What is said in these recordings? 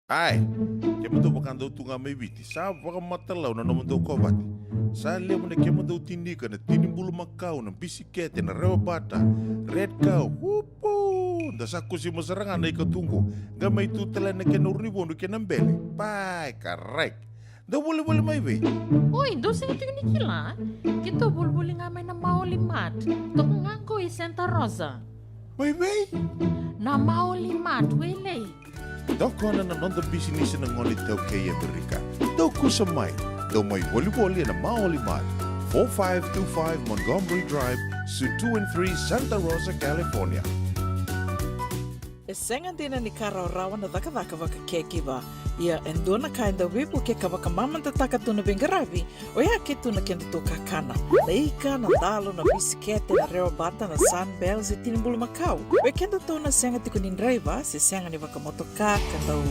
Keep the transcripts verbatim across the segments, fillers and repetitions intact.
Ai, kemudou vakadau tu ga mai Viti, sa vakamatalau na nomudou kovate. Sa levu na kemudou tinika, na tini bulumakau, na bisikete, na rewa bata, red cow, upu. Da sa kusima sara ga na ika tu qo, qai mai tu tale na kena urunivodu kei na bele. Pai, karai. Dou volivoli mai vei? Oi, dou sega tiko ni kila. Keitou volivoli ga mai na Maoli Mart. Toka ga qo i Santa Rosa. Mai vei? Na Maoli Mart, Wailei. Tokona na noda bisinisi na gone iTaukei e Amerika. Dou kusa mai. Dou mai volivoli ena Maoli Mart, four five two five Montgomery Drive, Suite two and three, Santa Rosa, California. E sega dina ni ka rawarawa na cakacaka vakacaregiver. Ia e dua na ka e dau veivuke ka vakamamadataka tu na veiqaravi, oya ke tu na kedatou kakana. Na ika, na dalo, na bisikete, na rewa bata, na Sunbell, se tini bulumakau. Vei kedatou na sega tiko ni draiva, se sega ni vakamotoka, ka dau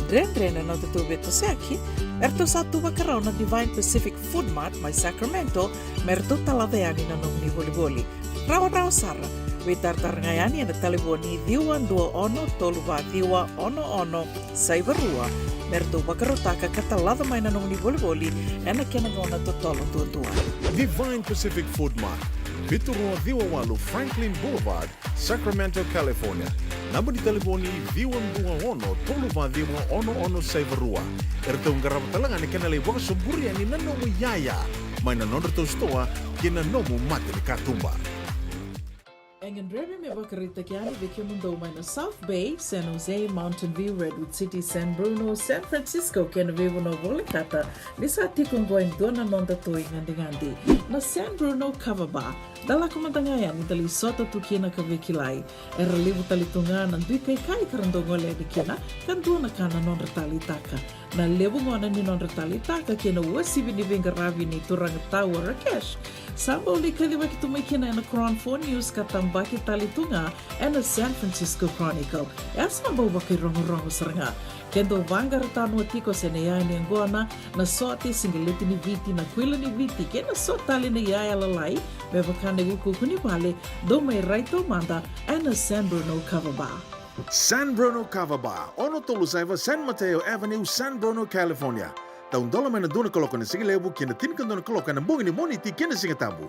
dredre na nodatou veitosoyaki, eratou sa tu vakarau na Divine Pacific Food Mart mai Sacramento, me ratou talaca yani na nomuni volivoli. Rawarawa sara. Veitaratara ga yani ena talevoni ciwa dua ono tolu va ciwa ono ono saiva rua, me ratou vakarautaka ka talaca mai na nomuni volivoli ena kena gauna totolo duadua. Divine Pacific Food Mart, vitu rua ciwa walu Franklin Boulevard, Sacramento, California. Naba ni talevoni ciwa dua ono tolu va ciwa ono ono saiva rua. Eratou qarava tale ga na kena lai vakasoburi yani na nomu iyaya mai na nodratou sitoa kei na nomu mata ni katuba. E gadrevi me vakaraitaki yani vei kemudou mai na South Bay, San Jose, Mountain View, Redwood City, San Bruno, San Francisco kei na veivanua volekata, ni sa tiko oqo e dua na nodatou igadigadi, na San Bruno Kava Bar. Da lako mada ga yani da lai sota tu kina ka veikilai. Era levu tale tu ga na dui kaikai ka ra dau gole yani kina, ka dua na ka na nodra taleitaka. Na levu gona ni nodra taleitaka kei na uasivi ni veiqaravi nei turaga Tau Rakesh, sa bau lai kacivaki tu mai kina ena Cron Four News ka tabaki tale tu ga ena San Francisco Chronicle. E a sa bau vakairogorogo sara ga. Ke dou vaqara tanoa tiko se na iyaya ni yaqona, na sote, siqeleti ni Viti, na kuila ni Viti kei na so tale na iyaya lalai, me vaka na iukuuku ni vale, dou mai rai taumada ena San Bruno Kava Bar. San Bruno Kava Bar, ono tolu saiva San Mateo Avenue, San Bruno, California. Taudola mai na dua na kaloko na sigalevu ki na tinikadua na kaloko ena bogi ni Moniti kei na Sigatabu.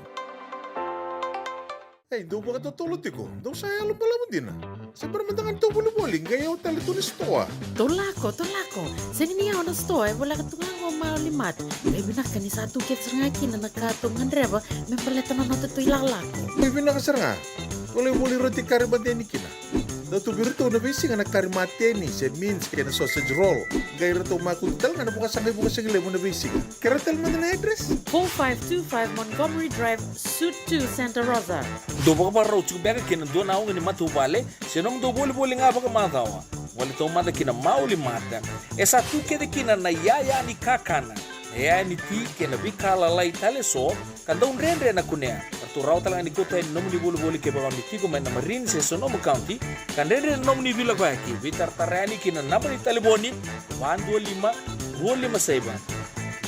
Ei, dou vakatotolo tiko, dou sa yalo balavu dina. Se bera mada ga ni tou volivoli, qai yawa tale tu na sitoa. Tou lako, tou lako. Sega ni yawa na sitoa, e voleka tu ga qo Maoli Mart. E vinaka ni sa tu kece sara ga kina na ka tou gadreva me baleta na nodatou ilakolako. E vinaka sara ga. Volivoli roti kari mateni kina. Dau tu vei iratou na veisiga na kari mateni, se mince kei na sausage roll. Qai ratou makutu tale ga na vakasaqa i Vukasigalevu na veisiga. Kerea tale mada na address? Four five two five Montgomery Drive, Suite two, Santa Rosa. Dou vakavakarau tiko beka kei na dua na oga ni matavuvale, se nomudou volivoli ga vakamacawa. Gole taumada ki na Maoli Mart. E sa tu kece kina na iyaya ni kakana, na iyaya ni ti kei na veika lalai tale eso, ka dau dredre na kunea. Ratou rawa tale ga ni kauta yani nomuni volivoli kevaka o ni tiko mai na Marin se Sonoma County, ka dredre na nomuni veilakoyaki. Veitaratara yani ki na naba ni talevoni, va dua lima, rua lima saiva,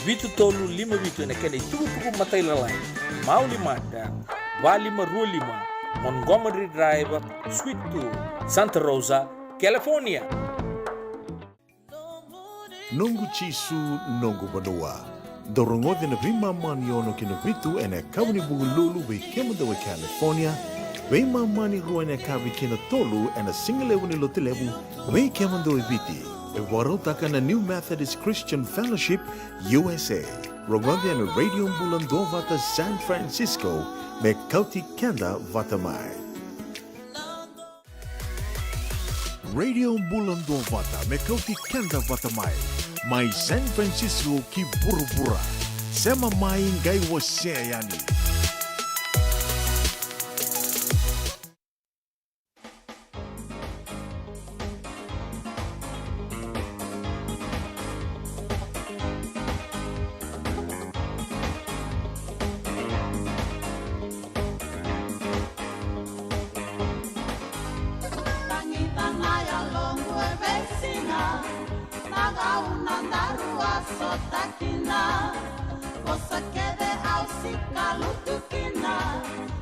vitu tolu lima vitu ena kena itukutuku matailalai. Maoli Mart, va lima rua lima, Montgomery Drive, Suite two, Santa Rosa, California. Noqu Jisu, noqu vanua. Dou rogoca na veimama ni ono ki na vitu ena yakavi ni Vukelulu vei kemudou e California, veimama ni rua ena yakavi ki na tolu ena sigalevu ni Lotulevu vei kemudou e Viti. E vakarautaka na New Methodist Christian Fellowship, U S A. Rogoca na Radio Bula Duavata San Francisco, me kauti keda vata mai. Radio Bula Duavata me kauti keda vata mai, mai San Francisco ki vuravura. Sema mai qai wasea yani. Tagicana yaloqu e veisiga, na gauna daru a sota kina. Vosa kece au sikalutu kina,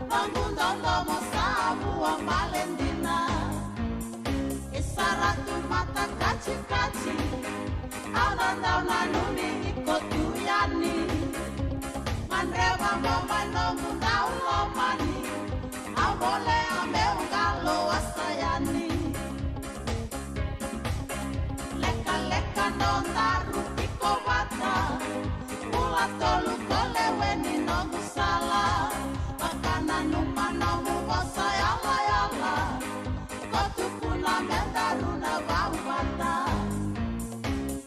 noqu dodomo sa vua bale dina. E saratu mata kacikaci, Au na dau nanumi iko tu yani. Gadreva mo mai noqu dau lomani. Au bolea meu qalo a sa yani. Lekaleka nodaru tiko vata. Bula tolu ko lewe ni noqu sala. Vakananuma nomu vosa yalayala. Ko tukuna me daru na vau vata.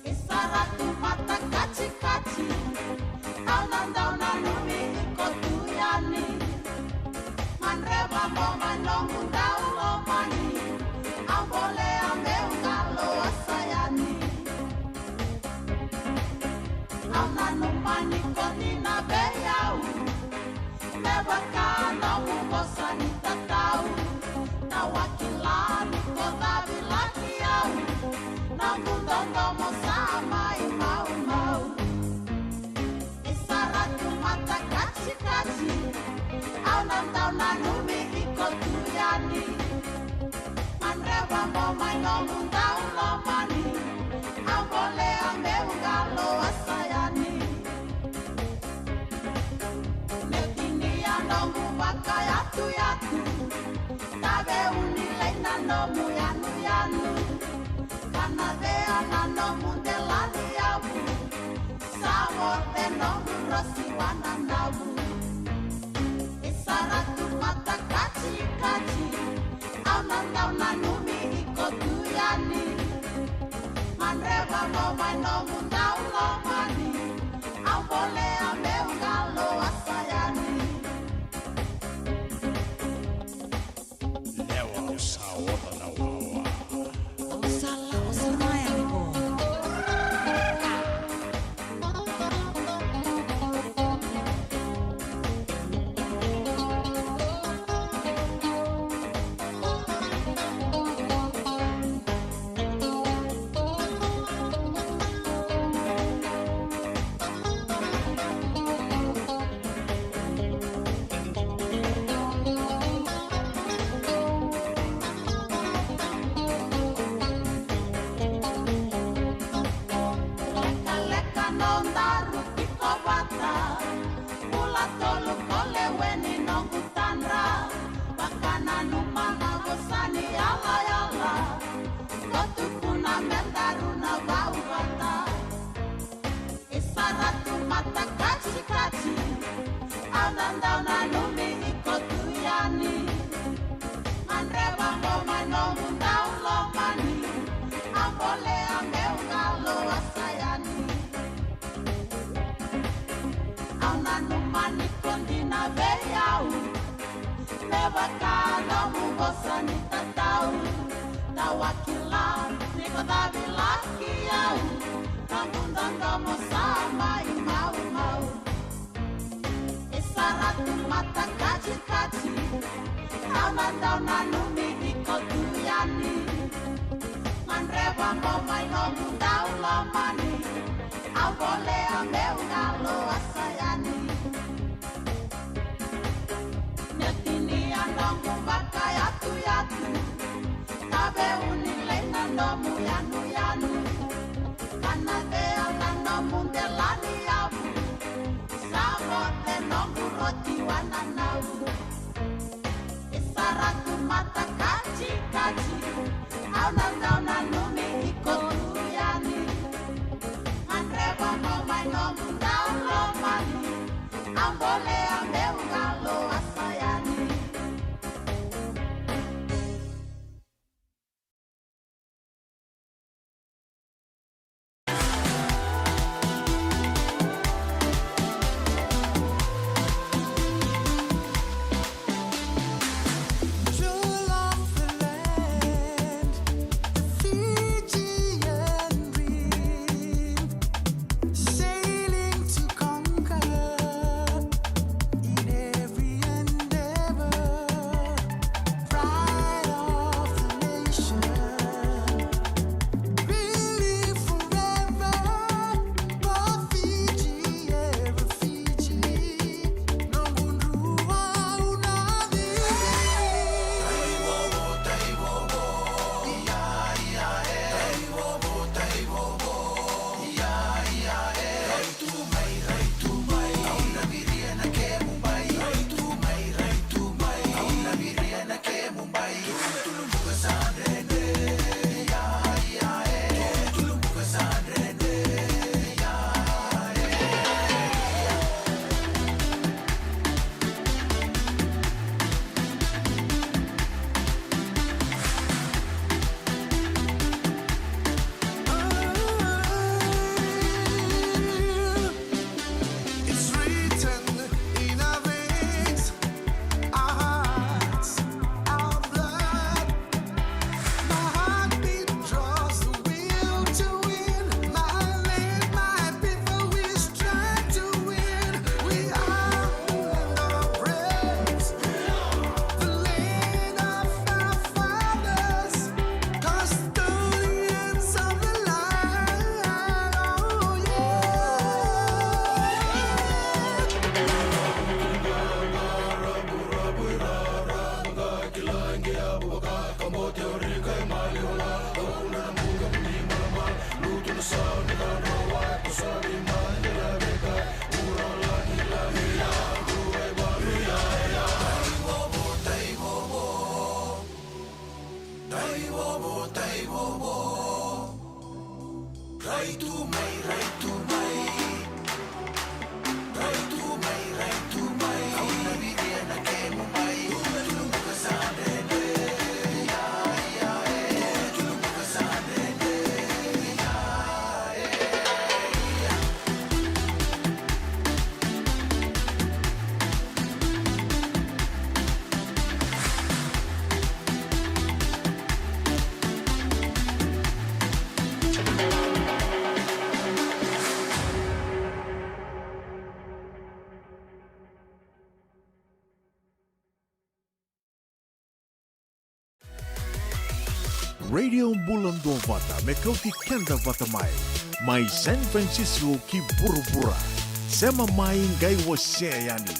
Isara tu mata katikati. Au na dau nanumi iko tu yani. Gadreva mo mai noqu dau lomani. Au bolea meu qalo a sa yani. Au nanuma ni ko dina vei au. Me vaka nomu vosa ni tatau. Na wakila ni ko cavilaki au. Noqu dodomo sa mai maumau. Isara tu mata katikati. Au na dau nanumi iko tu yani. Gadreva mo mai noqu dau lomani. Au bolea meu qalo a sa yani. Meu tinia noqu vakayatuyatu. Tave uni lei na nomu yanuyanu. Kana vea na nomu delani yavu. Sa vote noqu rosi wananavu. Isara tu mata katikati. Au na dau nanumi iko tu yani. Gadreva mo mai noqu dau lomani. Au bolea meu qalo a sa yani. Lewa au sa oca na wawa. Au sa lako sara yani ko. Lekaleka nodaru tiko vata. Bula tolu ko lewe ni noqu tadra. Vakananuma na vosa ni yalayala. Ko tukuna me daru na vau vata. Isara tu mata katikati. Au na dau nanumi iko tu yani. Gadreva mo mai noqu dau lomani. Au bolea meu qalo a sa yani. Au nanuma ni ko dina vei au. Me vaka nomu vosa ni tatau. Tawakila ni ko cavilaki au. Noqu dodomo sa mai maumau. Isara tu mata katikati. Au na dau nanumi iko tu yani. Gadreva mo mai noqu dau lomani. Au bolea meu qalo a sa yani. Meu tinia noqu vakayatuyatu. Tave uni lei na nomu yanuyanu. Kana vea na nomu delani yavu. Sa vote noqu roti wananavu. Isara tu mata katikati. Au na dau nanumi iko tu yani. Gadreva mo mai noqu dau lomani. Au bolea meu qalo a sa yani. Radio Bula Duavata, me kauti keda vata mai. Mai San Francisco ki vuravura. Sema mai, qai wasea yani.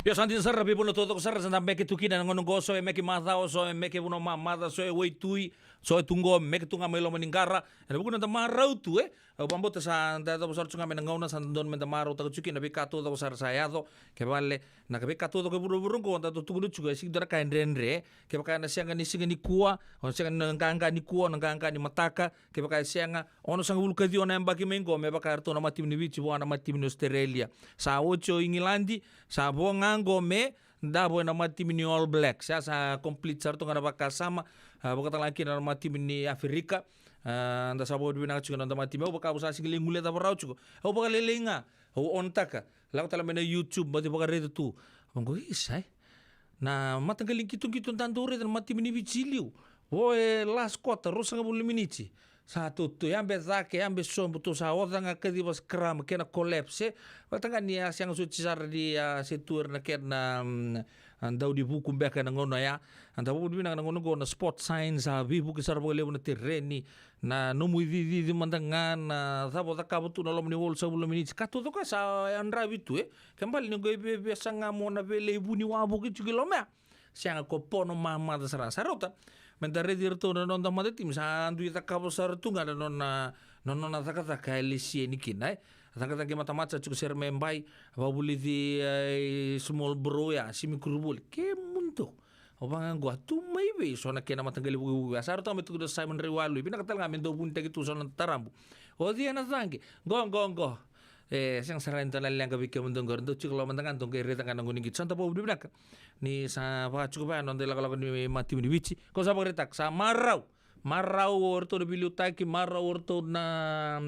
Io, sa dina sara, veivanua taucoko sara sa da meke tu kina ena gauna oqo, so e meke macawa, so e meke vanua mamaca, so e waitui, so e tu oqo, meke tu ga mai loma ni qara. Ena vuku ni noda marau tu, e. Au vakabauta sa da yacova sara tu ga mai na gauna, sa dodonu meda marautaka tu kina na veika taucoko sara sa yaco. Kevaka na veika taucoko e vuravura oqo, da dau tukuna tu ga, e sega ni dua na ka e dredre. Kevaka ena sega ni siga nikua, o na sega ni qaqa nikua, o na qaqa ni mataka. Kevaka e sega, onosagavulu ka ciwa na yabaki mai oqo, me vaka e ratou na mata timi ni Viti vua na mata timi ni Ositerelia. Sa oti o Igiladi, sa vo ga oqo me davo ena mata timi ni All Blacks. Sa, sa complete sara tu ga na vakasama, a, vakatalega kina na mata timi ni Aferika. A, da sa vakavinavinaka tiko na noda matatimi. Au vaka au sa sega ni lai guilecava rawa tiko. Au vakalailai ga. Au on-taka. Lako tale mai na YouTube, baci vakaraica tu. Au qo, isa, e. Na mataqali qitoqito da dau raica na matatimi ni Viti i liu. Vo e last quarter, ruasagavulu na miniti. Sa tou, tou yabe cake, yabe sobu, tou sa oca ga kaciva scrum, kena collapse, e. Vata ga ni a sega soti sara ni a se tu era na kena, mm, a dau ni vuku beka ena gauna ya. A da vakavinavinaka na gauna qo na sport science, a veivuke sara vakalevu na tereni, na nomu icicici mada ga, na cava o cakava tu na loma ni walusagavulu na miniti. Ka taucoko sa yadravi tu, e. Ke bale ni qo e viavia saga mo na veilei vuni wavoki tiko i loma ya. Sega, ko Pono mamaca sara. Sa rauta me da raici iratou na noda matatimi, sa dui cakava sara tu ga na nona, na nona cakacaka e lesia ni kina, e. Cakacaka e matamata tiko sere mai Bai, vakavulici, e, i Small Bro ya, Simi Kuruvoli. Kemudou. Au vaka ga qo, a tu mai vei so na kena mataqali vukevuke. A sa rauta me tukuna o Simon Raiwalui, vinaka tale ga me dau vunitaki tu so na tarabu. O cei ena caqe? Qo, qo, qo. E, sega sara ni dua na leqa vei kemudou qori, dou tiko loma mada ga, dou qai raica ga na gone qito. Sa da vakavinavinaka ni sa vaka tiko vaya na noda ilakolako ni matatimi ni Viti. Ko sa vakaraitaka, sa marau. Marau o ratou na veiliutaki, marau o ratou na,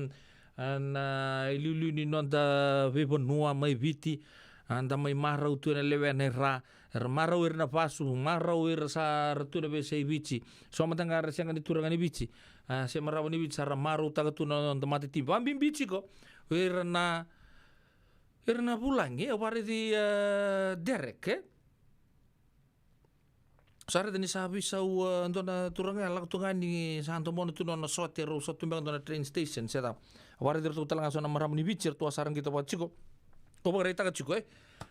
na iliuliu ni noda veivanua mai Viti. A da mai marau tu ena lewena e ra. Era marau ira na vasu, marau ira sa ra tu ena veiyasai Viti. So mada ga era sega ni turaga ni Viti. A, se marama ni Viti, sa ra marautaka tu na noda matatimi. Vakabibi tiko o ira na, ira na vulagi, e, au vakaraici, e, Derek, e. Sa raica ni sa veisau, e, dua na turaga, e lako tu ga ni sa domona tu na nona sote, rau sa tu beka dua na train station, se cava. Au vakaraici iratou tale ga so na marama ni Viti, eratou a sara qito vaka tiko. Ko vakaraitaka tiko, e.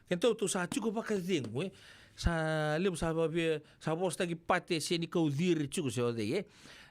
Keitou, tou sa tiko vakacegu, e. Sa levu sa vavia, sa vosataki Pate, e, se ni kau ciri tiko se o cei, e.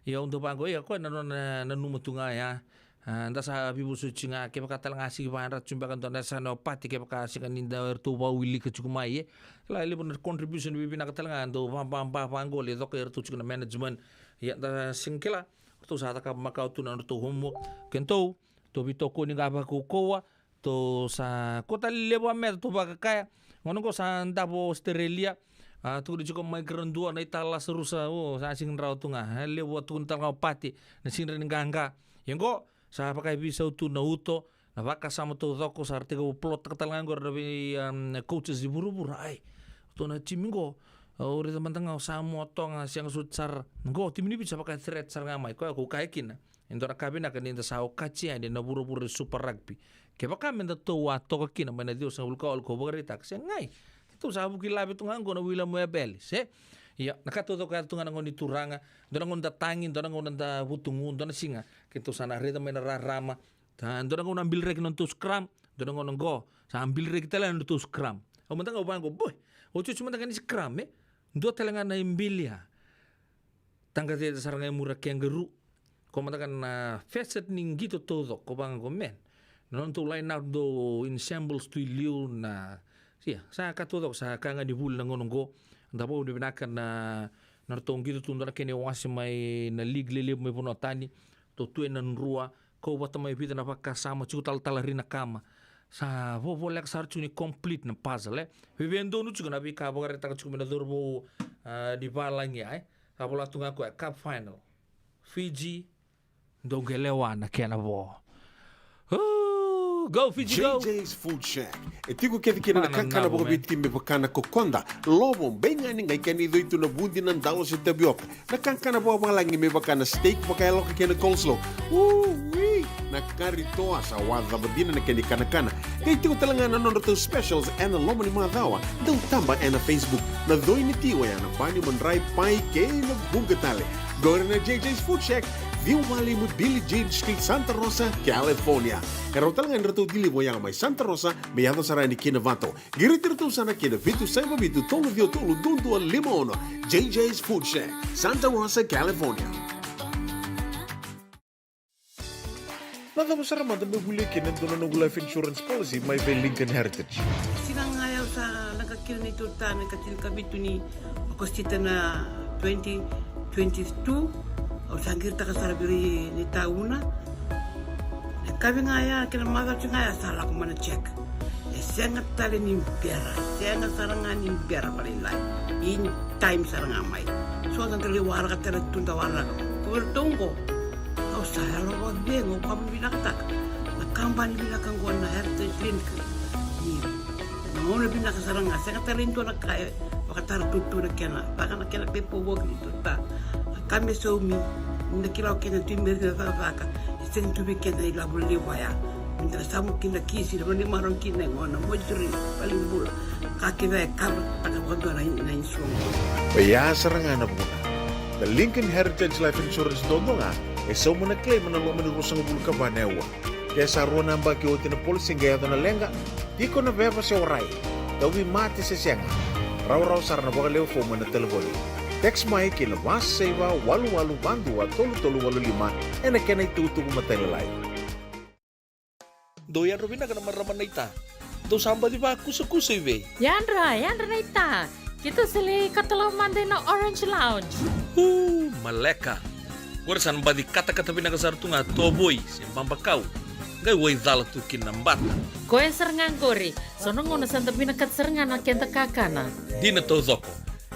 Ia au dau vaqo, ia koya na nona nanuma tu ga ya. A, da sa veivosoti ga, kevaka tale ga sigi vakayadrati tu beka dua na yasana o Pate, kevaka sega ni da, eratou vakawilika tiko mai, e. Kila, e levu na contribution veivinaka tale ga, dau vababa vaqo, lai coka eratou tiko na management. Ia da sega kila, eratou sa cakava makawa tu na nodratou homework. Keitou, tou veitokoni ga vakaukauwa, tou sa, ko tale levu a meca tou vakakaya. Gauna qo sa davo Australia. A, tukuni tiko mai Karadua na ita Lasarusa, o, sa sega ni rawa tu ga. E levu a tukuni tale ga o Pate na sega ni rawa ni qaqa. Ia qo sa vakaveisau tu na uto, na vakasama taucoko, sa ra tekivu plot-taka tale ga qo na vei, um, coaches i vuravura. Ai, ratou na timi qo, au raica mada ga o Samoa, Toga, sega soti sara. Qo timi ni Viti sa vaka threat sara ga mai, koya ko kaya kina. E dua na ka vinaka ni da sa okati yani na vuravura ni Super Rugby. Kevaka me da tou a toka kina mai na ciwasagavulu ka walu ko vakaraitaka, se qai, keitou sa vuki lave tu ga qo na William Webb Ellis, e. Ia, na ka taucoko ya tu ga na gauna ni turaga, dua na gauna da tagi, dua na gauna da vutugu, dua na siga keitou sa na raica mai na rarama. Sa dua na gauna a biliraki na nodatou scrum, dua na gauna qo sa biliraki tale na nodatou scrum. Au mada ga au vaqo, boy, otioti mada ga ni scrum, e. Dua tale ga na ibilia. Taqacece sara ga e muri a kangaroo. Ko mada ga na facet ni qito taucoko, ko vaqo, man. Na nodatou line out dau ensembles tu i liu na, ia, sa ka taucoko, sa ka ga ni vuli na gauna qo. Da vakavinavinaka na, na nodratou qito tu dua na kena iwase mai na league lelevu mai vanua tani. Tou tu ena drua, kau vata mai vica na vakasama, tiko talatala ri na kama. Sa vovoleka sara tiko ni complete na puzzle, e. Veve donu tiko na veika vakaraitaka tiko mai na cauravou, a, ni valagi ya, e. Sa vola tu ga koya, cup final. Fiji, dou qai lewa na kena vo. Ooh, go Fiji, go! J J's Food Shack. E tiko kece kina na kakana vakaviti me vaka na kokoda, lovo, beigani, qai kena icoi tu na vudi, na dalo se tavioka. Na kakana vakavalagi me vaka na steak, vakayaloka kei na coleslaw. Ui! Na kari toa, sa wacava dina na kena ikanakana. Qai tiko tale ga na nodratou specials ena loma ni macawa. Dau taba ena Facebook. Na coi ni ti oya na bani, madrai, pai kei na vuqa tale. Qori na J J's Food Shack, ciwa walu lima Billie Jean Street, Santa Rosa, California. E rau tale ga ni ratou deliver oya mai Santa Rosa me yaco sara yani ki Novato. Qiriti iratou sa na kena vitu saiva vitu tolu ciwa tolu dua dua lima ono. J J's Food Shack, Santa Rosa, California. Na cava sara mada me volia kina e dua na noqu life insurance policy mai vei Lincoln Heritage? Siga ga ya au sa leqa kina neitou retirement, ka tinikavitu ni Okosita na twenty twenty-two. Au sa qiritaka sara vei ira na itauna. Na yakavi ga ya kei na macawa ga ya sa lako mai na check. E sega tale ni bera, sega sara ga ni bera vakalailai. In time sara ga mai. So da qai waraka tale tu, da waraka. Ko iratou qo, Sa yalo vakacegu au vakavinavinakataka na kabani vinaka oqo na Heritage Link. Ni na gauna vinaka sara ga, sega tale e dua na ka e vakatara tutu na kena, vaka na kena kai povoki ni tuta. A ka me saumi, ni da kila o kena tu i meri na cakacaka, e sega tu vei keda na ilavo levu vaya. Ni da samu kina kisi, na vani marau kina e gona, moituri, vale ni bula. Ka kece e kava taka vakadua na, na insurance. Oya sara ga na vuna. Na Lincoln Heritage Life Insurance duadua ga e sauma na claim ena loma ni ruasagavulu ka va na aua. Ke sa rua na yabaki oti na policy qai yaco na leqa, tiko na veva se warai, tauvimate se sega, rawarawa sara na vakalewe fomu ena talevoni. Text mai ki na va saiva walu walu va dua tolu tolu walu lima ena kena itukutuku matailalai. Dou yadra vinaka na marama naita. Dou sa baci vakusakusa i vei? Yadra, yadra naita. Keitou sa lai katalau mada ina Orange Lounge. Uu, maleka. Qori sa na baci katakata vinaka sara tu ga tovoi se babakau. Qai waicala tu kina na bata. Koya sara ga qori. So na gauna sa da vinakata sara ga na keda kakana. Dina taucoko.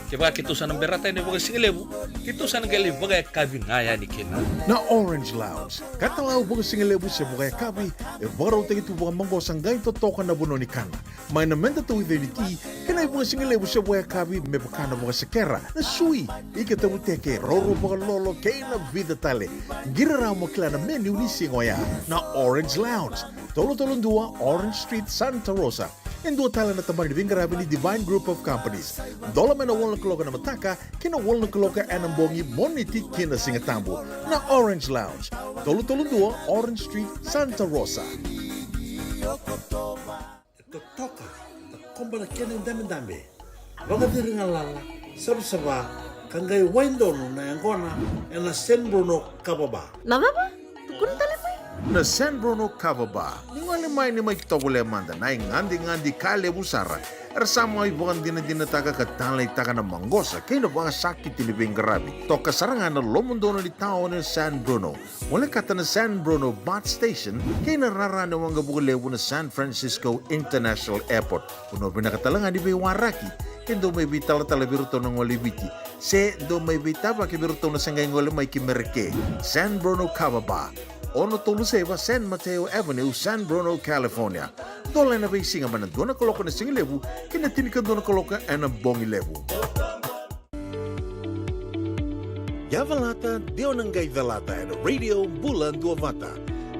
Kevaka keitou sa na berata yani vakasigalevu, keitou sa na qai lai vakayakavi ga yani kina. Na Orange Lounge, katalau vakasigalevu se vakayakavi, e vakarautaki tu vakamaqosa qai totoka na vanua ni kana. Mai na meda tauica ni ti, kei na ivakasigalevu se vakayakavi me vaka na vakasekera, na sui, ika tavuteke, roro vakalolo, kei na vica tale. Qiri rawa mo kila na menu ni siga oya. Na Orange Lounge, tolu tolu dua Orange Street, Santa Rosa. E dua tale na tabana ni veiqaravi ni Divine Group of Companies. Dola mai na walu na kaloko ena mataka ki na walu na kaloko ena bogi, Moniti ki na Sigatabu. Na Orange Lounge, tolu tolu dua Orange Street, Santa Rosa. E totoka, takoba na kena idabedabe, vakaciri galala, savasava, ka qai wai donu na yaqona ena San Bruno Kava Bar. Na cava? Tukuna tale mai. Na San Bruno Kava Bar. Ni gole mai, ni mai tovolea mada na igadigadi ka levu sara. Era sa mai vakadinadinataka ka taleitaka na maqosa kei na vakasakiti ni veiqaravi. Toka sara ga na lomodonu ni taoni o San Bruno. Volekata na San Bruno Bus Station kei na rara ni waqavuka levu na San Francisco International Airport. Vanua vinaka tale ga ni veiwaraki, ke dou mai veitalatala vei iratou na gole i Viti, se dou mai veitavaki vei iratou na se qai gole mai ki Mereke. San Bruno Kava Bar, ono tolu saiva San Mateo Avenue, San Bruno, California. Dola ena veisiga mai na dua na kaloko ena sigalevu ki na tinikadua na kaloko ena bogi levu. Yavalata, de o na qai calata ena Radio Bula Duavata.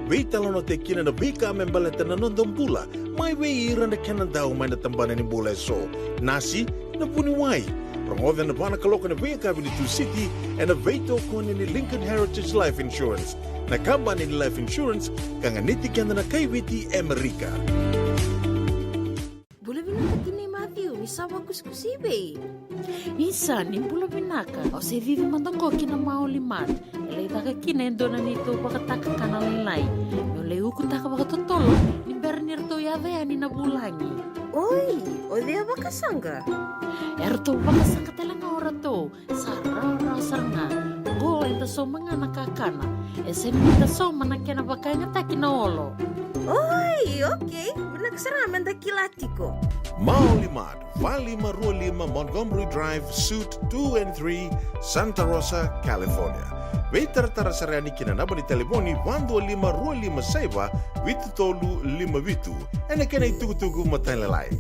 Veitalanoataki kina na veika me baleta na noda bula, mai vei ira na kena dau mai na tabana ni bula eso. Nasi, na vuniwai. Rogoca ena va na kaloko ena veiyakavi ni Tusiti, ena veitokoni ni Lincoln Heritage Life Insurance, na kabani ni life insurance ka ganiti keda na kai Viti e Amerika. Bula vinaka tinai Matthew, ni sa vakusikusi i vei? Ni sa, ni bula vinaka. Au se cici mada qo ki na Maoli Mart. E lai caka kina e dua na neitou vakataka kana lailai. Meu lai ukutaka vakatotolo ni bera ni ratou yaco yani na vulagi. Oi, o cei a vakasaqa? E ratou vakasaqa tale ga o ratou. Sa rawarawa sara ga. Qo eda sauma ga na kakana. E sega ni da sauma na kena vakayagataki na olo. Oi, okei. Vinaka sara ga meda kila tiko. Maoli Mart, va lima rua lima Montgomery Drive, Suite two and three, Santa Rosa, California. Veitaratara sara yani ki na naba ni talevoni va dua lima rua lima saiva vitu tolu lima vitu. Ena kena itukutuku matailalai.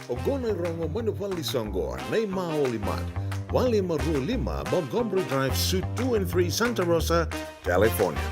Oqo na irogo mai na vale ni soqo, na iMaoli Mart, va lima rua lima Montgomery Drive, Suite two and three, Santa Rosa, California.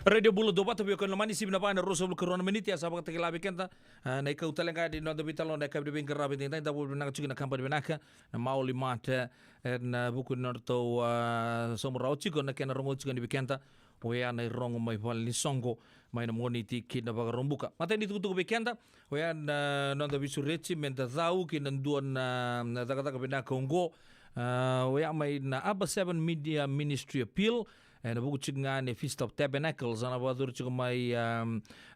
Radio Bula Duavata, vei koya na lomani, sivi na va ena ruasagavulu ka rua na miniti, a sa vakatakila vei keda, a, na ikau tale ga ni noda veitalanoa ena yakavi ni veiqaravi edaidai. Da vakavinavinaka tiko na kabani vinaka na Maoli Mart, e, ena vuku ni nodratou, a, sauma rawa tiko na kena rogo tiko yani vei keda. Oya na irogo mai vale ni soqo, mai na Moniti ki na Vakaraubuka. Matai ni tukutuku vei keda, oya na noda veisureti meda cau ki na dua na, na cakacaka vinaka oqo. A, oya mai na Aba Seven Media Ministry Appeal, ena vuku tiko ga ni Feast of Tabernacles, a na vakayacori tiko mai, a,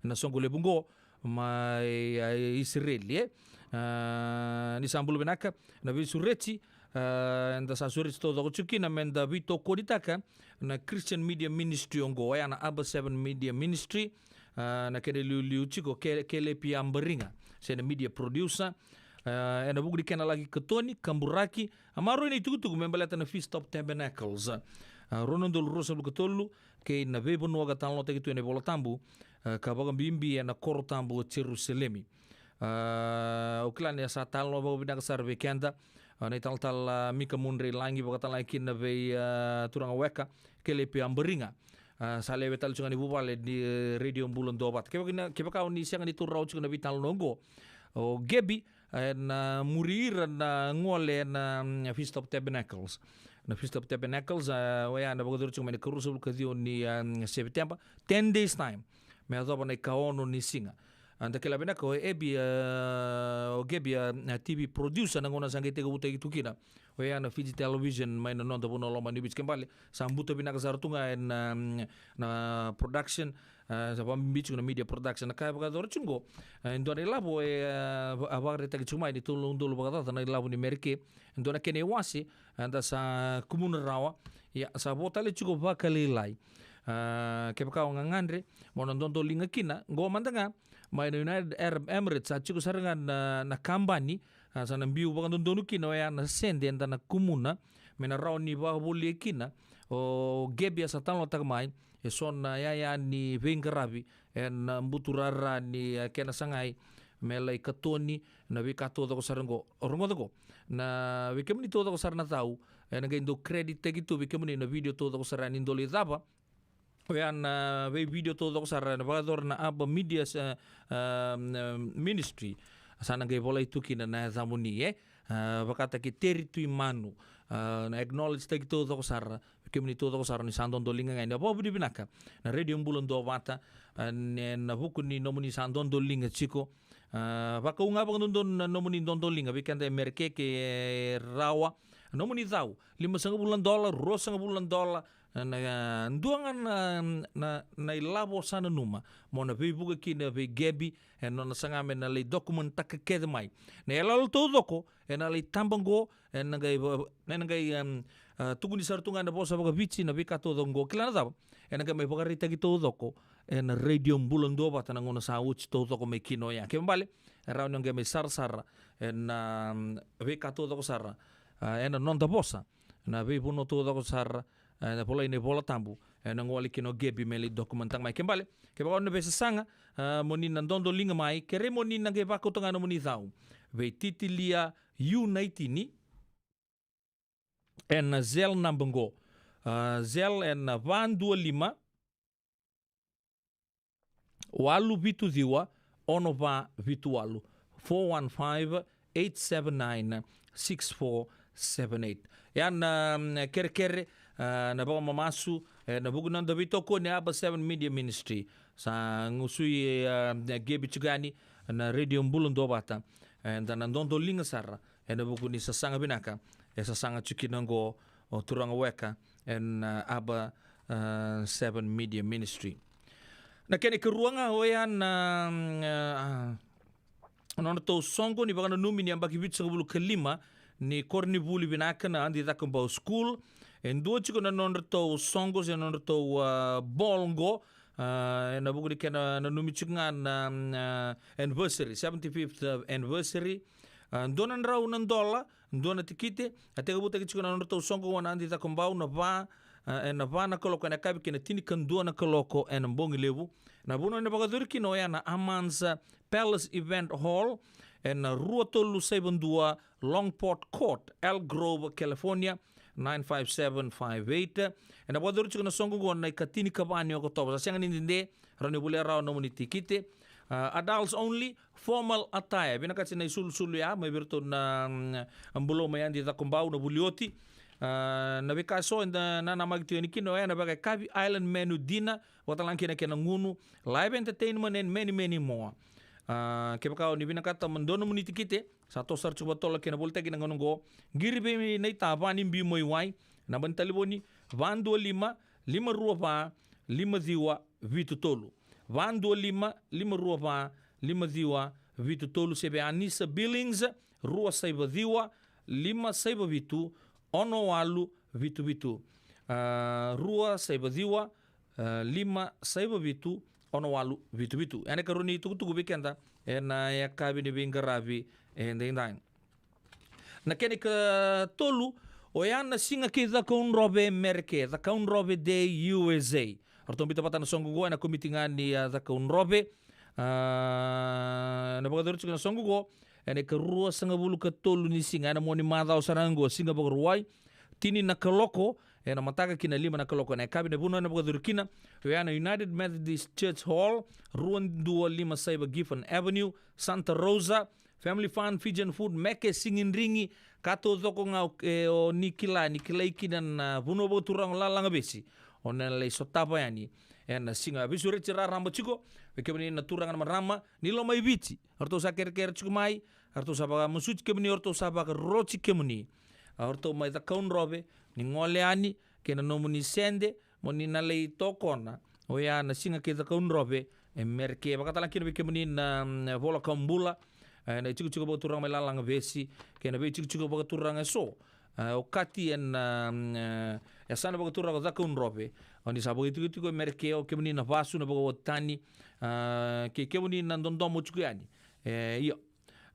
na soqo levu oqo mai, a, Isireli, e. A, ni sa bula vinaka na veisureti, a, eda sa sureti taucoko tiko kina meda veitokonitaka na Christian Media Ministry oqo, oya na Aba Seven Media Ministry, a, na kena iliuliu tiko Ke-, Kelepi Abariga, se na media producer, a, ena vuku ni kena laki katoni, kaburaki, a maroroi na itukutuku me baleta na Feast of Tabernacles. A, a, rua na udolu ruasagavulu ka tolu, kei na veivanua ka talanoataki tu ena iVola Tabu, a, ka vakabibi ena koro tabu o Jerusalemi. A, au kila ni a sa talanoa vakavinaka sara vei keda, a, na italatala, a, Mika Mudreilagi, vakatalega kina vei, a, turaga Weka Kelepi Abariga. A, sa lewe tale tu ga ni vuvale ni, e, Radio Bula Duavata. Kevaka ni, kevaka o ni sega ni taura rawa tiko na veitalanoa oqo, o Gebi, e, na muri ira na gole na, mm, Feast of Tabernacles. Na Feast of Tabernacles, a, oya na vakayacori tiko mai na ikaruasagavulu ka ciwa ni, a, Sepiteba, ten days time. Me yacova na ikaono ni siga. A, da kila vinaka o Ebi, a, o Gebi, a, a T V producer na gauna sa qai tekivutaki tu kina. Oya na Fiji Television mai na noda vanua lomani Viti. Kena ibalebale, sa buta vinaka sara tu ga ena, mm, na production, a, sa vakabibi tiko na media production. Na ka e vakayacora tiko qo, e dua na ilavo e, a, va-, a vakaraitaki tiko mai ni tolu na udolu vakacaca na ilavo ni Merike. E dua na kena iwase, eda sa kumuna rawa, ia sa vo tale tiko vakalailai. A, kevaka o gagadre mo na dodoliga kina, qo mada ga mai na United Arab Emirates, sa tiko sara ga na, na kabani, a, sa na biu vakadodonu kina oya na sede eda na kumuna me na rawa ni vakavolia kina o Gebi. A sa talanoataka mai e so na iyaya ni veiqaravi ena buturara ni, a, kena sagai me lai katoni na veika taucoko sara qo. Rogoca qo, na vei kemuni taucoko sara na cau, ena qai dau credit taki tu vei kemuni na video taucoko sara ni dau lai cava. Oya na vei video taucoko sara na vakayacora na Aba Media, e, e, Ministry. Sa na qai volai tu kina na yacamuni, e, a, vakataki Teri Tuimanu. A, na acknowledge taki taucoko sara, kemuni taucoko sara ni sa dodoliga ga ena vakavinavinaka na Radio Bula Duavata, a, ne, na vuku ni nomuni sa dodoliga tiko. A, vakau ga vakadodonu na nomuni dodoliga vei keda e Merike ke rawa. Nomuni cau, limasagavulu na dola, ruasagavulu na dola, na, na, dua ga na, na, na ilavo sa nanuma mo na veivuke kina vei Gebi, ena nona saga me na lai document-taka kece mai na iyaloyalo taucoko ena lai taba qo, ena qai va-, ena qai, em, a, tukuni sara tu ga ena vosa vakaviti na veika taucoko qo. Kila na cava? Ena qai mai vakaraitaki taucoko ena Radio Bula Duavata na gauna sa oti taucoko mai kina oya. Kena ibalebale, e rawa ni o qai mai sarasara ena, em, veika taucoko sara, a, ena noda vosa, na veivanua taucoko sara, e, na volai na iVola Tabu, e, na gole kina o Gebi me lai document-taka mai. Kena ibalebale, kevaka o na veisasaga, a, mo ni na dodoliga mai, kerei mo ni na qai vakauta ga nomuni cau vei Titilia Yu Naitini ena Zelle naba qo. A, Zelle ena va dua lima, walu vitu ciwa, ono va vitu walu, four one five, eight seven nine, six four seven eight. Ia na, mm, kerekere, a, na vakamamasu, e, na vuku ni noda veitokoni Aba Seven Media Ministry. Sa gusui, e, a, Gebi Jugani na Radio Bula Duavata. E, da na dodoliga sara ena vuku ni sasaga vinaka e sasaga tiko kina qo o turaga Weka ena, a, Aba, a, Seven Media Ministry. Na kena ikarua ga oya na, mm, a, nodratou soqo ni vakananumi ni yabaki vitusagavulu ka lima ni koronivuli vinaka na Adi Cakobau School. E dua tiko na nodratou soqo se nodratou, a, ball qo, a, ena vuku ni kena nanumi tiko ga na, na anniversary, seventy-fifth anniversary. A, dua na drau na dola, dua na tikite, a tekivutaki tiko na nodratou soqo qo na Adi Cakobau na va, a, ena va na kaloko ena yakavi kei na tinikadua na kaloko ena bogi levu. Na vanua ena vakayacori kina oya na Aman's Palace Event Hall, ena rua tolu saiva dua Longport Court, Elk Grove, California, nine five seven five eight. Ena vakayacori tiko na soqo qo na ikatinikava ni Okotova. Sa sega ni dede, rawa ni volia rawa nomuni tikite. A, adults only, formal attire. Vinakati na isulusulu ya mai vei iratou na, mm, bulou mai Adi Cakobau na vuli oti. A, na veika eso eda nanamaki tiko yani kina oya na vakayakavi, island menu dinner, vakatalega kina kena gunu, live entertainment and many, many more. A, kevaka o ni vinakata mo dua nomuni tikite, sa toso sara tiko vakatotolo kei na volitaki na gauna oqo. Qiri vei Naita Vanibiu mai Wai, naba ni talevoni, va dua lima, lima rua va, lima ciwa vitu tolu. Va dua lima, lima rua va, lima ciwa vitu tolu, se vei Anisa Billings, rua saiva ciwa, lima saiva vitu, ono walu vitu vitu. A, rua saiva ciwa, a, lima saiva vitu, ono walu vitu vitu. Ena ikarua ni tukutuku vei keda ena yakavi ni veiqaravi edaidai. Na kena ikatolu Oya na siga kei Cakaudrove e Mereke, Cakaudrove Day U S A. Eratou biuta vata na soqo oqo ena komiti ga ni, a, Cakaudrove. A, na vakayacori tiko na soqo oqo ena ikaruasagavulu ka tolu ni siga, ena mua ni macawa sara ga oqo, siga Vakarauwai, tini na kaloko ena mataka ki na lima na kaloko ena yakavi. Na vanua ena vakayacori kina oya na United Methodist Church Hall, rua dua lima saiva Gifford Avenue, Santa Rosa. Family Fun, Fijian Food, Meke, Sigidrigi, ka taucoko ga o, e, o ni kila ni kilai kina na vanua vakaturaga o Lalagavesi, o na lai sotava yani ena siga. Veisureti raraba tiko vei kemuni na turaga na marama ni Lomaiviti. Eratou sa kerekere tiko mai, eratou sa vakamasuti kemuni, eratou sa vakaroti kemuni. A, eratou mai Cakaudrove, ni gole yani kei na nomuni sede mo ni na lai tokona oya na siga kei Cakaudrove e Mereke. Vakatalega kina vei kemuni na, mm, Vola Kaubula, e, na itikotiko vakaturaga mai Lalagavesi kei na veitikotiko vakaturaga eso, e, okati ena, mm, e, yasana vakaturaga o Cakaudrove. O ni sa vakaitikotiko e Mereke, o kemuni na vasu, na vakawati tani, a, kei kemuni na dodomo tiko yani. E, io.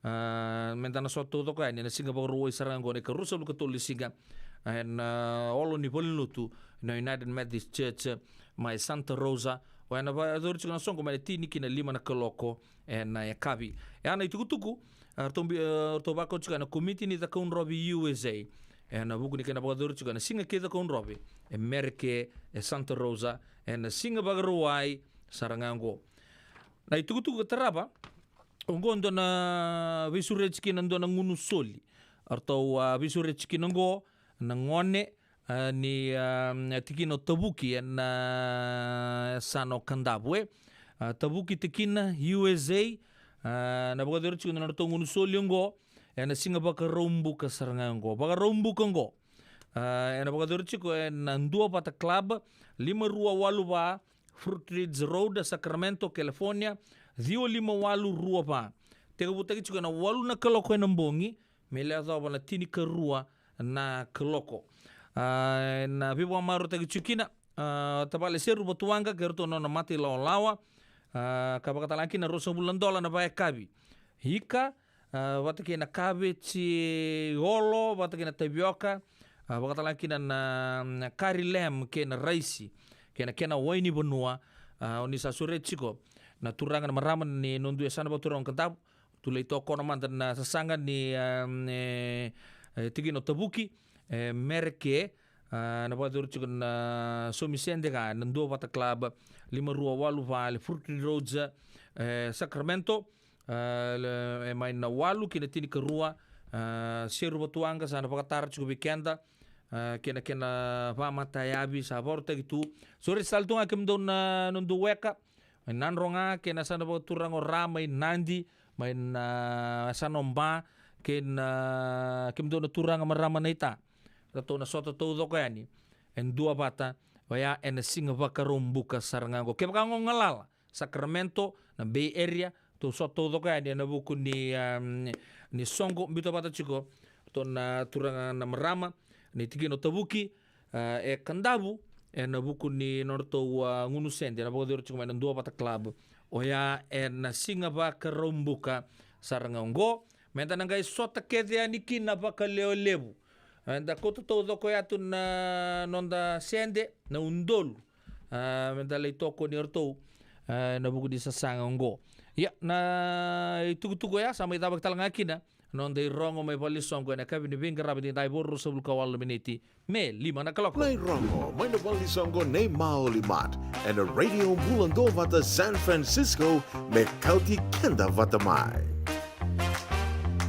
A, meda na sota taucoko yani ena siga Vakarauwai sara ga oqo, na ikaruasagavulu ka tolu ni siga, ena, a, olo ni valenilotu na United Methodist Church mai Santa Rosa. Oya na vakayacori tiko na soqo mai na tini ki na lima na kaloko ena yakavi. Oya na itukutuku, a, eratou bi-, a, eratou vakau tiko ena komiti ni Cakaudrove U S A ena vuku ni kena vakayacori tiko ena siga kei Cakaudrove e Mereke, e Santa Rosa, ena siga Vakarauwai sara ga oqo. Na itukutuku ka tarava, oqo dua na veisureti kina dua na gunu soli. Eratou, a, veisureti kina oqo na gone, a, ni, a, tikina o Tavuki ena, a, yasana o Kadavu, e. A, Tavuki tikina U S A, a, na vakayacori tiko na nodratou gunu soli oqo ena siga Vakaraubuka sara ga oqo. Vakaraubuka oqo. A, ena vakayacori tiko ena Duavata Club, lima rua walu va, Fruit Ridge Road, Sacramento, California, ciwa lima walu rua va. Tekivutaki tiko ena walu na kaloko ena bogi me lai yacova na tinikarua na kaloko. A, na veivakamarautaki tiko kina, a, tavale Seru Vatuwaqa kei ratou na nona mata ilawalawa, a, ka vakatalega kina ruasagavulu na dola na vakayakavi. Ika, a, vata kei na kaveji olo, vata kei na tavioka, a, vakatalega kina na, na curry lamb kei na raisi kei na kena wai ni vanua. A, o ni sa sureti tiko na turaga na marama ni noda yasana vakaturaga o Kadavu, tu lai tokona mada na sasaga ni, a, e, e, tikina o Tavuki e Mereke. A, na vakayacori tiko na saumi sede ga ena Duavata Club, lima rua walu va, le Fruit Ridge Road, e, Sacramento. A, le, e mai na walu ki na tinikarua. A, Seru Vatuwaqa sa na vakatara tiko vei keda, a, kei na kena vakamatayavi sa vakarautaki tu. Sureti tale tu ga kemudou na noda weka mai Nadroga kei na yasana vakaturaga o Ra mai Nadi, mai na yasana o Ba, kei na kemudou na turaga marama naita. Ratou na sota taucoko yani e Duavata, oya ena siga Vakaraubuka sara ga oqo. Kevaka o galala Sacramento, na Bay Area, tou sota taucoko yani ena vuku ni, a, ni soqo, biuta vata tiko ratou na turaga na marama ni tikina o Tavuki, a, e Kadavu, ena vuku ni nodratou, a, gunu sede ena vakayacori tiko mai na Duavata Club, oya ena siga Vakaraubuka sara ga oqo. Meda na qai sota kece yani kina vakalevulevu. A, da kauta taucoko ya tu na noda sede, na udolu, a, meda lai tokoni iratou, a, ena vuku ni sasaga oqo. Ia, na itukutuku oya sa mai cava talega kina na noda irogo mai valenisoqo ena yakavi ni veiqaravi edaidai, vo ruasagavulu ka walu na miniti me lima na kaloko. Na irogo mai na valenisoqo nei Maoli Mart ena Radio Bula Duavata San Francisco, me kauti keda vata mai.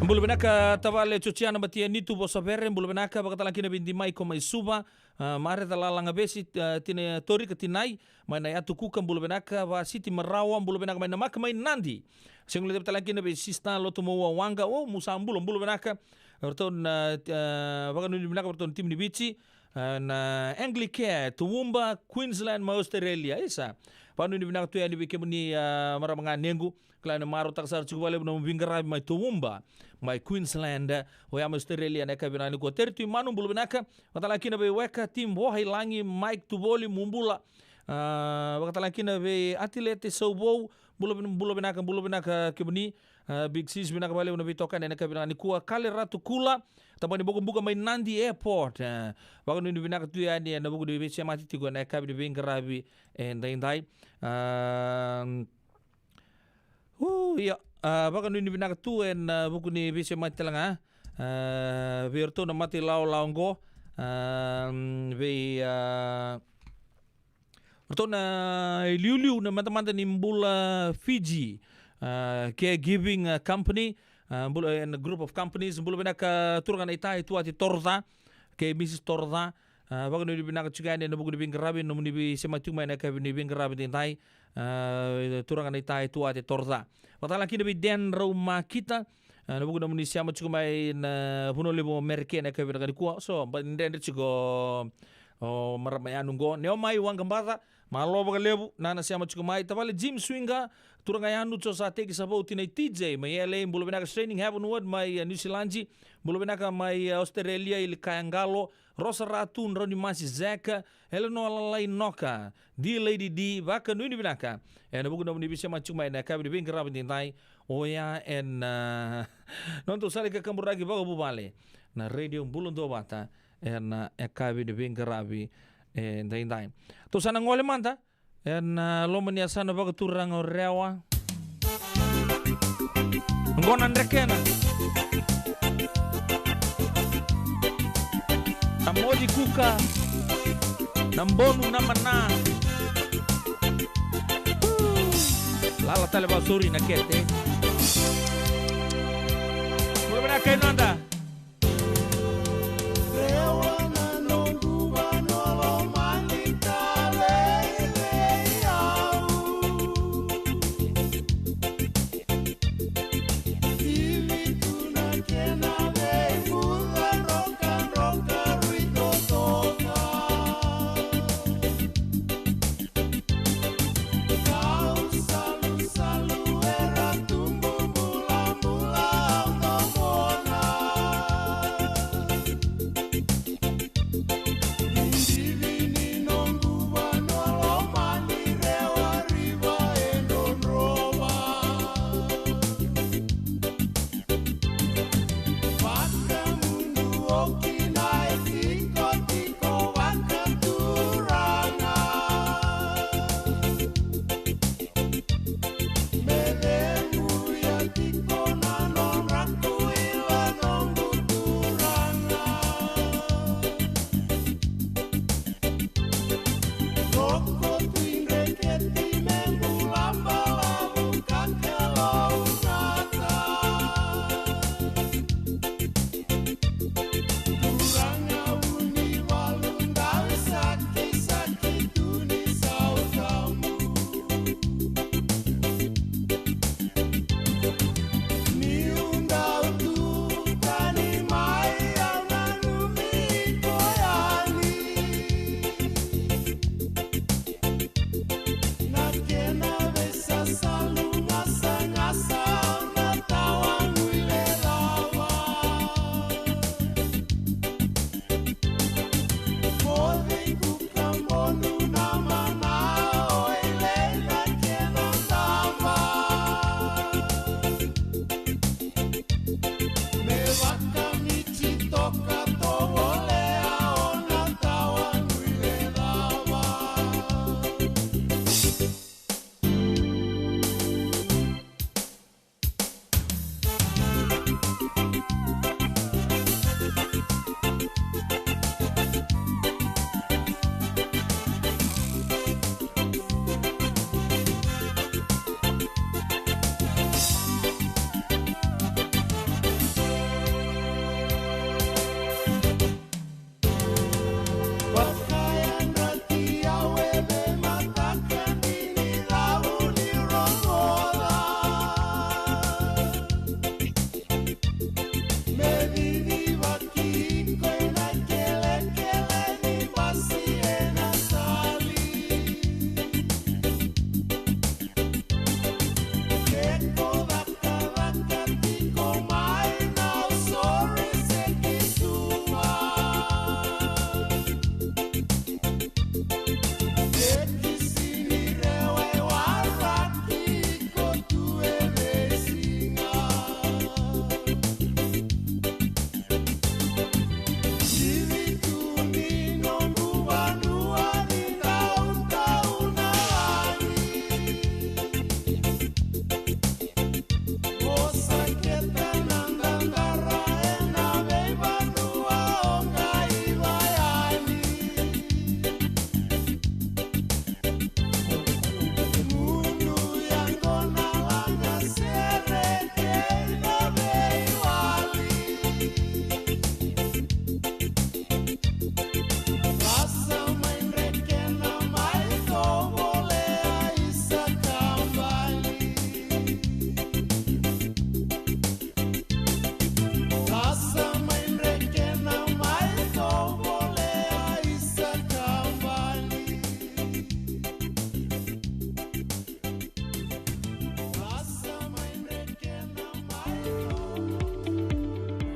Bula vinaka tavale Jojiana Matianitu Vosavere, bula vinaka vakatalega kina vei Dimaiko mai Suva, a, Mareca Lalagavesi, a, Tina Torika Tinai mai na Yatu Kuka, bula vinaka, Vasiti Marawa, bula vinaka mai Namaka mai Nadi. Sega ni levu talega kina vei Sista Lotomaua Waqa, o, mu sa bula, bula vinaka. Ratou na, a, vakanuinui vinaka vei ratou na timi ni Viti, a, na Anglicare, Toowoomba, Queensland mai Australia. Isa, vakanuinui vinaka tu yani vei kemuni, a, marama ganequ. Kila ni marautaka sara tiko vakalevu na veiqaravi mai Toowoomba, mai Queensland, oya mai Australia, na yakavi vinaka nikua. Tere Tuimanu, bula vinaka. Vakatalega kina vei weka, Tim Vohailagi, Mike Tuvoli, mu bula. A, vakatalega kina vei Atilete Sauvou, bula vin-, bula vinaka, bula vinaka kemuni. A, Big Sis, vinaka vakalevu na veitokani ena yakavi vinaka nikua. Kale Ratu Kula, tabana ni Bokobuka mai Nadi Airport. A, vakanuinui vinaka tu yani ena vuku ni veisemati tiko ena yakavi ni veiqaravi edaidai. A, u, ia, a, vakanuinui vinaka tu ena, a, vuku ni veisemati talega. A, vei iratou na mata ilawalawa oqo. A, vei, a, ratou na iliuliu na matamata ni bula Fiji, a, Caregiving, a, Company, a, bula, and group of companies, bula vinaka turaga na iTaʻi Tuate Toroca, kei Missus Toroca, a, vakanuinui vinaka tiko yani ena vuku ni veiqaravi, nomuni veisemati tiko mai ena yakavi ni veiqaravi edaidai, a, turaga na iTaʻi Tuate Toroca. Vakatalega kina vei Dan Raumakita, a, ena vuku nomuni sema tiko mai na vanua levu o Merika ena yakavi vinaka nikua. So, ba, dredre tiko o marama yanu qo. Neomai Waqabaca, malo vakalevu na na sema tiko mai. Tavale Jim Swinga, turaga yanu Josateki Savauti na iTJ mai L A, bula vinaka. Training Heavenward mai, a, New Zealand, bula vinaka mai, a, Australia, Ilikaya Qalo, Rosa Ratu, Draunimasi Zeka, Eleanor Lalai Noka, D Lady D, vakanuinui vinaka ena vuku nomuni veisemati tiko mai ena yakavi ni veiqaravi edaidai. Oya ena, a, nodatou sala ni kakaburaki vakavuvale na Radio Bula Duavata ena, a, yakavi ni veiqaravi edaidai. Tou sa na gole mada ena, a, loma ni yasana vakaturaga o Rewa. Oqo na Drekena. Na Moci Kuka, na Bonu, na Mana. Lala tale vakasauri na kete. Bula vinaka kei noda.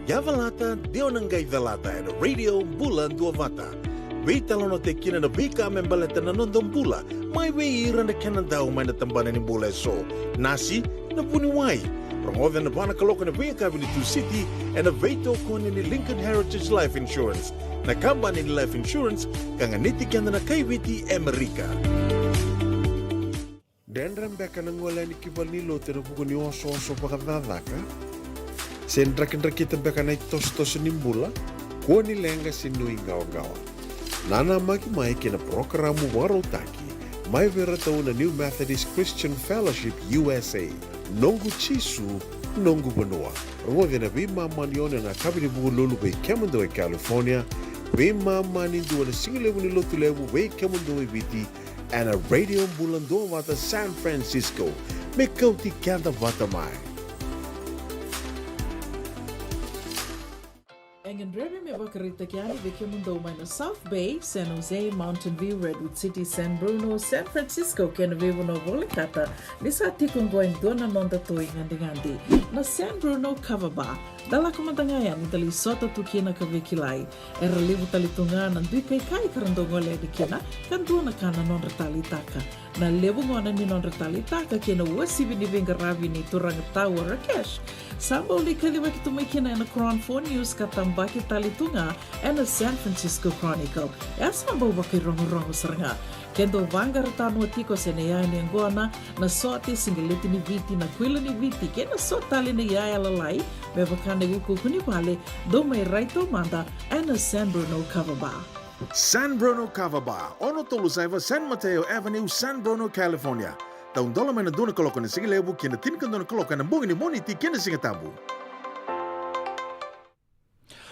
Yavalata, de o na qai calata ena Radio Bula Duavata. Veitalanoataki kina na veika me baleta na noda bula, mai vei ira na kena dau mai na tabana ni bula eso. Nasi, na vuniwai. Rogoca ena va na kaloko ena veiyakavi ni Tusiti, ena veitokoni ni Lincoln Heritage Life Insurance, na kabani ni life insurance ka ganiti keda na kaiviti Amerika. Dredre beka na gole yani ki valenilotu ena vuku ni osooso vakacakacaka? Se drakidrakita beka na itosotoso ni bula? Kua ni leqa se nuiqawaqawa. Nanamaki mai kei na parokaramu vakarautaki mai vei iratou na New Methodist Christian Fellowship U S A. Noqu Jisu, noqu vanua. Rogoci ena veimama ni ono ena yakavi ni Vukelulu vei kemudou e California, veimama ni dua ena sigalevu ni Lotulevu vei kemudou e Viti, ena Radio Bula Duavata San Francisco. Me kauti keda vata mai. E gadrevi me vakaraitaki yani vei kemudou mai na South Bay, San Jose, Mountain View, Redwood City, San Bruno, San Francisco kei na veivanua volekata, ni sa tiko oqo e dua na noda toi gadigadi, na San Bruno Kava Bar. Da lako mada ga yani da lai sota tu kina ka veikilai. Era levu tale tu ga na dui kaikai ka ra dau gole yani kina, ka dua na ka na nodra taleitaka. Na levu gona ni nodra taleitaka kei na uasivi ni veiqaravi ni turaga tau o Rakesh, sa bau lai kacivaki tu mai kina ena Cron Four News ka tabaki tale tu ga ena San Francisco Chronicle. E a sa bau vakairogorogo sara ga. Ke dau vaqara tanoa tiko se na iyaya ni yaqona, na sote, siqeleti ni Viti, na kuila ni Viti kei na so tale na iyaya lalai, me vaka na iukuuku ni vale, dou mai rai taumada ena San Bruno Kava Bar. San Bruno Kava Bar, ono tolu saiva San Mateo Avenue, San Bruno, California. Taudola mai na dua na kaloko ena sigalevu ki na tinikadua na kaloko ena bogi ni Moniti kei na Sigatabu.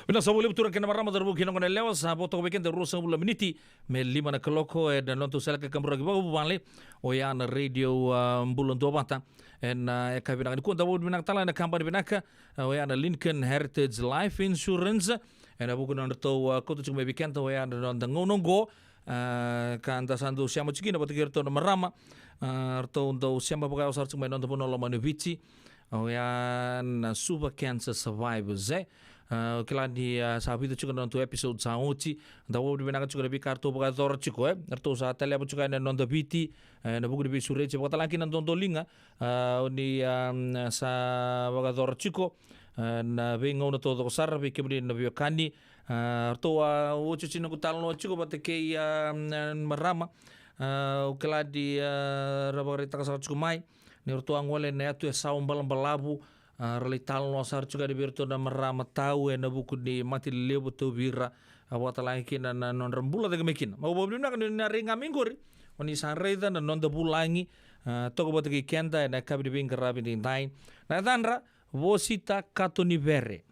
Vinaka sa vakalevu turaga kei na marama, cauravou kei na goneyalewa, sa vo toka vei keda e ruasagavulu na miniti me lima na kaloko ena nodatou seleka kaburaki vakavuvale, oya na Radio, ah, Bula Duavata. Ena, ah, yakavi vinaka nikua, da vakavinavinaka tale ena kabani vinaka, ah, oya na Lincoln Heritage Life Insurance, ena vuku ni nodratou, ah, kauta tiko mai vei keda oya na noda gauna oqo, ah, ka da sa dau sema tiko kina vata kei iratou na marama, ah, ratou dau sema vakayawa sara tiko mai na noda vanua lomani o Viti, oya na Suva Cancer Survivors, e. Ah, au kila ni, ah, sa vica tiko na nodatou episode sa oti. Da vakavinavinaka tiko na veika ratou vakayacora tiko, e. Ratou sa taleva tiko yani na noda Viti, e, ena vuku ni veisureti, vakatalega kina na dodoliga, ah, oni, ah, sa vakayacora tiko, ah, na veigauna taucoko sara vei kemuni na veiwekani. Ah, ratou a otioti noqu talanoa tiko vata kei, ah, na marama. Ah, au kila ni, ah, ra vakaraitaka sara tiko mai ni ratou a gole ena yatu e Sawabalabalavu, ah, ra lai talanoa sara tiko yani vei iratou na marama tau ena vuku ni mate levu tauvi ira, ah, vakatalega kina na nodra bula cake mai kina. Au vakavinavinaka ni na rai ga mai qori, oni sa raica na noda vulagi, ah, toka vata kei keda ena yakavi ni veiqaravi edaidai. Na yacadra, Vosita Katonivere.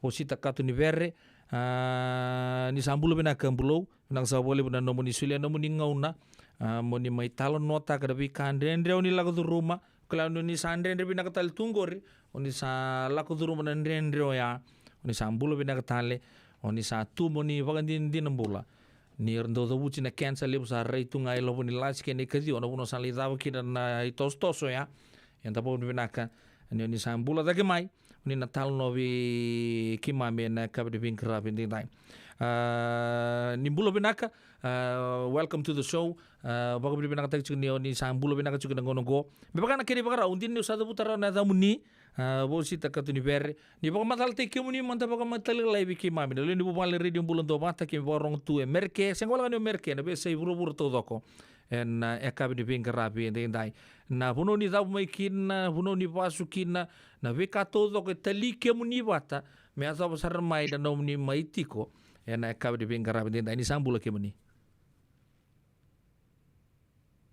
Vosita Katonivere, ah, ni sa bula vinaka Bulou, vinaka saka vakalevu na nomuni solia na nomuni gauna, ah, moni mai talanoataka na veika dredre oni lako curuma. Kila ni oni sa dredre vinaka tale tu qori, oni sa lako curuma na dredre oya, oni sa bula vinaka tale, oni sa tu moni vakadinadina bula. Ni ra dau cavuti na cancer levu sa rai tu ga e Lovonilasi kei Nakaciwa, na vanua sa lai cava kina na itosotoso oya. Eda vakavinavinaka ni oni sa bula cake mai, oni na talanoa vei keimami ena yakavi ni veiqaravi edaidai. Ah, ni bula vinaka, ah, welcome to the show. Ah, vakavinavinakataki tiko ni oni sa bula vinaka tiko ena gauna oqo. Me vaka na kena ivakarau, dina niu sa cavuta rawa na yacamuni, ah, Vosita Katonivere. Ni vakamacalataki kemuni mada vakamatailalai vei keimami na lewe ni vuvale Radio Bula Duavata, keimami vakarorogo tu e Mereke, sega walega ni o Mereke, na veiyasai vuravura taucoko. Ena, ah, yakavi ni veiqaravi edaidai. Na vanua ni cavu mai kina, vanua ni vasu kina, na veika taucoko e tali kemuni vata, me yacova sara mai na nomuni mai tiko ena yakavi ni veiqaravi edaidai. Ni sa bula kemuni.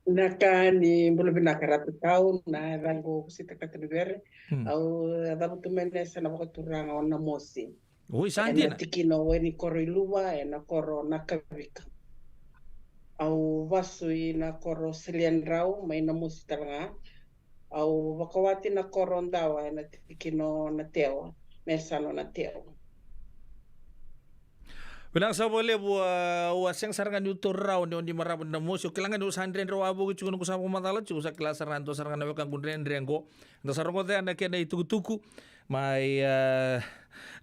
Na ka ni bula vinaka Ratu Tau, na yacaqu Vosita Katonivere. Hmm. Au a cavutu mai na yasana vakaturaga o Namosi. Oi, sa dina. Ena tikina o Wainikoroi Luva, ena koro Nakavika. Au vasu ina koro Siliadrau, mai Namosi talega. Au vakawati na koro Dawa, ena tikina o Natewa, na yasana o Natewa. Vinaka saka vakalevu, ah, au a sega sara ga niu taura rawa ni oni marama ni Namosi. Au kila ga niu sa dredre wavoki tiko, noqu sa vakamacala tiko, sa kila sara ga dua sara ga na wekaqu dredre qo. Da sa rogoca na kena itukutuku. Mai, ah,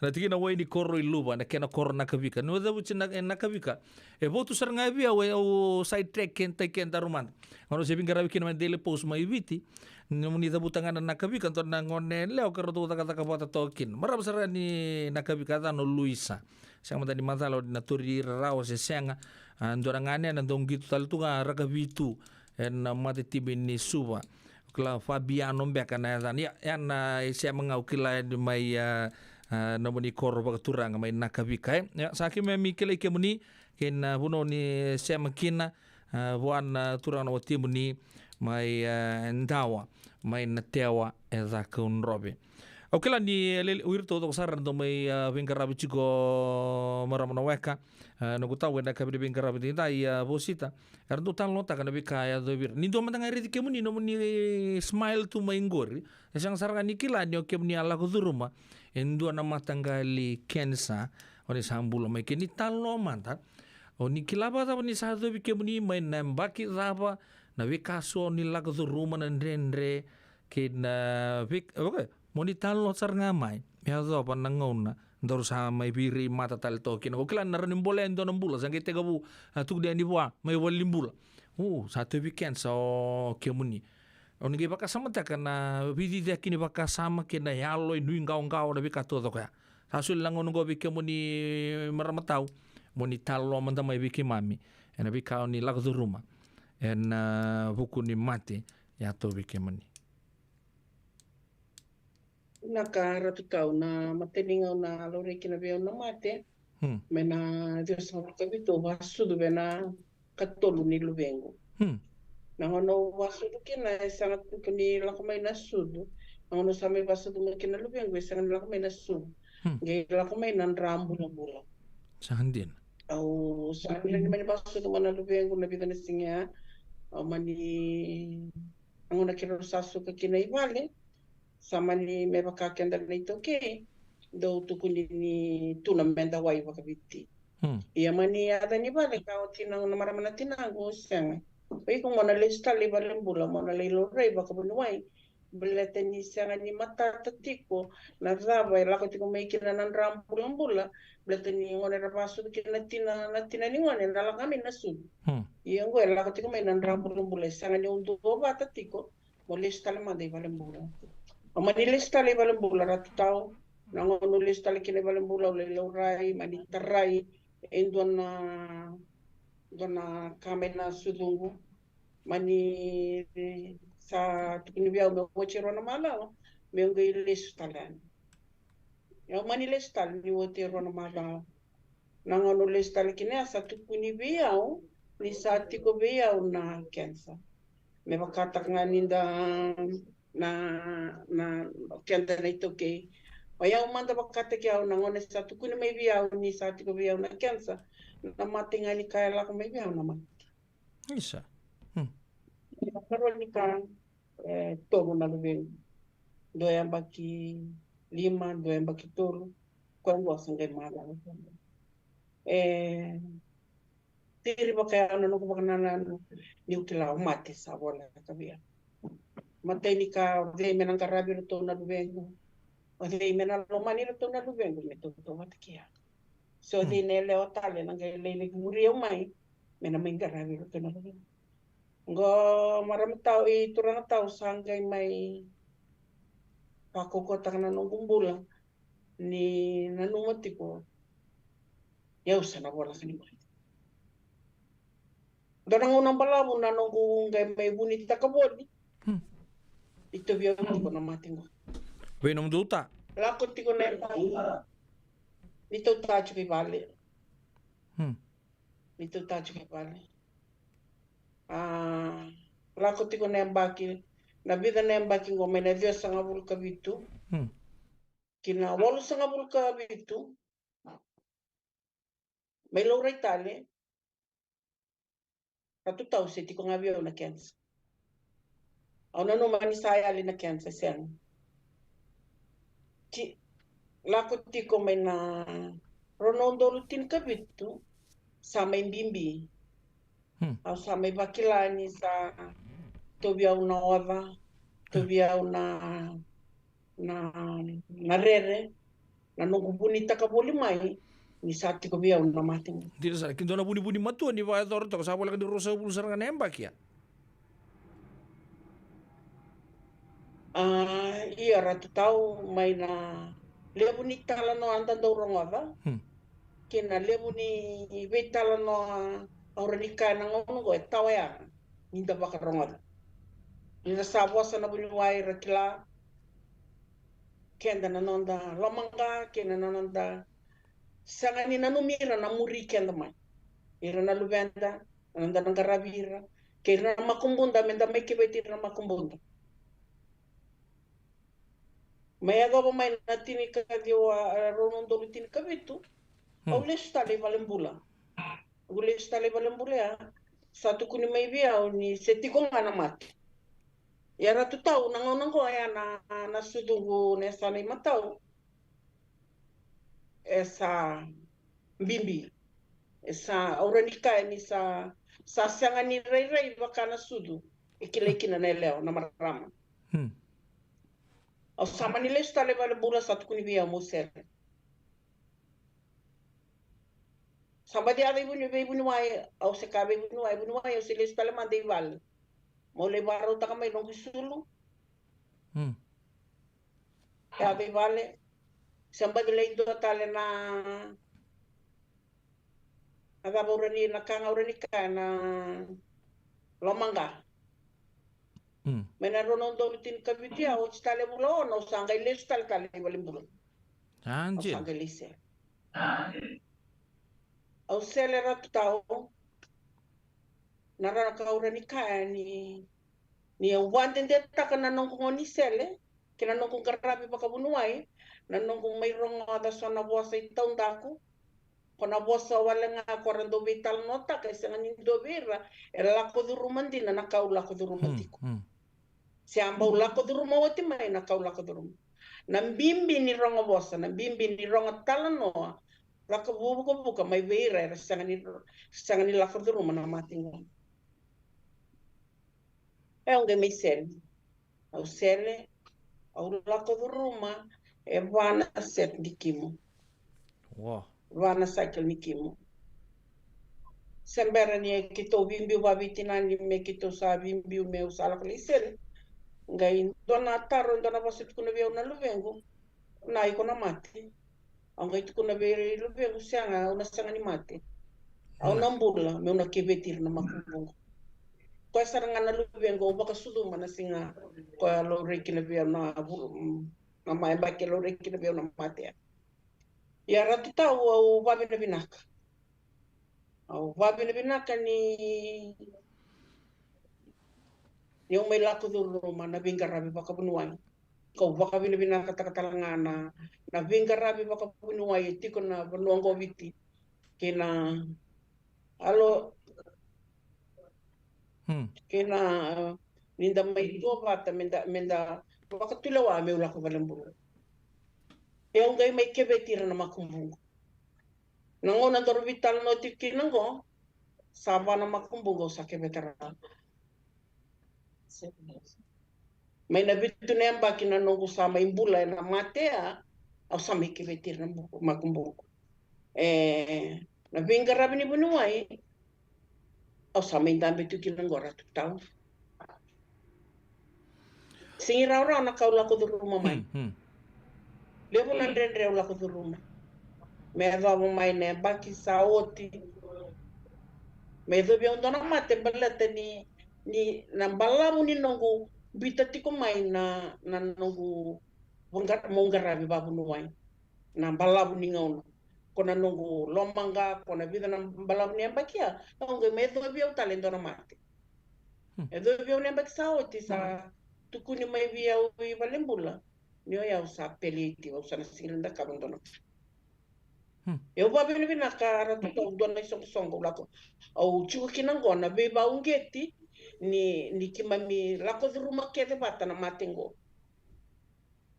na tikina wai ni koro i Luva, na kena koro Nakavika. Ni o cavuti na, e Nakavika. E votu sara ga vei au, e au side track ke tai ke daru mada. Gauna se veiqaravi kina mai Daily Post mai Viti. Nomuni cavuta ga na Nakavika, dua na gone lewa ka ratou cakacaka vata toka kina. Marama sara ni Nakavika, yacana o Luisa. Sega mada ni macala o ni na tori ira rawa se sega. Ah, dua na ganena dau qito tale tu ga rakavitu. Ena mata timi ni Suva. Kila Fabiano beka na yacana. Ia, ia na isema ga au kila yani mai, ah, ah, nomuni koro vakaturaga mai Nakavika, e. Ia, sa keimami kilai kemuni, kei na vanua ni sema kina, ah, vua na turaga na watimuni, mai, ah, Dawa, mai Natewa, e Cakaudrove. Au kila ni, e, lele, o iratou taucoko sara na dau mai, ah, veiqaravi tiko marama na weka, ah, noqu tau ena yakavi ni veiqaravi edaidai, ah, Vosita. Era dau talanoataka na veika e yacovi ira. Ni dua mada ga e raici kemuni, nomuni smile tu mai qori. E sega sara ga ni kila ni o kemuni a lako curuma e dua na mataqali kenisa, o ni sa bula mai. Ke ni talanoa mada, o ni kila vakacava ni sa yacovi kemuni, mai na yabaki cava, na veika so ni lako curuma, na dredre, kei na veika, okay, mo ni talanoa sara ga mai me yacova na gauna daru sa mai veirei mata tale toka kina. Ko kila na rawa ni bolea e dua na bula sa qai tekivu, ah, tukuni yani vua mai valenibula. O, sa tauvi kenisa o kemuni. O ni qai vakasamataka na veiciciyaki ni vakasama kei na yalo, e nuiqawaqawa, na veika taucoko ya. Sa soli na gauna oqo vei kemuni marama tau, mo ni talanoa mada mai vei keimami ena veika o ni lako curuma ena, ah, vuku ni mate ya tauvi kemuni. Na ka Ratu Tau, na imatai ni gauna a laurai kina vei au na mate, hmm, mai na ciwasagavulu ka vitu, au vasucu vei na ikatolu ni luvequ. Hmm. Na gauna au vasucu kina, e sega tiko ni lako mai na sucu. Na gauna au sa mai vasucu mai kina na luvequ, e sega ni lako mai na sucu. Hmm. Qai lako mai na dra bulabula. Sa dina. Au sa dina ni mani vasucu mai na luvequ na vica na siga ya. Au mani, na gauna keirau sa suka kina i vale, sa mani me vaka keda na iTaukei, dau tukuni ni tu na meda wai vakaviti. Hmm. Ia mani yaco ni vale ka oti na, na marama na tinaqu, sega. O iko mo na lesu tale i valenibula, mo na lai laurai vakavuniwai. Baleta ni sega ni matata tiko na cava e lako tiko mai kina na dra bulabula. Baleta ni gone era vasucu kina na tina, na tina ni gone, na lako mai na sucu. Hmm. Ia oqo e lako tiko mai na dra bulabula, e sega ni duavata tiko. Mo lesu tale mada i valenibula. Au mani lesu tale i valenibula, Ratu Tau. Na gauna au lesu tale kina i valenibula, au lai laurai, mani tarai e dua na, dua na ka mai na sucuqu. Mani sa tukuni vei au meu oti e rua na macawa meu qai lesu tale yani. Au mani lesu tale ni oti e rua na macawa. Na gauna au lesu tale kina ya, sa tukuni vei au ni sa tiko vei au na kenisa. Me vakataka ga ni da na, na, keda na iTaukei. O yau mada vakataki au, na gauna sa tukuni mai vei au ni sa tiko vei au na kenisa, na mate ga ni ka e lako mai vei au na mate. Isa. Hmm. Karua ni ka, e, tolu na luvequ. Dua yabaki lima, dua yabaki tolu. Koya qo sa qai macawa. E, tiri vaka yau na noqu vakanananu niu kila o mate sa voleka vei au. Matai ni ka, o cei me na qaravi iratou na luvequ? O cei me na lomani iratou na luvequ me tautauvata kei au? So, hmm, cei na yalewa tale na qai lai laki muri au mai me na mai qaravi iratou na luvequ? Qo marama tau, i turaga tau, sa qai mai vakaukauataka na noqu bula ni nanuma tiko ni au sa na voleka ni mate. Dua na gauna balavu na noqu qai mai vunitaka voli. Hmm. Ni tauvi au tiko na mate qo. Vei nomudou ta? Lako tiko na yabaki. Ni tau ta tiko i vale. Hmm. Ni tau ta tiko i vale. A, lako tiko na yabaki, na vica na yabaki qo, mai na ciwasagavulu ka vitu, hmm, ki na walusagavulu ka vitu, mai laurai tale, Ratu Tau, se tiko ga vei au na kenisa. Au nanuma ni sa yali na kenisa, sega. Ti, lako tiko mai na rua na udolu tinikavitu, sa mai bibi. Hmm. Au sa mai vakila ni sa tauvi au na oca, tauvi au na, na, na rere, na noqu vunitaka voli mai ni sa tiko vei au na mate qo. Dina sara, ki dua na vunivuni matua ni vakayacora toka, sa voleka ni ruasagavulu sara ga na yabaki ya. A, ia Ratu Tau, mai na levu ni talanoa da dau rogoca, hmm, kei na levu ni veitalanoa au rawa ni kaya na gauna oqo e tawa ya ni da vakarogoca. Ni da sa vosa na vuniwai ra kila keda na noda lomaqa, kei na noda sega ni nanumi ira na muri keda mai. Ira na luveda, na noda na qaravi ira, kei ira na makubuda, me da mai keveti ira na makubuda. Mai yacova mai na tinikaciwa, e, rua na udolu tinikavitu, hmm, au lesu tale i valenibula. Au lesu tale i valenibula ya, sa tukuni mai vei au ni se tiko ga na mate. Ia Ratu Tau, na gauna oqo ya na, na sucuqu na yasana i matau e sa bibi. E sa, au rawa ni kaya ni sa, sa sega ni rairai vaka na sucu e kilai kina na yalewa, na marama. Hmm. Au sa mani lesu tale i valenibula, sa tukuni vei au meu sele. Sa baci yaco i vuni, vei vuniwai, au se kaya vei vuniwai, vuniwai, au se lesu tale mada i vale. Meu lai vakarautaka mai noqu isulu. Hmm. Yaco i vale. Se baci lai dua tale na, na cava au rawa ni, na ka ga au rawa ni kaya, na lomaqa. Hmm. Mai na rua na udolu tinikavitu ya, oti tale vula ono, au sa qai lesu tale, tale i valenibula. A, au sa qai lai sele. Au sele Ratu Tau, na rawa ka au rawa ni kaya ni, ni au vakadedetaka na noqu gaunisele kei na noqu qaravi vakavuniwai, na noqu mai rogoca so na vosa i taudaku, ko na vosa wale ga ko ra dau veitalanoataka, e sega ni dua vei ira e lako curuma dina na ka au lako curuma tiko. Hmm. Se a bau lako curuma oti mai na ka au lako curuma. Na bibi ni rogo vosa, na bibi ni rogo talanoa, lako vukavuka mai vei ira era sega ni, sega ni lako curuma na mate qo. E, au qai mai sele. Au sele, au lako curuma e va na set ni kimo. Wow. Va na cycle ni kimo. Se bera ni keitou veibiu vaveitinani, me keitou sa veibiu meu sa lako lai sele. Qai dua na taro, dua na vosa tukuna vei au na luvequ, na iko na mate. Au qai tukuna vei luvequ, sega, au na sega ni mate. Au na bula meu na keveti ira na makubuqu. Koya sara ga na luvequ au vakasucuma na siga koya laurai kina vei au na vula, mm, na ma yabaki e laurai kina vei au na mate ya. Ia Ratu Tau, au vavinavinaka. Au vavinavinaka ni, ni au mai lako curuma na veiqaravi vakavuniwai. Kau vakavinavinakataka tale ga na, na veiqaravi vakavuniwai e tiko na vanua oqo o Viti. Kei na alo, hmm, kei na, ni da mai duavata, me da, me da vakatulewa meu lako valenibula. E au qai mai keveti ira na makubuqu. Na gauna daru veitalanoa tiko kina oqo, sa va na makubuqu au sa keveta rawa. Mai na vitu na yabaki na noqu sa mai bula ena mate ya, au sa mai keveti ira na makubuqu. E, na veiqaravi ni vuniwai, au sa mai dabe tu kina oqo Ratu Tau. Sigi rawarawa na ka au lako curuma mai. Hmm, hmm. Levu na dredre au lako curuma. Me yacova mai na yabaki sa oti. Me yacovi au dua na mate baleta ni, ni na balavu ni noqu biuta tiko mai na, na noqu vaqara-, meu qaravi vavuniwai. Na balavu ni gauna. Ko na noqu lomaqa, ko na vica na balavu ni yabaki ya, au qai me yacovi au tale e dua na mate. Hmm. Yacovi au na yabaki sa oti, sa tukuni mai vei au i valenibula ni o yau sa palliative, au sa na sega ni cakava e dua na. Hmm. Au vavinavinaka Ratu Tau, dua na isoqosoqo au lako, au tiko kina oqo na veivauqeti ni, ni keimami lako curuma kece vata na mate oqo.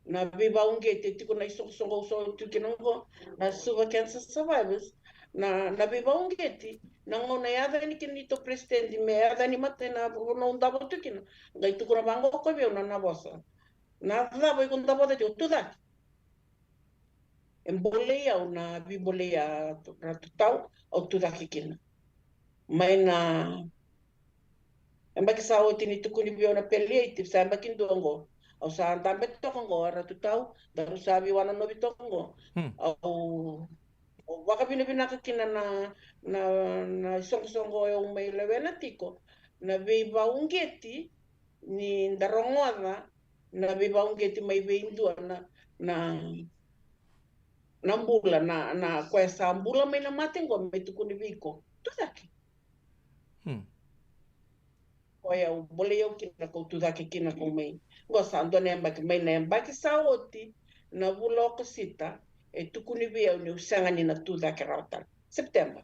Na veivauqeti e tiko na isoqosoqo au sa tu kina oqo, na Suva Cancer Survivors, na, na veivauqeti, na gauna e yaco yani kina neitou president me yaco yani mate na vanua au davo tu kina, qai tukuna vaqo ko vei au na, na vosa. Na cava iko dau vata tiko, tucake. E bolei au na veibolei a Ratu Tau, au tucake kina. Mai na yabaki sa oti ni tukuni vei au na palliative, sa yabaki dua oqo. Au sa dabe toka oqo, Ratu Tau, daru sa veiwanonovi toka oqo. Hmm. Au, au vakavinavinaka kina na, na, na isoqosoqo au mai lewena tiko, na veivauqeti ni da rogoca, na veivauqeti mai vei dua na, na, na bula, na, na koya sa bula mai na mate oqo, me tukuni vei iko, tucake. Hmm. Koya au bolei au kina, kau tucake kina, kau mai. Oqo sa dua na yabaki, mai na yabaki sa oti, na vula Okosita, e tukuni vei au niu sega ni na tucake rawa tale. September.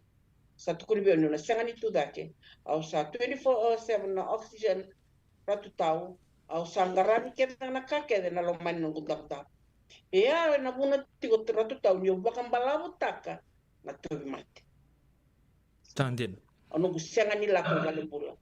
Sa tukuni vei au niu na sega ni tucake. Au sa twenty-four oh seven na oxygen, Ratu Tau. Au sa qaravi kece na ka kece na loma ni noqu davodavo. Ia, na vuna tiko, Ratu Tau, niu vakabalavutaka na tauvimate. Sa dina. O noqu sega ni lako valenibula.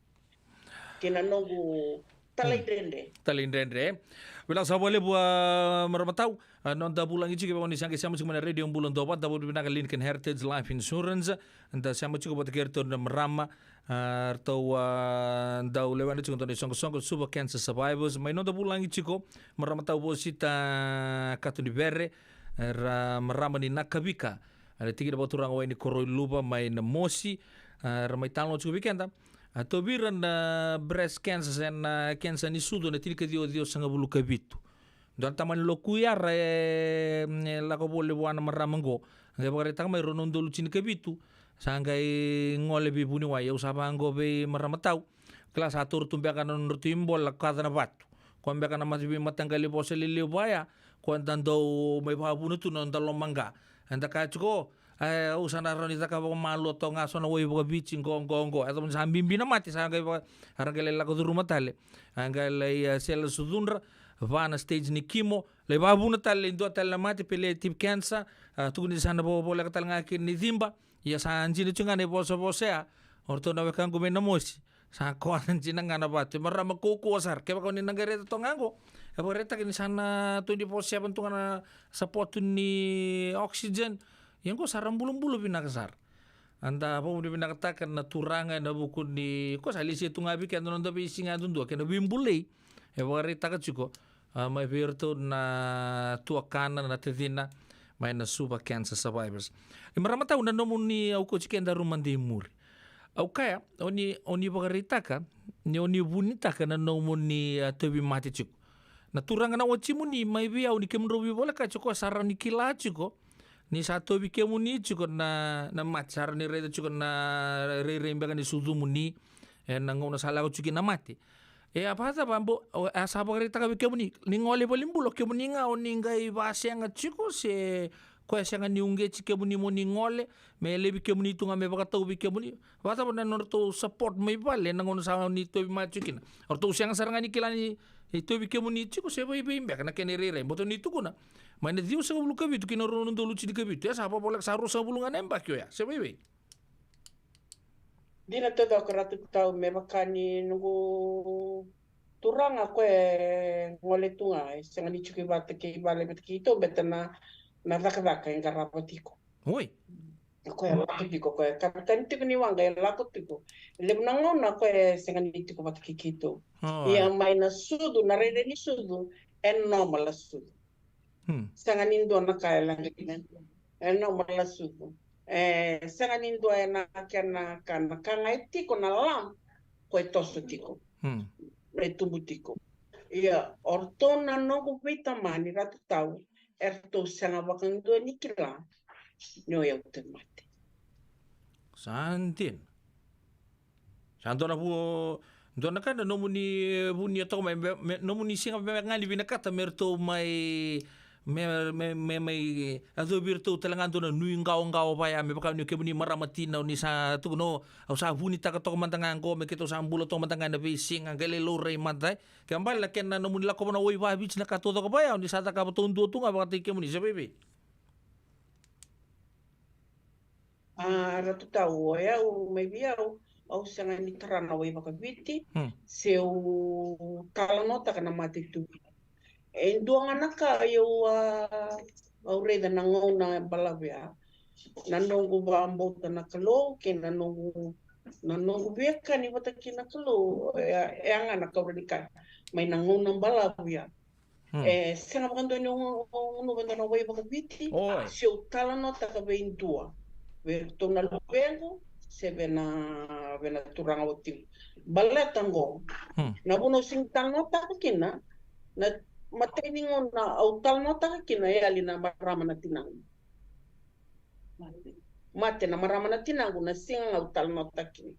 Kei na noqu talaidredre. Talaidredre. Vinaka sara vakalevu, a, marama Tau. A, noda vulagi tiko, vaka ni sa qai sema tiko mai na Radio Bula Duavata, da vakavinavinaka Lincoln Heritage Life Insurance. Da sema tiko vata kei iratou na marama, a, ratou, a, dau lewena tiko dua na isoqosoqo, Suva Cancer Survivors. Mai noda vulagi tiko, marama Tau Vosita Katonivere, era marama ni Nakavika. Era tikina vakaturaga Wainikoroi Luva mai Namosi, a, era mai talanoa tiko vei keda. A, tauvi ira na breast cancer, se na cancer ni sucu, na tinikaciwa ciwasagavulu ka vitu. Dua na tamani Lokuiara e, e lako voli vua na marama oqo. Qai vakaraitaka mai rua na udolu tinikavitu. Sa qai gole veivuniwai, au sa vaqo vei marama Tau. Kila sa toro tu beka na nodratou ibola, kaca na vatu. Ko beka na mate veimataqali vosa lelevu vaya, ko da dau mai vakavuna tu na noda lomaqa. Eda kaya tiko, e, au sa na rawa ni cakava vakamalua toka ga so na wai vakaviti qo, qo, qo. E, sa bibi na mate, sa qai vaka, era qai lai lako curuma tale. A qai lai, e, sele sucudra, va na stage ni kimo, lai vakavuna tale, lai dua tale na mate, palliative cancer, a, tukuni sa na vo-, voleka tale ga kina ni ciba. Ia sa dina tiko ga na ivosavosa ya, o ratou na wekaqu mai Namosi. Sa koya dina ga na vatu, e marama kaukaua sara. Kevaka o ni na qai raica toka ga qo, e vakaraitaki ni sa na twenty-four seven tu ga na support ni oxygen. Ia qo sa ra bulabula vinaka sara. Eda vakavinavinakataka na Turaga ena vuku ni ko sa lesia tu ga vei keda na noda veisiga yadudua kei na veibulei e vakaraitaka tiko, a, mai vei iratou na tuakana, na tacina mai na Suva Cancer Survivors. Ni marama Tau, na nomuni, au kauti kedaru mada i muri. Au kaya, o ni, o ni vakaraitaka ni o ni vunitaka na nomuni, a, tauvimate tiko. Na turaga na watimuni mai vei au, ni kemudrau veivolekati, o koya sa rawa ni kila tiko ni sa tauvi kemuni tiko na, na mate, sa rawa ni raica tiko na rairai beka ni sucumuni ena gauna sa lako tiko kina na mate. E a vakacava, bo-, o, a sa vakaraitaka vei kemuni ni gole i valenibula, o kemuni ga o ni qai vasega tiko, se koya sega ni uqeti kemuni mo ni gole, me laivi kemuni tu ga me vakatau vei kemuni? Vakacava na nodratou support mai vale ena gauna sa ni tauvi mate tiko kina? O ratou sega sara ga ni kila ni tauvi kemuni tiko, se vaivei beka na kena irairai? Baleta ni tukuna mai na ciwasagavulu ka vitu ki na rua na udolu tinikavitu, e sa vavoleka sa ruasagavulu ga na yabaki oya, se vaivei? Dina taucoko, Ratu Tau, me vaka ni noqu turaga, o koya e gole tu ga, e sega ni tiko i vata kei vale vata keitou, baleta na, na cakacaka e qarava tiko. Oi. O koya e lako tiko, o koya e kanikani tiko ni waqa, e lako tiko. E levu na gauna o koya e sega ni tiko vata kei keitou. Oi. Ia mai na sucu, na rairai ni sucu, e normal na sucu. Hmm. Sega ni dua na ka e laga kina. E normal na sucu. E sega ni dua e na kena ka, na ka ga e tiko na lump, ko e toso tiko. Hmm. E tubu tiko. Ia, o ratou na noqu veitamani, Ratu Tau, eratou sega vakadua ni kila ni o yau tauvimate. Sa dina. Sa dua na vu-, dua na ka na nomuni vunia toka mai, me, me, nomuni sega beka ga ni vinakata me ratou mai, me, me, me mai yacovi iratou tale ga dua na nuiqawaqawa vaya, me vaka ni o kemuni marama tina, o ni sa tukuna, au sa vunitaka toka mada ga qo, me keitou sa bula toka mada ga ena veisiga, qai lai laurai mada, e. Kena ibalebale na kena nomuni lakova na wai vakaviti, na ka taucoko vaya, o ni sa cakava taudua tu ga vakataki kemuni, se vaivei? A, Ratu Tau, o yau, mai vei au, au sega ni tara na wai vakaviti, hmm, se u talanoataka na matanitu. E dua ga na ka au a, au raica na gauna e balavu ya. Na noqu vakabauta na Kalou kei na noqu, na noqu veiwekani vata kei na Kalou, e, e a ga na kaura ni ka mai na gauna balavu ya. Hmm. E sega vakadua ni au gunuva e dua na wai vakaviti. Oi. Se au talanoataka vei dua, vei ratou na luvequ se vei na, vei na turaga watiqu. Baleta qo, hmm, na vuna au sega ni talanoataka kina, na matai ni gauna au talanoataka kina e yali na marama na tinaqu. Mate na marama na tinaqu na siga ga au talanoataka kina.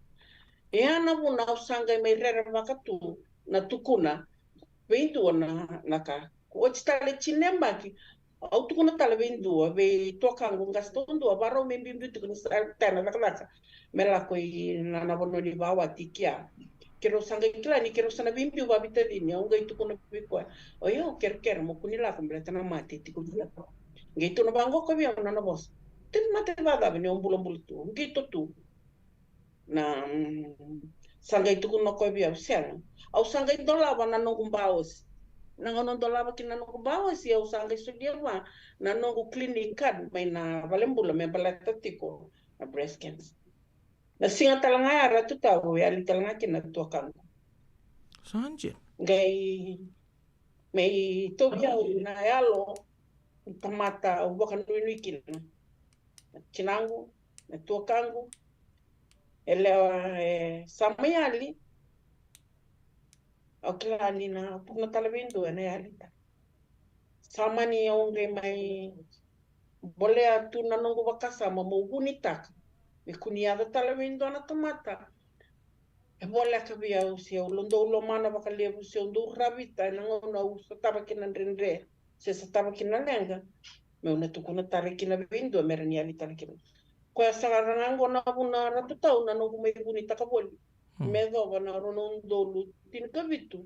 E a na vuna au sa qai mai rerevaka tu na tukuna vei dua na, na ka. Oti tale tini na yabaki, au tukuna tale vei dua, vei tuakaqu qase taudua, varau me biubiu tiko ni sa retire na cakacaka me lako i na, na vanua ni vawati kia. Keirau sa qai kila ni keirau sa na veibiu vavitacini, au qai tukuna vei koya, o yau kerekere mo kua ni lako baleta na mate tiko via. Qai tukuna vaqo ko vei au na nona vosa, tini mate vacava ni au bulabula tu, au qito tu. Na, mm, sa qai tukuna o koya vei au, sega. Au sa qai dolava na noqu baosi. Na gauna au dolava kina na noqu baosi, au sa qai solia vua na noqu cleaning card mai na valenibula me baleta tiko na breast cancer. Na siga tale ga ya Ratu Tau, e yali tale ga kina na tuakaqu. Sa dina. Qai mai tauvi au na yalo, tamata au vakanuinui kina. Na tinaqu, na tuakaqu, e lewa, e, sa mai yali. Au kila ni na tukuna tale vei dua ena yali tale. Sa mani au qai mai bolea tu na noqu vakasama meu vunitaka me kua ni yaco tale vei dua na tamata e voleka vei au, se au dau lomana vakalevu, se au dau ravita ena gauna au sotava kina dredre se sotava kina leqa, meu na tukuna tale kina vei dua me rawa ni yali tale kina. Koya sara ga qo na vuna Ratu Tau na noqu mai vunitaka voli. Hmm. Me yacova na rua na udolu tinikavitu.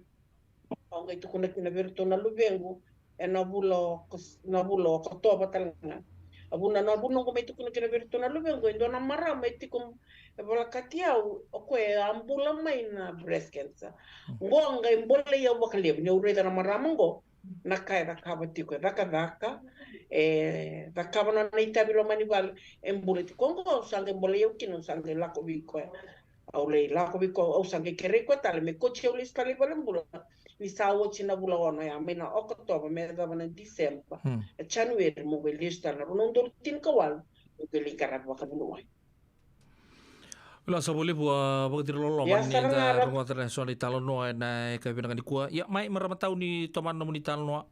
Au qai tukuna kina vei iratou na luvequ ena vula o Oks-, na vula o Okotova tale ga. A vuna, na vuna au qai mai tukuna kina vei iratou na luvequ, e dua na marama e tiko e volekati au, o koya e a bula mai na breast cancer. Hmm. Qo qai bolei au vakalevu ni au raica na marama qo, na ka e cakava tiko, e cakacaka, e cakava na nona itavi loma ni vale, e bula tiko. Qo au sa qai bolei au kina, au sa qai lako vei koya. Au lai lako vei koya, au sa qai kerei koya tale me kauti au lesu tale i valenibula. Ni sa oti na vula ono ya, mai na Okotova me yacova na Tiseba, hmm, na Janueri, meu qai lesu tale na rua na udolu tinikawalu, meu qai lai qaravi vakavuniwai. Vinaka sara vakalevu, a, Vakaciri Loloma, ni da rogoca tale na so na italanoa ena yakavi vinaka nikua. Ia, mai marama Tau, ni tomana nomuni italanoa.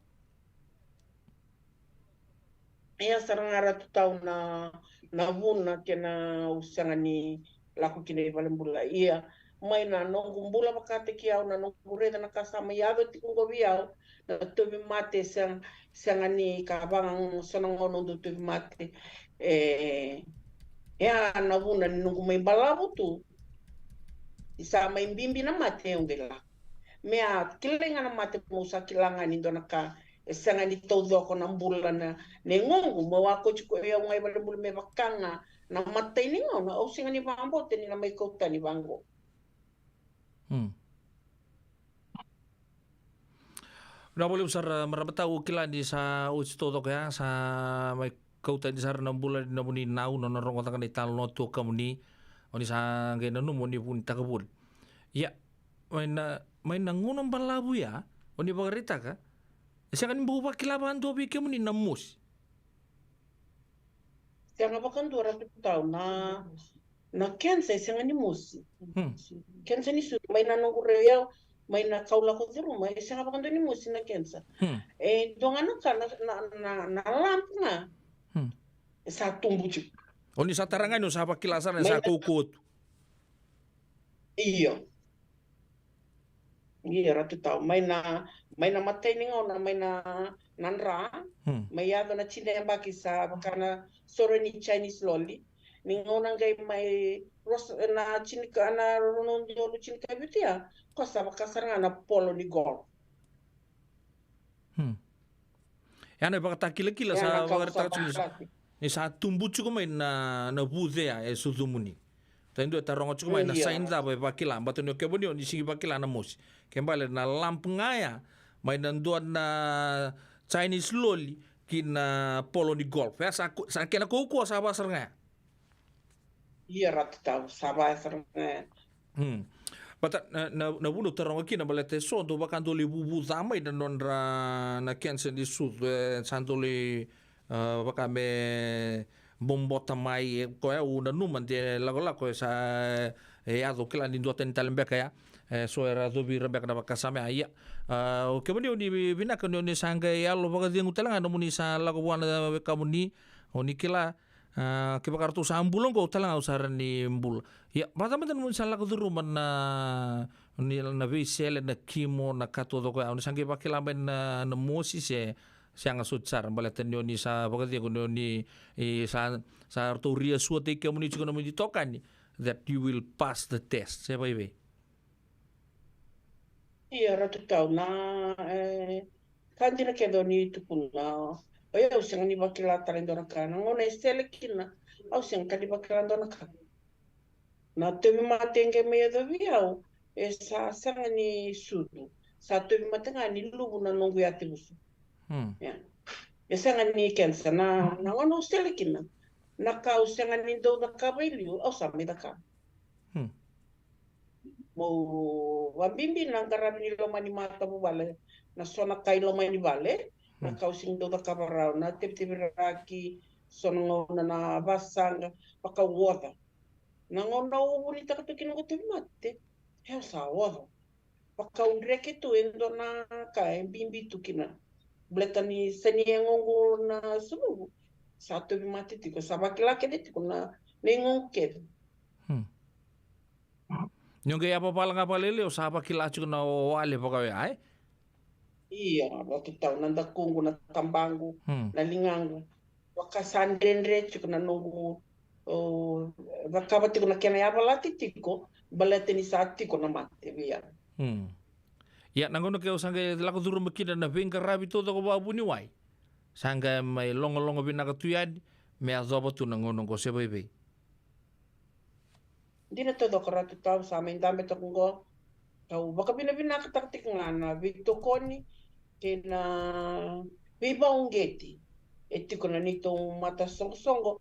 Ia sara ga Ratu Tau na, na vuna kena au sega ni lako kina i valenibula. Ia, mai na noqu bula vakataki au, na noqu raica na ka sa mai yaco tiko qo vei au, na tauvimate sega, sega ni ka vaka ga so na gauna au dau tauvimate. E, e a na vuna ni noqu mai balavu tu, ni sa mai bibi na mate, au qai lako. Me a kilai ga na mate, meu sa kila ga ni dua na ka e sega ni taucoko na bula na, na yagoqu, meu a kauti koya au ga i valenibula me vaka ga na matai ni gauna au sega ni vakabauta ni na mai kau tani vaqo. Hmm. Vinaka vakalevu sara, marama Tau, au kila ni sa oti taucoko ya, sa mai kau tani sara na bula ni nomuni nau, nona rogoca ga na italanoa, tuakamuni, o ni sa qai nanuma o ni vunitaka voli. Ia, mai na, mai na gauna balavu ya o ni vakaraitaka, e sega ni bau vakila vakadua vei kemuni na mosi. Sega vakadua Ratu Tau, na, na kenisa e sega ni mosi. Hmm. Kenisa ni sucu, mai na noqu raica, mai na ka au lako curuma, e sega vakadua ni mosi na kenisa. Hmm. E dua ga na ka, na, na, na, na lump ga. Hmm. E sa tubu tiko. O ni sa tara ga ni o sa vakila sara ni sa kaukauwa tu. Io. Io, Ratu Tau, mai na, mai na matai ni gauna, mai na, na dra, hmm, mai yaco na tini na yabaki sa vaka na soro ni Chinese loli. Ni gauna qai mai ros-, na tinika, na rua na udolu tinikavitu ya, ko sa vaka sara ga na polo ni golf. Hmm. Ya na ivakatakilakila sa vakaraitaka tiko ni sa, ni sa tubu tiko mai na, na vuce ya e sucumuni. Sa dua e taroga tiko mai na sign cava e vakila, baleta ni o kemuni o ni sega ni vakila na mosi. Ke bale na lump ga ya, mai na dua na Chinese loli ki na polo ni golf. E sa, sa kena kaukauwa sa vaka sara ga ya. Ia, Ratu Tau, sa vaka sara ga ya. Hmm. But na, na, na vuna au taroga kina baleta e so dau vaka dau lai vuvu ca mai na nodra na cancer ni sucu, e sa dau lai, e, vaka me bobota mai, e, koya au nanuma de lakolako e sa, e, yaco kila ni duatani tale beka ya. E so era yacovi ira beka na vakasama ya. Ia, a, o kemuni o ni vinaka ni o ni sa qai yalo vakacegu tale ga nomuni sa lako vua na wekamuni, o ni kila, a, kevaka ratou sa bula oqo, au tale ga au sa rawa ni bula. Ia, vata mada nomuni sa lako curuma na, ni na veisele, na kimo, na ka taucoko ya, o ni sa qai vakila mai na, na mosi se sega soti sara, baleta ni o ni sa vakacegu ni o ni, i, sa, sa ratou reassuretaki kemuni tiko nomuni itokani that you will pass the test, se vaivei? Ia, Ratu Tau, na, e, ka dina kece o ni tukuna, o yau au sega ni vakila tale dua na ka. Na gauna e sele kina, au sega ka ni vakila dua na ka. Na tauvimate e qai mai yaco vei au, e sa sega ni sucu. Sa tauvimate ga ni luvu na noqu yatevusu. Hmm. Ia. E sega ni kenisa. Na, na gauna au sele kina, na ka au sega ni dau cakava i liu, au sa mai cakava. Hmm. Mo vabibi na qaravi ni loma ni matavuvale, na so na ka i loma ni vale, na, hmm, ka au sega ni dau cakava rawa, na teviteviraki, so na gauna na vasaqa, vaka au oca. Na gauna au vunitaka tu kina noqu tauvimate, e au sa oca. Vaka au dreke tu e dua na ka e bibi tu kina. Baleta ni sa ni yagoqu na suluvu. Sa tauvimate tiko, sa vakila kece tiko na, na yagoqu kece. Hmm. Ni o qai yavavala ga vakalailai, o sa vakila tiko na wale vakaoya, e? Ia, Ratu Tau, na dakuqu, na tabaqu, hmm, na ligaqu. Vaka sa dredre tiko na noqu, o, cakava tiko na kena yavalati tiko, baleta ni sa tiko na mate vei au. Hmm. Ia, na gauna ke o sa qai lako curuma kina na veiqaravi taucoko vakavuniwai, sa qai mai logologo vinaka tu yani me yacova tu na gauna oqo, se vaivei? Dina taucoko, Ratu Tau, sa mai dabe toka oqo. Kau vakavinavinakataka tiko ga na veitokoni kei na veivauqeti e tiko na neitou matasoqosoqo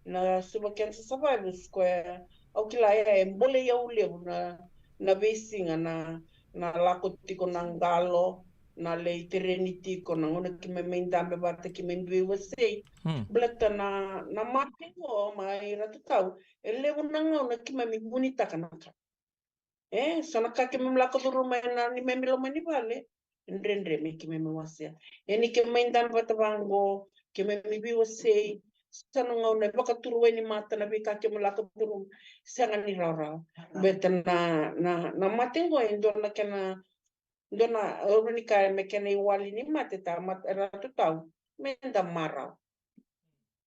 na Suva Cancer Survivors, koya au kila ya e bolei au levu na, na veisiga, na, na lako tiko na qalo, na lai tereni tiko, na gauna keimami mai dabe vata, keimami veiwasei. Hmm. Baleta na, na mate qo, mai Ratu Tau, e levu na gauna keimami vunitaka na ka. E so na ka keimami lako curuma ena neimami loma ni vale, dredre me keimami wasea. Ia ni keimami dabe vata vaqo, keimami veiwasei, so na gauna e vakaturu wainimata na veika keimami lako curuma, sega ni rawarawa. Baleta na, na, na mate qo e dua na kena, dua na, au rawa ni kaya me kena iwali ni mate, ta mate, Ratu Tau, meda marau.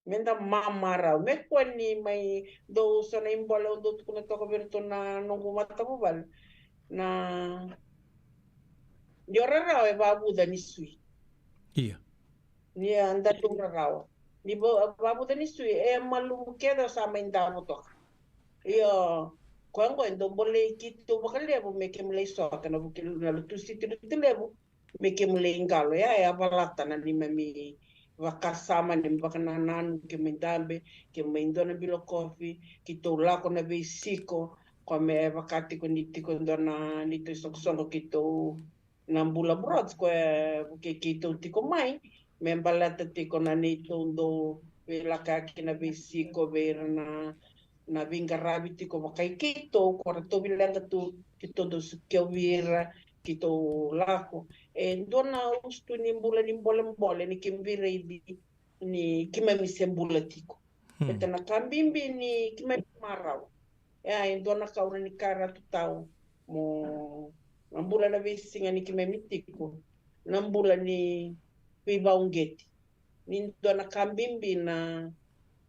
Meda mamarau. Me kua ni mai dou so na ibole au dau tukuna toka vei iratou na noqu matavuvale. Na, ni o rarawa e vavuca ni sui. Ia. Ni a da dau rarawa. Ni va-, vavuca ni sui, e malumu kece o sa mai davo toka. Io, koya qo e dau bolei keitou vakalevu me kemu lai sota na vuki na lotu siti lotu levu, me kemu lai qalo. Ia, e a valata na neimami vakasama, neimami vakanananu, kemu mai dabe, kemu mai dua na bilo kofi, keitou lako na veisiko, koya me vaka tiko ni tiko dua na neitou isoqosoqo keitou na Bula Broads, koya vukei keitou tiko mai, me baleta tiko na neitou dau veilakoyaki na veisiko vei ira na, na veiqaravi tiko vakai keitou, ko ratou veileqa tu, keitou dau sukevi ira, keitou lako. E dua na usutu ni bula ni bolebole ni keimami raici ni keimami se bula tiko. Hmm. Baleta na ka bibi ni keimami marau. E a, e dua na ka au rawa ni kaya, Ratu Tau, mo na bula na veisiga ni keimami tiko, na bula ni veivauqeti. Ni dua na ka bibi na,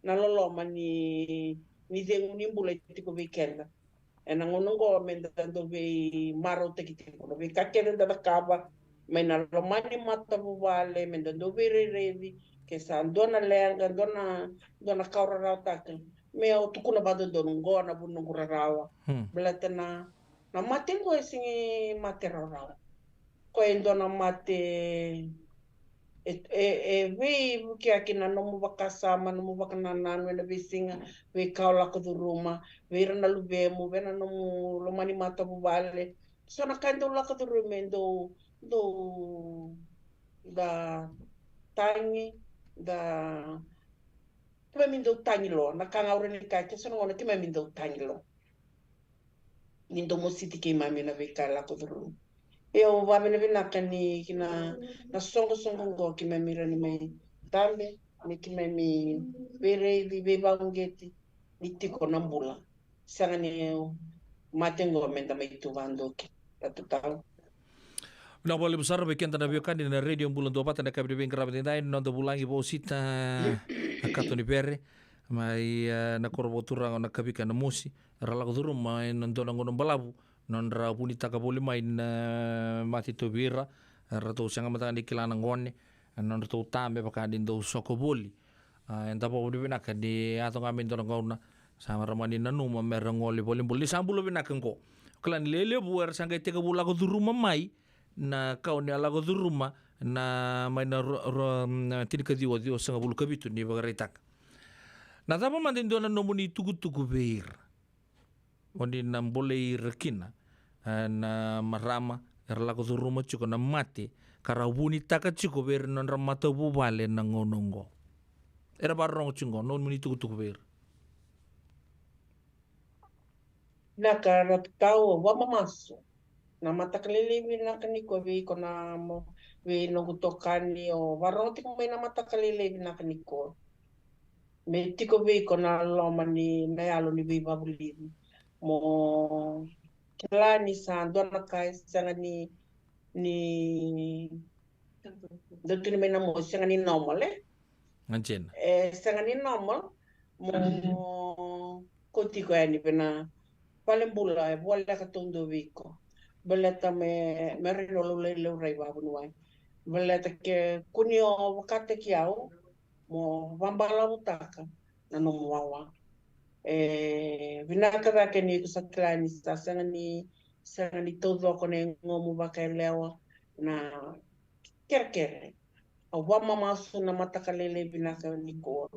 na loloma ni, ni cegu ni bula e tiko vei keda. Ena gauna oqo meda dau veimarautaki tiko na veika kece da cakava, mai na loma ni matavuvale, meda dau veirairaici, ke sa dua na leqa, dua na, dua na ka o rarawataka, me o tukuna vakadodonu, oqo na vu ni noqu rarawa. Hmm. Baleta na, na mate oqo e sega ni mate rawarawa. koya e dua na mate e, e, e veivukiyaki na nomu vakasama, nomu vakanananu ena veisiga, veika o lako curuma, vei ira na luvemu, vei na nomu lomani matavuvale. So na ka e dau lako curumi e dau, dau da tagi, da keimami dau tagi lo, na ka ga au rawa ni kaya, ke so na gauna keimami dau tagi lo. Ni dau mositi keimami na veika e lako curumi. Ia au vakavinavinaka ni kina na soqosoqo oqo keimami rawa ni mai dabe, ni keimami veiraici, veivauqeti, ni tiko na bula. Sega ni mate oqo meda mai tu vadoki. Ratu tau. Vinaka vakalevu sara vei keda na veiwekani na Radio Bula Duavata na yakavi ni veiqaravi edaidai, na noda vulagi Vosita Katonivere mai, e, na koro vakaturaga o Nakavika Namosi. Ra lako curuma ena dua na gauna balavu, nodra vunitaka voli mai na mate tauvi ira, ratou sega mada ga ni kila na gone, nodratou ta me vaka ni dau soko voli. A, eda vakavinavinaka ni yaco ga me dua na gauna sa marama ni nanuma me ra gole i valenibula ni sa bula vinaka oqo. Kila ni lewe levu era sa qai tekivu lako curuma mai na ka o ni a lako curuma na mai na ro, ro, na tinikaciwa ciwasagavulu ka vitu ni vakaraitaka. Na cava mada e dua na nomuni tukutuku vei ira? O ni na bolei ira kina, e, na marama era lako curuma tiko na mate ka ra vunitaka tiko vei ira na nodra matavuvale na gauna oqo. Era vakarorogo tiko oqo, nomuni tukutuku vei ira. Na ka ra tau, au vakamamasu na mataka lailai vinaka nikua vei iko na mo, vei noqu itokani, o vakarorogo tiko mai na mataka lailai vinaka nikua. Me tiko vei iko na loma ni na yalo ni veivakavulici. Mo kila ni sa dua na ka e sega ni, ni dau tukuni mai na mo, sega ni normal, e? Ga dina. E sega ni normal mo kauti iko yani vei na valenibula e voleka taudua vei iko. Baleta me, me rawa ni o laulai laurai vakavuniwai. Baleta ke kua ni o vakataki au, mo vabalavutaka na nomu wawa. E vinaka cake ni ko sa kila ni sa sega ni, sega ni taucoko na yagomu vakayalewa na kerekere. Au vakamamasu na mataka lailai vinaka nikua.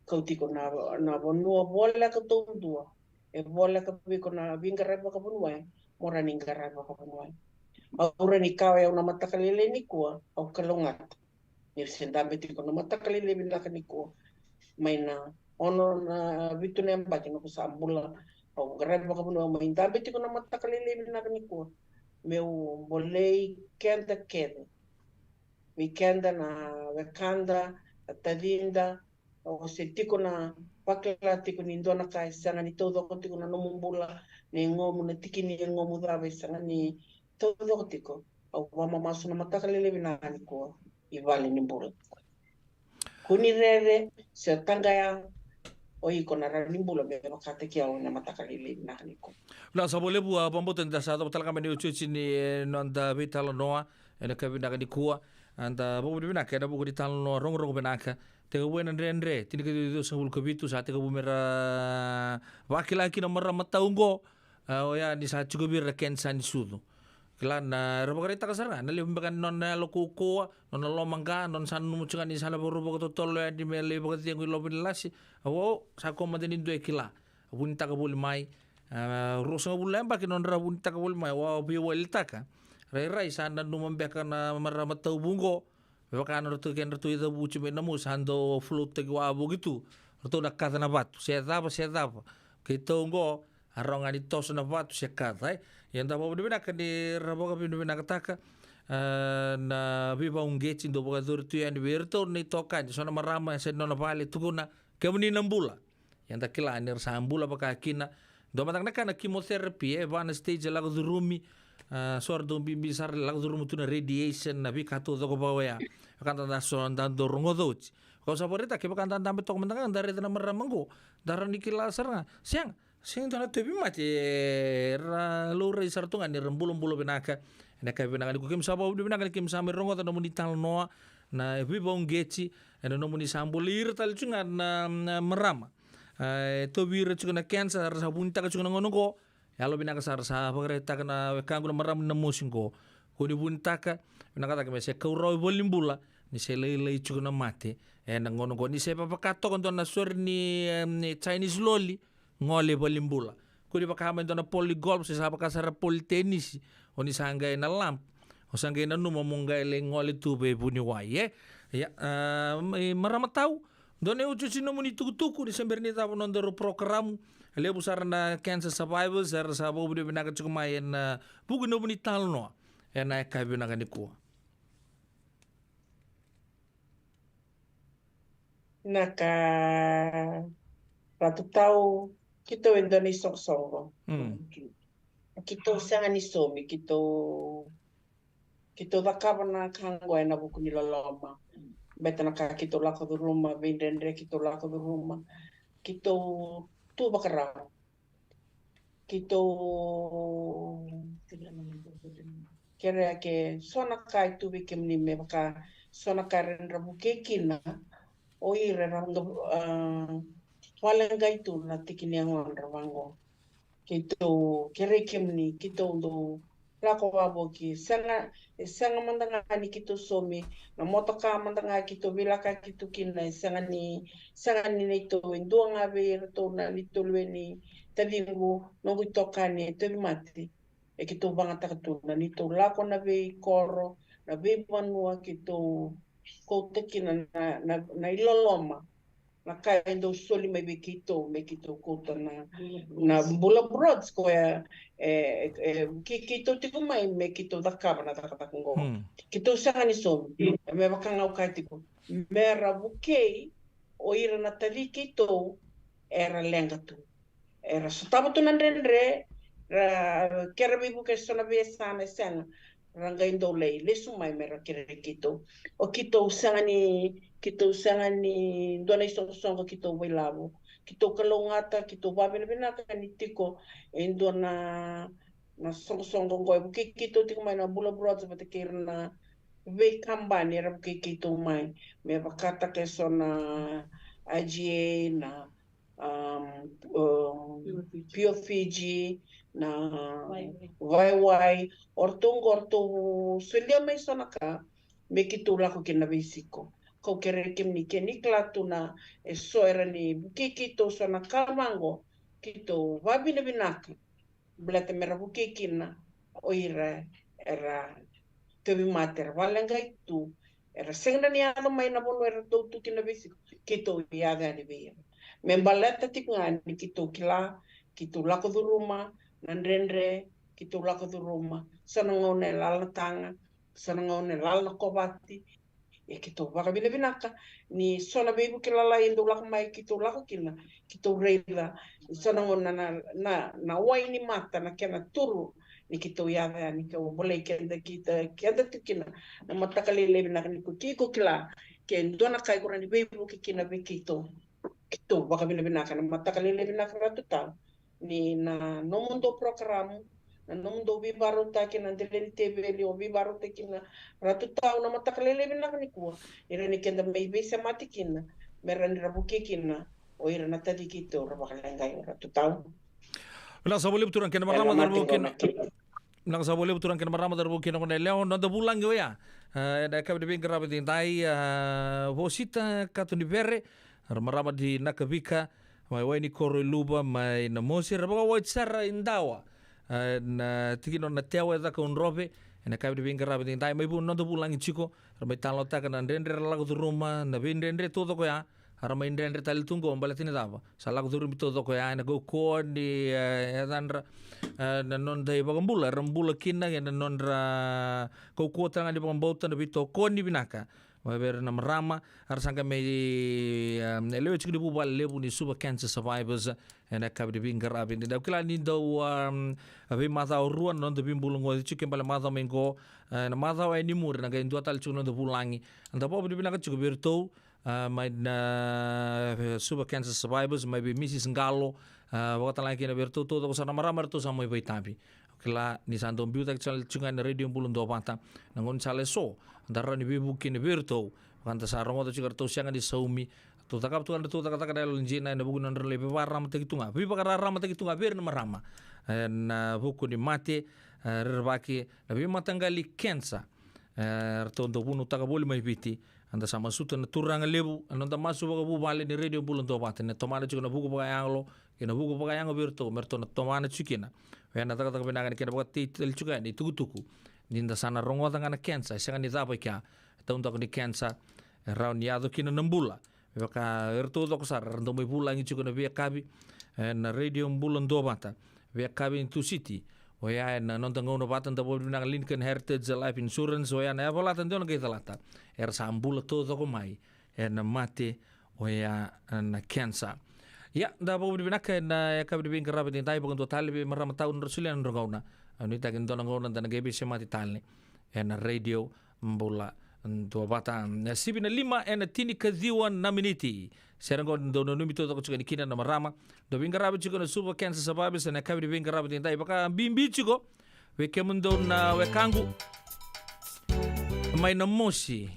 Kauti iko na, na vanua voleka taudua. E voleka vei iko na veiqaravi vakavuniwai, mo rawa ni qaravi vakavuniwai. Au rawa ni kaya o yau na mataka lailai nikua, au kalougata. Ni se dabe tiko na mataka lailai vinaka nikua. Mai na ono na vitu na yabaki noqu sa bula, au qaravi vakavuniwai, mai dabe tiko na mataka lailai vinaka nikua. Meu bolei keda kece. Vei keda na wekada, na tacida, o se tiko na vakila tiko ni dua na ka e sega ni taucoko tiko na nomu bula, na yagomu, na tiki ni yagomu cava e sega ni taucoko tiko. Au vakamamasu na mataka lailai vinaka nikua i valenibula. Kua ni rere se taqaya, o iko na rawa ni bula me vakataki au ena mataka lailai vinaka nikua. Vinaka sara vakalevu, a, vakabauta ni da sa yacova tale ga mai na iotioti ni, e, noda veitalanoa ena yakavi vinaka nikua. A, da vakavinavinaka ena vuku ni talanoa rogorogo vinaka. Tekivu ena Dredre, tinikaciwa ciwasagavulu ka vitu, sa tekivu me ra vakila kina marama tau oqo, a, oya ni sa tiko vei ira na kenisa ni sucu. Kila na, era vakaraitaka sara ga na levu beka ni nona yalo kaukauwa, nona lomaqa, nona sa nanuma tiko ga ni sa na vakarau vakatotolo yani me lai vakacegu i loma ni lasi. Au, au sa kua mada ni dua e kila. A vunitaka voli mai, a, ruasagavulu na yabaki nodra vunitaka voli mai, au a veiwalitaka. Rairai sa nanuma beka na marama tau vu oqo, me vaka nodratou, kedratou icavuti mai na mosi, sa dau float-taki wavoki tu. Ratou na kaca na vatu, se cava, se cava. Keitou oqo, a rawa ga ni toso na vatu se kaca, e. Ia da vakavinavinaka ni ra vakavinavinakataka, a, na veivauqeti dau vakayacori tu yani vei iratou na itokani, so na marama, se nona vale, tukuna, kemuni na bula. Ia da kila ni ra sa bula vaka kina. Dua mada ga na ka na chemotherapy, e va na stage e lako curumi. A, so ra dau bibi sara, lako curumi tu na radiation, na veika taucoko vaka oya. Vaka da, da so da dau rogoca oti. Kau sa vakaraitaka, kevaka da dabe toka mada ga, da raica na marama oqo, da rawa ni kila sara ga. Sega, sega ni dua na tauvimate, e, ra laurai sara tu ga ni ra bulabula vinaka. Ena yakavi vinaka nikua, keimami sa vakavinavinaka ni keimami sa mai rogoca na nomuni talanoa, na veivauqeti, ena nomuni sa bolei ira tale tiko ga na, na marama. A, e tauvi ira tiko na cancer, ra sa vunitaka tiko na gauna oqo. Yalovinaka sara, sa vakaraitaka na wekaqu na marama ni Namosi oqo. Kua ni vunitaka, vinakataka me se kau rawa i valenibula, ni se lailai tiko na mate. E na gauna oqo ni se vavaka toka dua na sore ni, em, ni Chinese loli, gole i valenibula. Kua ni vaka mai dua na polo ni golf, se sa vaka sara polo ni tenisi, o ni sa qai na lump, o sa qai nanuma mo qai lai gole tu vei vuniwai, e? Ia, a, mai marama tau, dua na iuciuci nomuni tukutuku ni se bera ni cava nodaru porokaramu. E levu sara na cancer survivors era sa vakavinavinaka tiko mai ena vuku ni nomuni talanoa ena yakavi vinaka nikua. Na ka, Ratu Tau, keitou e dua na isoqosoqo. Mm. Keitou sega ni saumi, keitou, keitou cakava na ka oqo ena vuku ni loloma. Beta na ka keitou lako curuma, veidredre keitou lako curuma, keitou tu vakarau. Keitou kerea ke so na ka e tu vei kemuni me vaka so na ka era dra vukei kina o ira era, a, valeqai tu na tiki ni yagodra vaqo. Keitou kerei kemuni, keitou dau lako wavoki, sega, e sega mada ga ni keitou saumi, na motoka mada ga keitou veilakaki tu kina, e sega ni, sega ni neitou, e dua ga vei iratou na neitou luve ni taciqu, noqu itokani e tauvimate. E keitou vagataka tu na neitou lako na veikoro, na veivanua keitou kauta kina na, na, na iloloma. Na ka e dau soli mai vei keitou, me keitou kauta na, na bula broads koya, e, e, e, kei, keitou tiko mai, me keitou cakava na cakacaka oqo. Hmm. Keitou sega ni saumi, me vaka ga au kaya tiko, me ra vukei o ira na taci keitou era leqa tu. Era sotava tu na dredre, ra kere veivuke eso na veiyasana e sega, ra qai dau lai lesu mai me ra kerei keitou. O keitou sega ni, keitou sega ni dua na isoqosoqo, keitou vakailavo. Keitou kalougata, keitou vakavinavinaka ni tiko e dua na, na soqosoqo oqo e vukei keitou tiko mai na bula broads vata kei ira na veikabani era vukei keitou mai. Me vakataka eso na I G A, na um, um, Pure Fiji, na Waiwai. O ratou oqo, o ratou solia mai so na ka me keitou lako kina veisiko. Kau kerei kemuni ke ni kila tu na eso era ni vukei keitou so na ka vaqo, keitou vakavinavinaka. Baleta me ra vukei kina o ira era tauvimate, era valeqai tu, era sega ni yaco mai na vanua era dau tu kina veisiko, keitou yaco yani vei ira. Me baleta tiko ga ni keitou kila, keitou lako curuma na dredre, keitou lako curuma so na gauna e lala na taga, so na gauna e lala na kovati. Ia keitou vakavinavinaka ni so na veivuke lalai e dau lako mai, keitou lako kina, keitou raica ni so na gauna na, na, na wai ni mata na kena turu, ni keitou yaco yani, keitou volai keda, keda, keda tu kina na mataka lailai vinaka nikua. Ke iko kila ke dua na ka iko rawa ni veivuke kina vei keitou, keitou vakavinavinaka. Na mataka lailai vinaka, Ratu Tau, ni na nomudou porokaramu, na nomudou veivakarautaki na dela ni teveli, o veivakarautaki kina, Ratu Tau, na mataka lailai vinaka nikua, ni rawa ni keda mai veisemati kina, me rawa ni ra vukei kina o ira na taci keitou ra vakaleqai, Ratu Tau. Vinaka sa vakalevu, turaga kei na marama, cauravou kei na, vinaka sa vakalevu, turaga kei na marama, cauravou kei na goneyalewa, noda vulagi oya. A, ena yakavi ni veiqaravi edaidai, a, Vosita Katonivere, ra marama ni Nakavika, mai Wainikoro i Luva, mai Namosi, ra vakawati sara i Dawa. A, na tikina o Natewa e Cakaudrove, ena yakavi ni veiqaravi edaidai, mai vua na noda vulagi tiko, ra mai talanoataka na dredre ra lako curuma, na veidredre taucoko ya, a ra mai dredre tale tu qo, baleta ni cava? Sa lako curumi taucoko ya ena kaukauwa ni, e, yacadra, e, na noda iVakabula, era bula kina, ena nodra kaukauwa tale ga ni vakabauta, na veitokoni vinaka mai vei ira na marama, a ra sa qai mai, e, lewe tiko ni vuvale levu ni Suva Cancer Survivors, ena yakavi ni veiqaravi edaidai. Au kila ni dau, a, veimacawa rua na noda veibulagi tiko, ke bale macawa mai qo, e, na macawa e ni muri, na qai dua tale tiko na noda vulagi. Eda vakavinavinaka tiko vei iratou, a, mai na, e, Suva Cancer Survivors, mai vei Mrs Qalo, a, vakatalega kina vei iratou taucoko sara na marama eratou sa mai vakaitavi. Au kila ni sa dau biutaki tale tiko ga ena Radio Bula Duavata na gaunisala eso, da rawa ni veivuke kina vei iratou. Vaka da sa rogoca tiko, eratou sega ni saumi, Tou cakava tu ga na tou cakacaka na yalo dina ena vuku ni nodra lai veivakararamataki tu ga, veivakararamataki tu ga vei ira na marama ena vuku ni mate, e, rerevaki na veimataqali kenisa. E, ratou dau vunautaka voli mai Viti. Eda sa masuta na turaga levu, ena noda masu vakavuvale ni Radio Bula Duavata, na tomana tiko na vuku vakayalo kei na vuku vakayago vei iratou me ratou na tomana tiko kina. Oya na cakacaka vinaka ni kena vakateitei tale tiko yani na itukutuku ni da sa na rogoca ga na kenisa e sega ni cava i kea, e taudaku ni kenisa e rawa ni yaco kina na bula. Me vaka e ratou taucoko sara era dau mai vulagi tiko na veiyakavi ena Radio Bula Duavata, veiyakavi ni Tusiti. Oya ena noda gauna vata, da vakavinavinaka Lincoln Heritage Life Insurance, oya na yavalata dua na qai calata, era sa bula taucoko mai ena mate oya na kenisa. Ia, da vakavinavinaka ena yakavi ni veiqaravi edaidai vakadua tale vei marama tau na nodra solia na nodra gauna. Au nuitaka ni dua na gauna da na qai veisemati tale ena Radio Bula Duavata. Na sivi na lima ena tinikaciwa na miniti. Sere qo dau nanumi taucoko tiko yani kina na marama. Dau veiqaravi tiko na Suva Cancer Survivors ena yakavi ni veiqaravi edaidai, vakabibi tiko vei kemudou na wekaqu mai Namosi.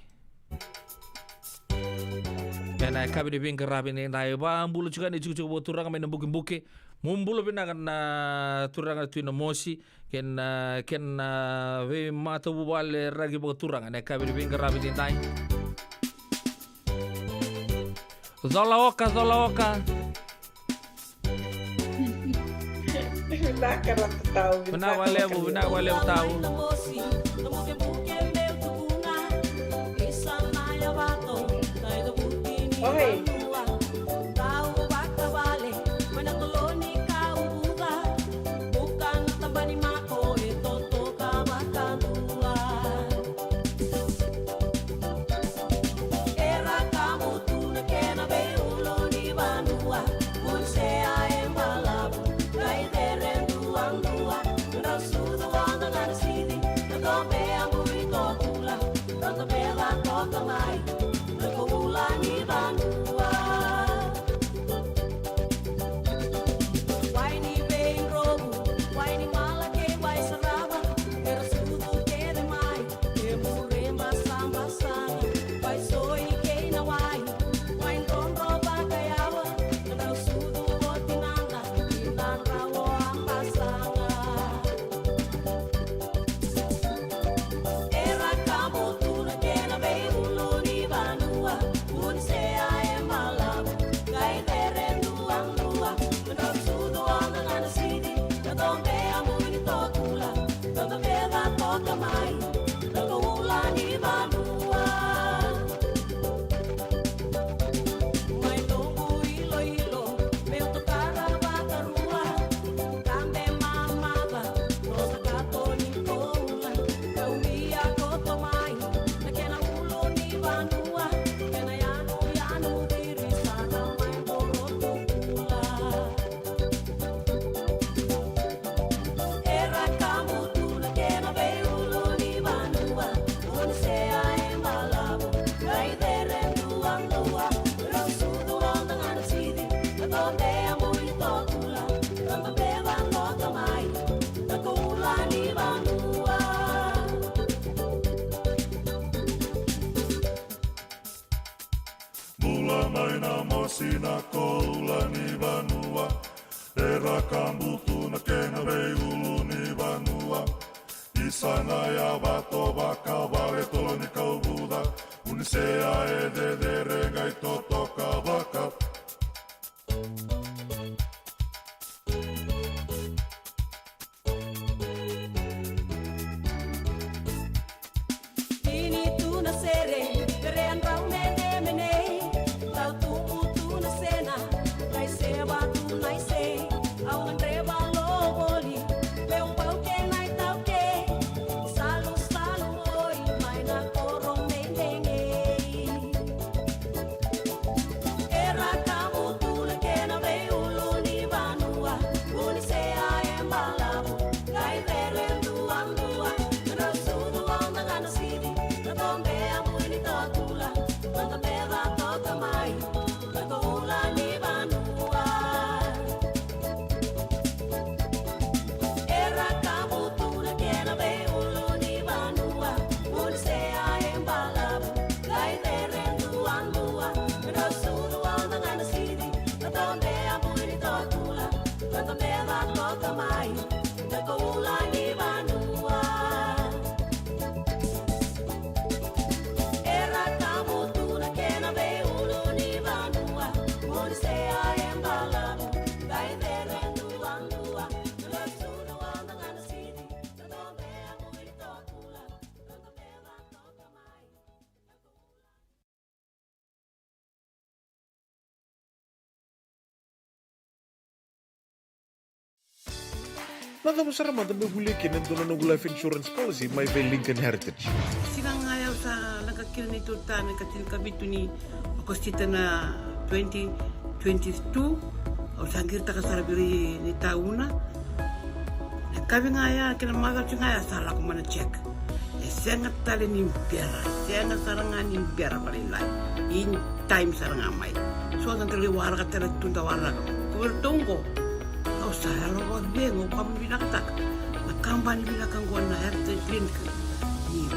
Ena yakavi ni veiqaravi edaidai, vakabula tiko yani na itikotiko vakaturaga mai Nabukebuke. Mo bula vinaka na turaga na Tui Namosi kei na, kei na veimatavuvale raki vakaturaga ena yakavi ni veiqaravi edaidai. Cola oka, cola oka. Vinaka Ratu Tau, vinaka vakalevu, vinaka vakalevu Tau. Oi. Bula mai Namosi na koula ni vanua. Era kabutu na kena veiulu ni vanua. Isa na yavato vakavale tolo ni kauvuca. Unisea e cecere qai totoka vaka. Tini tu na sere, vere a drau menemene. Tau tubu tu na sena, lai seva tu na ise. Au na dreva Na cava sara mada me volia kina e dua na noqu life insurance policy mai vei Lincoln Heritage? Siga ga ya au sa leqa kina ni tota me ka tinikavitu ni Okosita na twenty twenty-two. Au sa qiritaka sara vei ira ni tauna. Na kavi ga ya kei na macawa ga ya sa lako mai na check. E sega tale ni bera, sega sara ga ni bera vakalailai. In time sara ga mai. So da qai waraka tale tu da waraka. Ko iratou qo. Au sa yalo vakacegu, au vakavinavinakataka na kabani vinaka qo na Heritage Link. Ni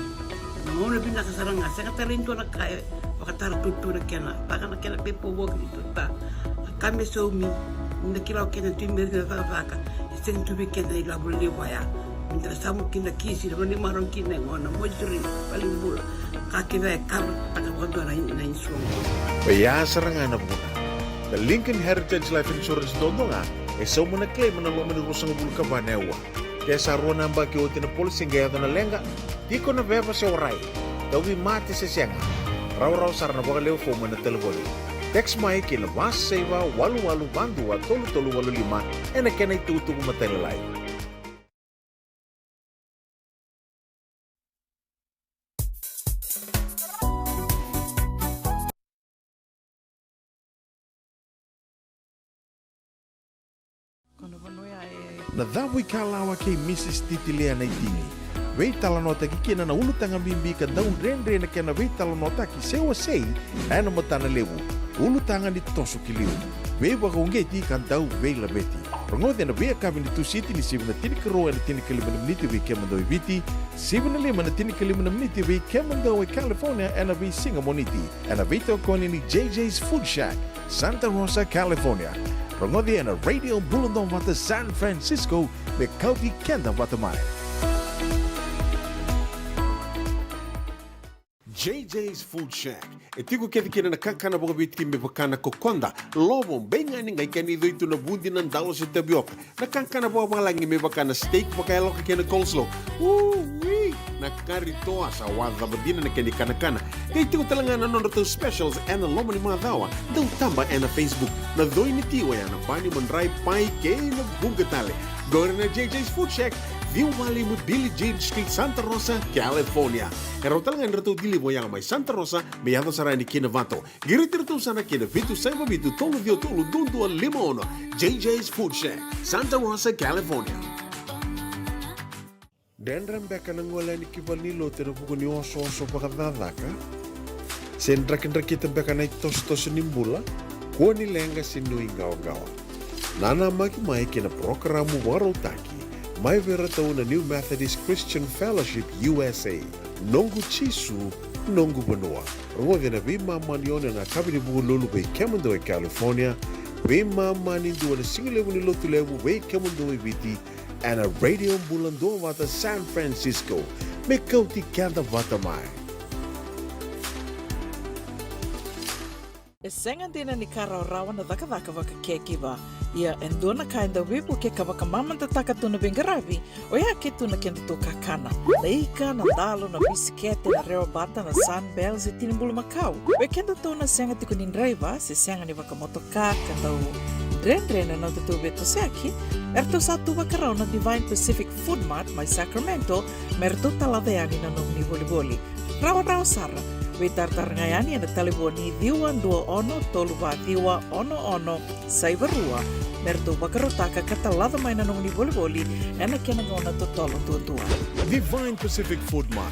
na gauna vinaka sara ga, sega tale ni dua na ka e vakatara tutu na kena, vaka na kena paperwork ni tota. Na ka me saumi, ni da kila o keda tu i Merika na cakacaka, e sega tu vei keda na ilavo levu oya. Ni da samu kina kisi, na vanua ni marau kina e gona, moituri, valenibula. Ka kece e karataka vakadua na, na insurance. Oya sara ga na vuna. Na Lincoln Heritage Life Insurance duadua ga e sauma na claim ena loma ni ruasagavulu ka va na aua. Ke sa rua na yabaki oti na policy qai yaco na leqa, tiko na veva se warai, tauvimate se sega, rawarawa sara na vakalewe fomu ena talevoni. Text mai ki na va saiva walu walu va dua tolu tolu walu lima ena kena itukutuku matailalai. Na cavu ikalawa kei Mrs Titilia Naitini. Veitalanoataki kina na ulutaga bibi ka dau dredre na kena veitalanoataki se wasei ena matana levu. Ulutaga ni toso ki liu, veivakauqeti ka dau veilaveti. Rogoci ena veiyakavi ni Tusiti ni sivi na tinikarua ena tinikalima na miniti vei kemudou e Viti, sivi na lima na tinikalima na miniti vei kemudou e California ena veisiga Moniti. Ena veitokoni ni J J's Food Shack, Santa Rosa, California. Rogoci ena Radio Bula Duavata San Francisco, me kauti keda vata mai. J J's Food Shack. E tiko kece kina na kakana vakaviti me vaka na kokoda, lovo, beigani, qai kena icoi tu na vudi, na dalo se tavioka. Na kakana vakavalagi me vaka na steak vakayaloka kei na coleslaw. Ui! Na kari toa sa wacava dina na kena ikanakana. Qai tiko tale ga na nodratou specials ena loma ni macawa. Dau taba ena Facebook. Na coi ni ti oya na pani, madrai, pai kei na vuqa tale. Qori na J J's Food Shack, ciwa walu lima Billie Jean Street, Santa Rosa, California. E rawa tale ga ni ratou deliver oya mai Santa Rosa me yaco sara yani ki Novato. Qiriti iratou sara ki na vitu saiva vitu tolu ciwa tolu dua dua lima ono. J J's Food Shack, Santa Rosa, California. Dredre beka na gole yani ki valenilotu ena vuku ni osooso vakacakacaka? Se drakidrakita beka na itosotoso ni bula? Kua ni leqa se nuiqawaqawa. Nanamaki mai ki na parokaramu vakarautaki mai vei iratou na New Methodist Christian Fellowship U S A. Noqu Jisu, noqu vanua. Rogoci ena veimama ni ono ena yakavi ni Vukelulu vei kemudou e California, veimama ni dua na sigalevu ni Lotulevu vei kemudou e Viti, ena Radio Bula Duavata San Francisco, me kauti keda vata mai. E sega dina ni ka rawarawa na cakacaka vaka caregiver. Ia e dua na ka e dau veivuke ka vakamamadataka tu na veiqaravi, oya ke tu na kedatou kakana. Na ika, na dalo, na bisikete, na rewa bata, na Sunbell se tini bulumakau. Vei kedatou na sega tiko ni draiva se sega ni vakamotoka ka dau dredre na nodatou veitosoyaki, eratou sa tu vakarau na Divine Pacific Food Mart mai Sacramento me ratou talaca yani na nomuni volivoli. Rawarawa sara, veitaratara ga yani ena talevoni ciwa dua ono tolu va ciwa ono ono saiva rua me ratou vakarautaka ka talaca mai na nomuni volivoli ena kena gauna totolo duadua. Divine Pacific Food Mart,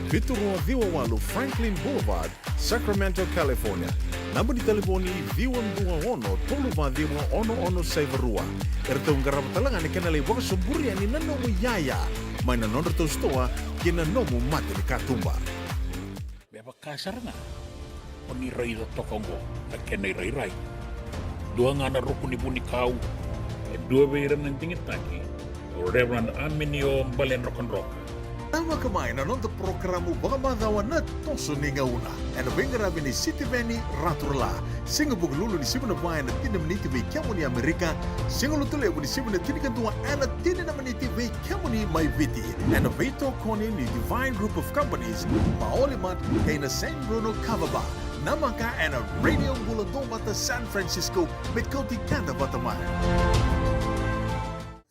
vitu rua ciwa walu Franklin Boulevard, Sacramento, California. Naba ni talevoni ciwa dua ono tolu va ciwa ono ono saiva rua. Eratou qarava tale ga na kena lai vakasoburi yani na nomu iyaya mai na nodratou sitoa kei na nomu matanikatuba. Me vaka sara ga o ni raica toka oqo na kena irairai. Dua ga na ruku ni vunikau, e dua vei ira na digitaki, o Reverend Aminio Baledrokadroka. Namaka mai na noda parokaramu vakamacawa Na Toso ni Gauna ena veiqaravi nei Sitiveni Raturala. Siga Vukelulu ni sivi na va ena tini na miniti vei kemuni Amerika. Siga Lotulevu ni sivi na tinikadua ena tini na miniti vei kemuni mai Viti. Ena veitokoni ni Divine Group of Companies, Maoli Mart kei na Saint Bruno Kava Bar. Namaka ena Radio Bula Duavata San Francisco me kauti keda vata mai.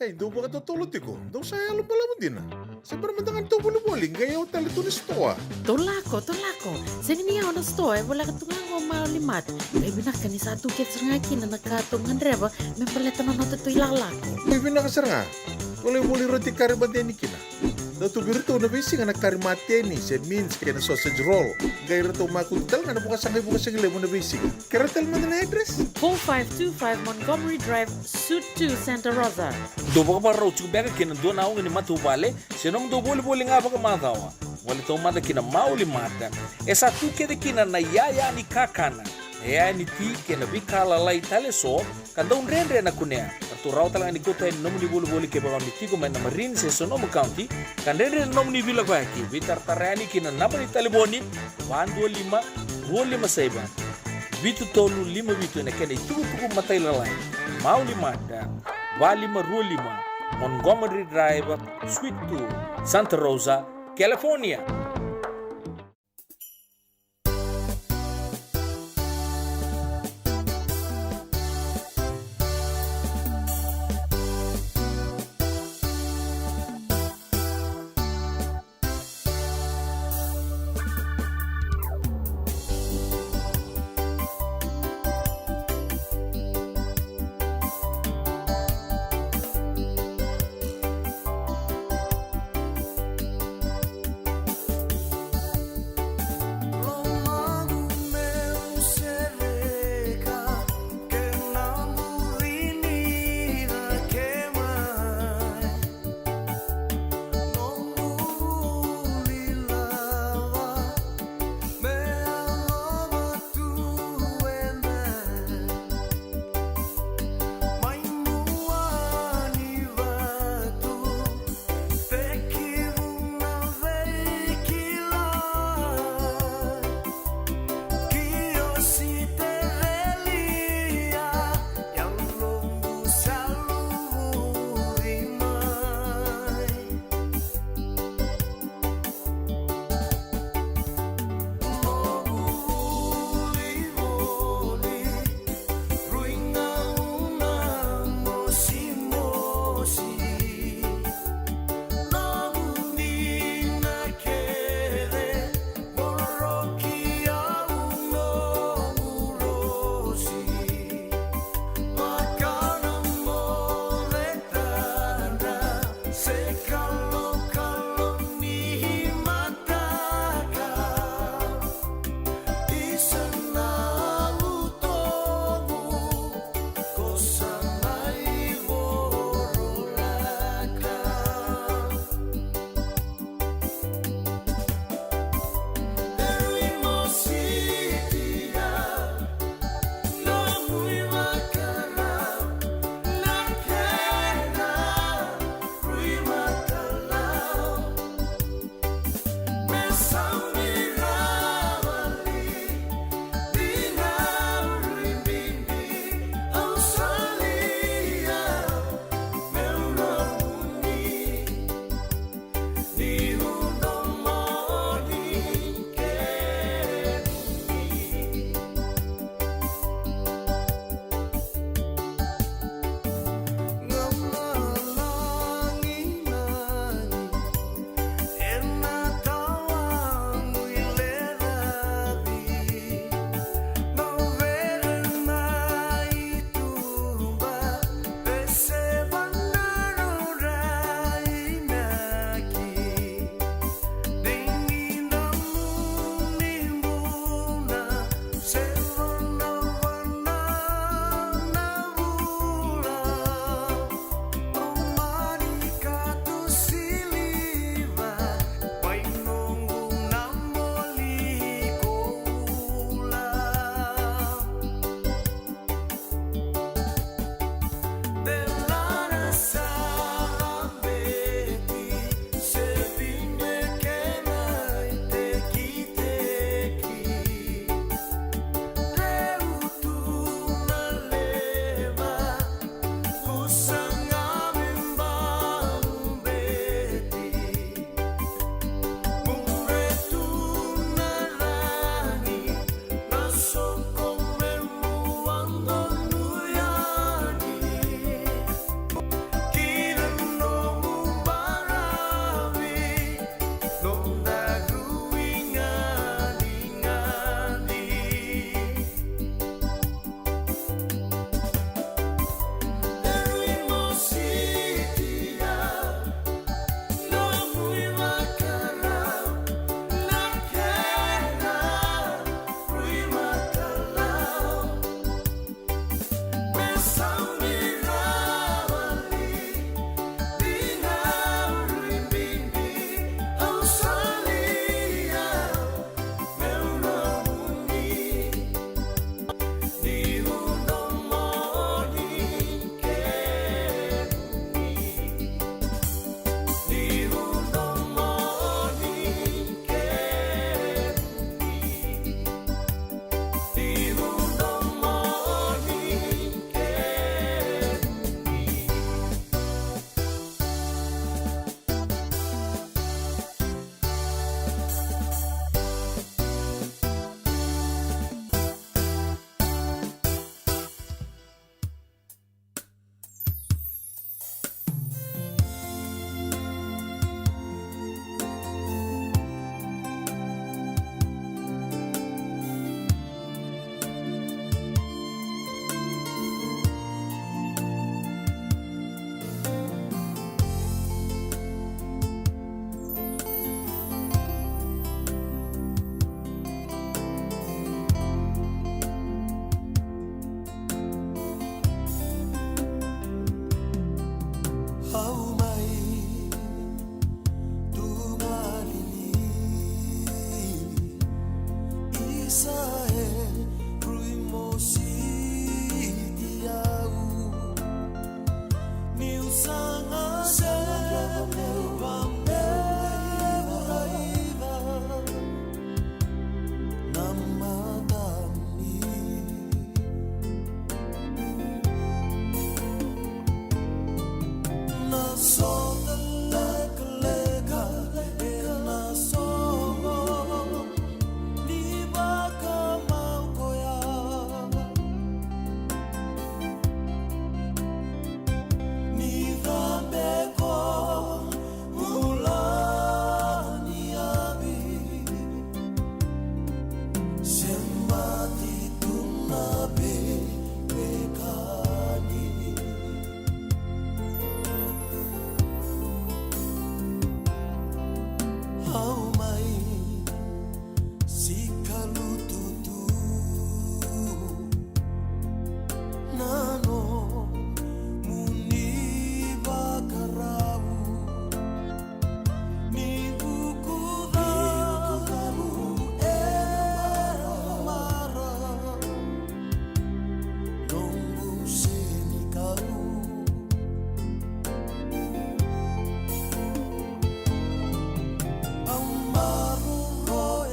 Ei, dou vakatotolo tiko, dou sa yalo balavu dina. Se bera mada ga ni tou volivoli, qai yawa tale tu na sitoa. Tou lako, tou lako. Sega ni yawa na sitoa, e voleka tu ga qo Mauli Mart. Qai vinaka ni sa tu kece sara ga kina na ka tou gadreva me baleta na noda tou ilakolako. Qai vinaka sara ga. Tou lai voli roti kari mateni kina. Dau tu vei iratou na veisiga na kari mateni se mince kei na sausage roll. Qai ratou makutu tale ga na vakasaqa i Vukasaqilevu na veisiga. Kerea tale mada na address. Four five two five Montgomery Drive, Suite two, Santa Rosa. Dou vakavakarau tiko beka kina dua na oga ni matavuvale se nomudou volivoli ga vakamacawa. Gole taumada ki na Mauli Mart. E sa tu kece kina na yaya ni kakana, na yaya ni ti kei na veika lalai tale eso ka dau dredre na kunea. Ratou rawa tale ga ni kauta yani na nomuni volivoli kevaka o ni tiko mai na Marin se Sonoma County ka dredre na nomuni veilakoyaki. Veitaratara yani ki na naba ni talevoni va dua lima, rua lima saiva, vitu tolu lima vitu ena kena itukutuku matailalai. Mauli Mart, va lima rua lima, Montgomery Drive, Suite two, Santa Rosa, California.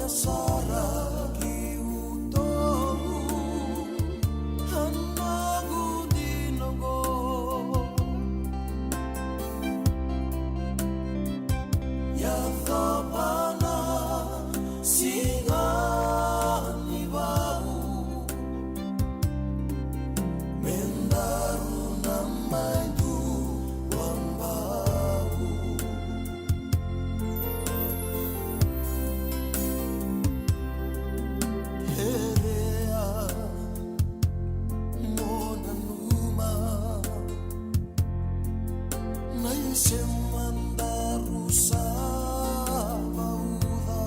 Sara ki utou, a noqu dina oqo. Yacova na siga ni vau, me daru na mai dua bau. Kerea mo nanuma na isema daru sa vauca.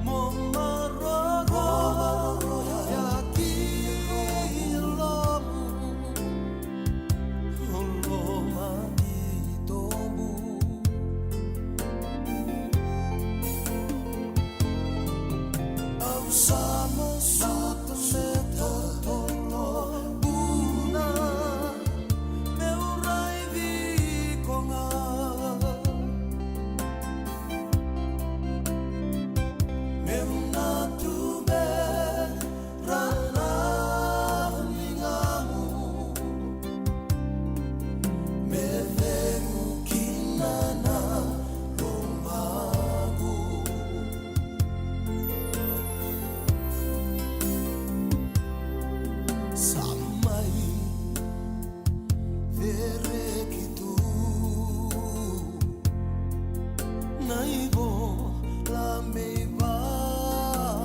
Mo maroroya ki lomamu, loma ni tobu. Au sa masuta me totolo vuna meu raici iko ga. Meu na tubera na ligamu, me cegu kina na lomaqu. Sa mai cereki tu na ivola me ivakadei,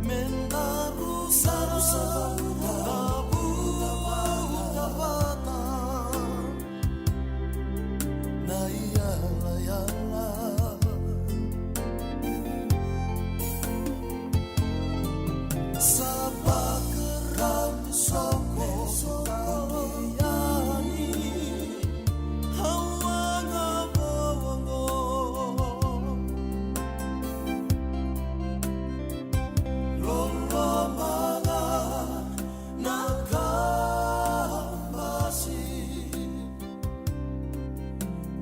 me daru sa cavuta vata na iyalayala. Sa vakarau ni soko yani, au a ga vou oqo. Loloma ga na kabasi,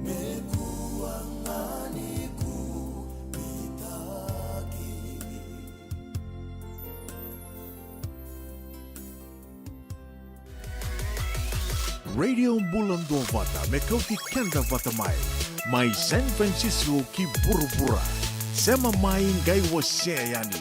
me kua ga ni kubitaki. Radio Bula Duavata, me kauti keda vata mai. Mai San Francisco ki vuravura. Sema mai qai wasea yani.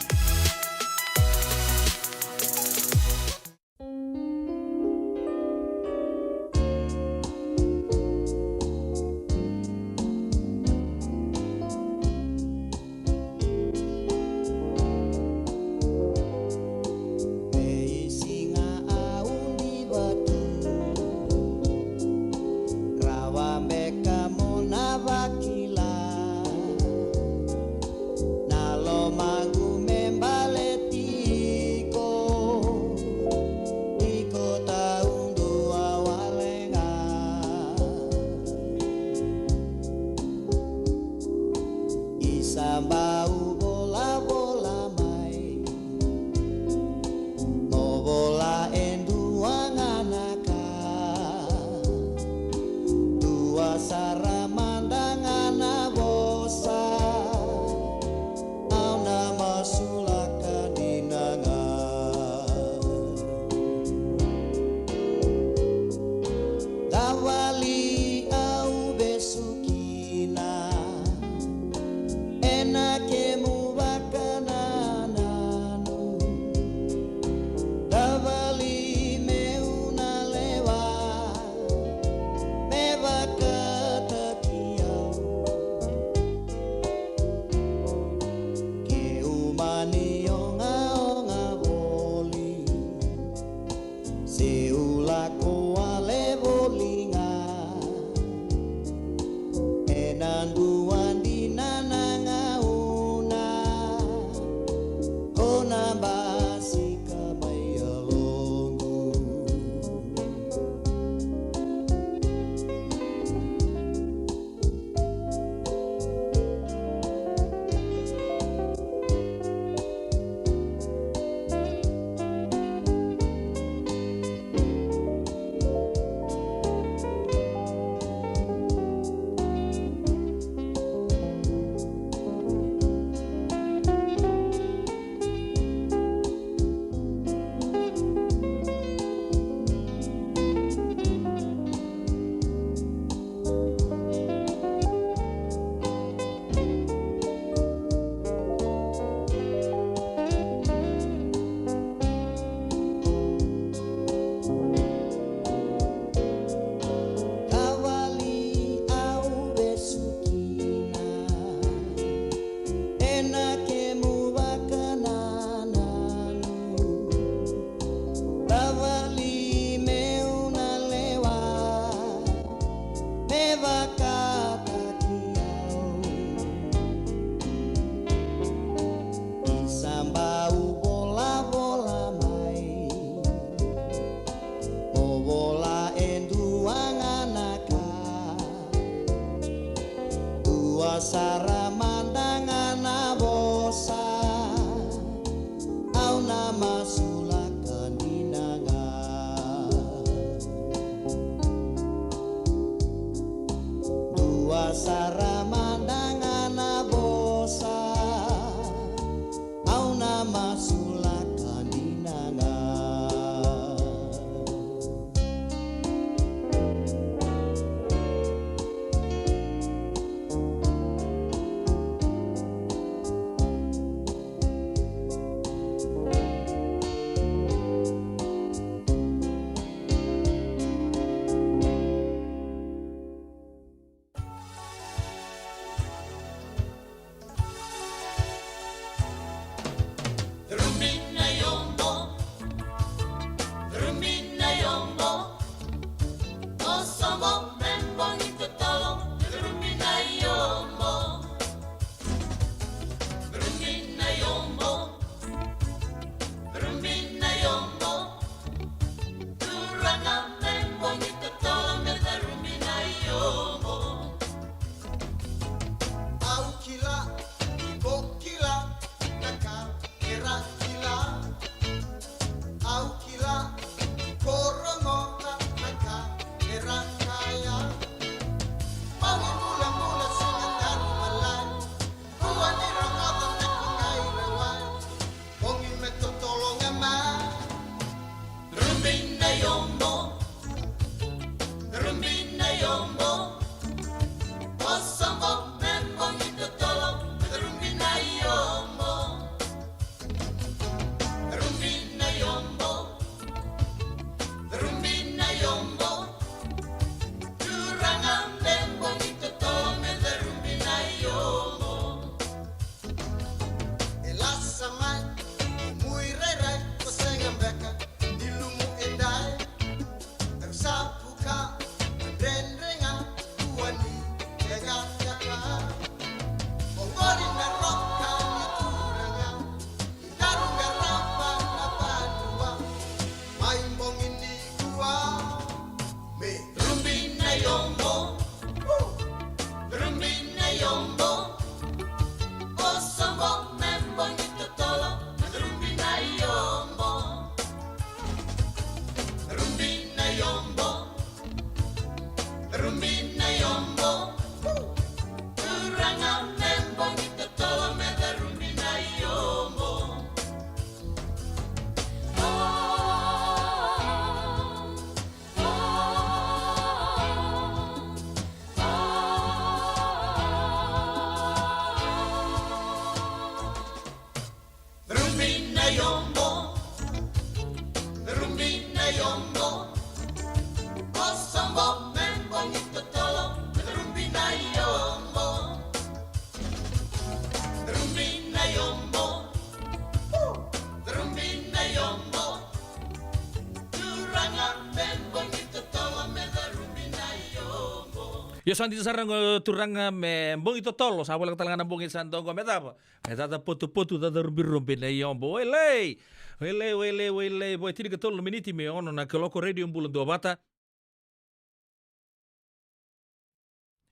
Io, sa dina sara qo turaga, me bogi totolo, sa voleka tale ga na bogi sa dua qo, me cava? Me caca potupotu, caca rubirubi na iobo. Wailei, wailei, wailei, wailei. Vo e tinikatolu na miniti me ono na kaloko, Radio Bula Duavata.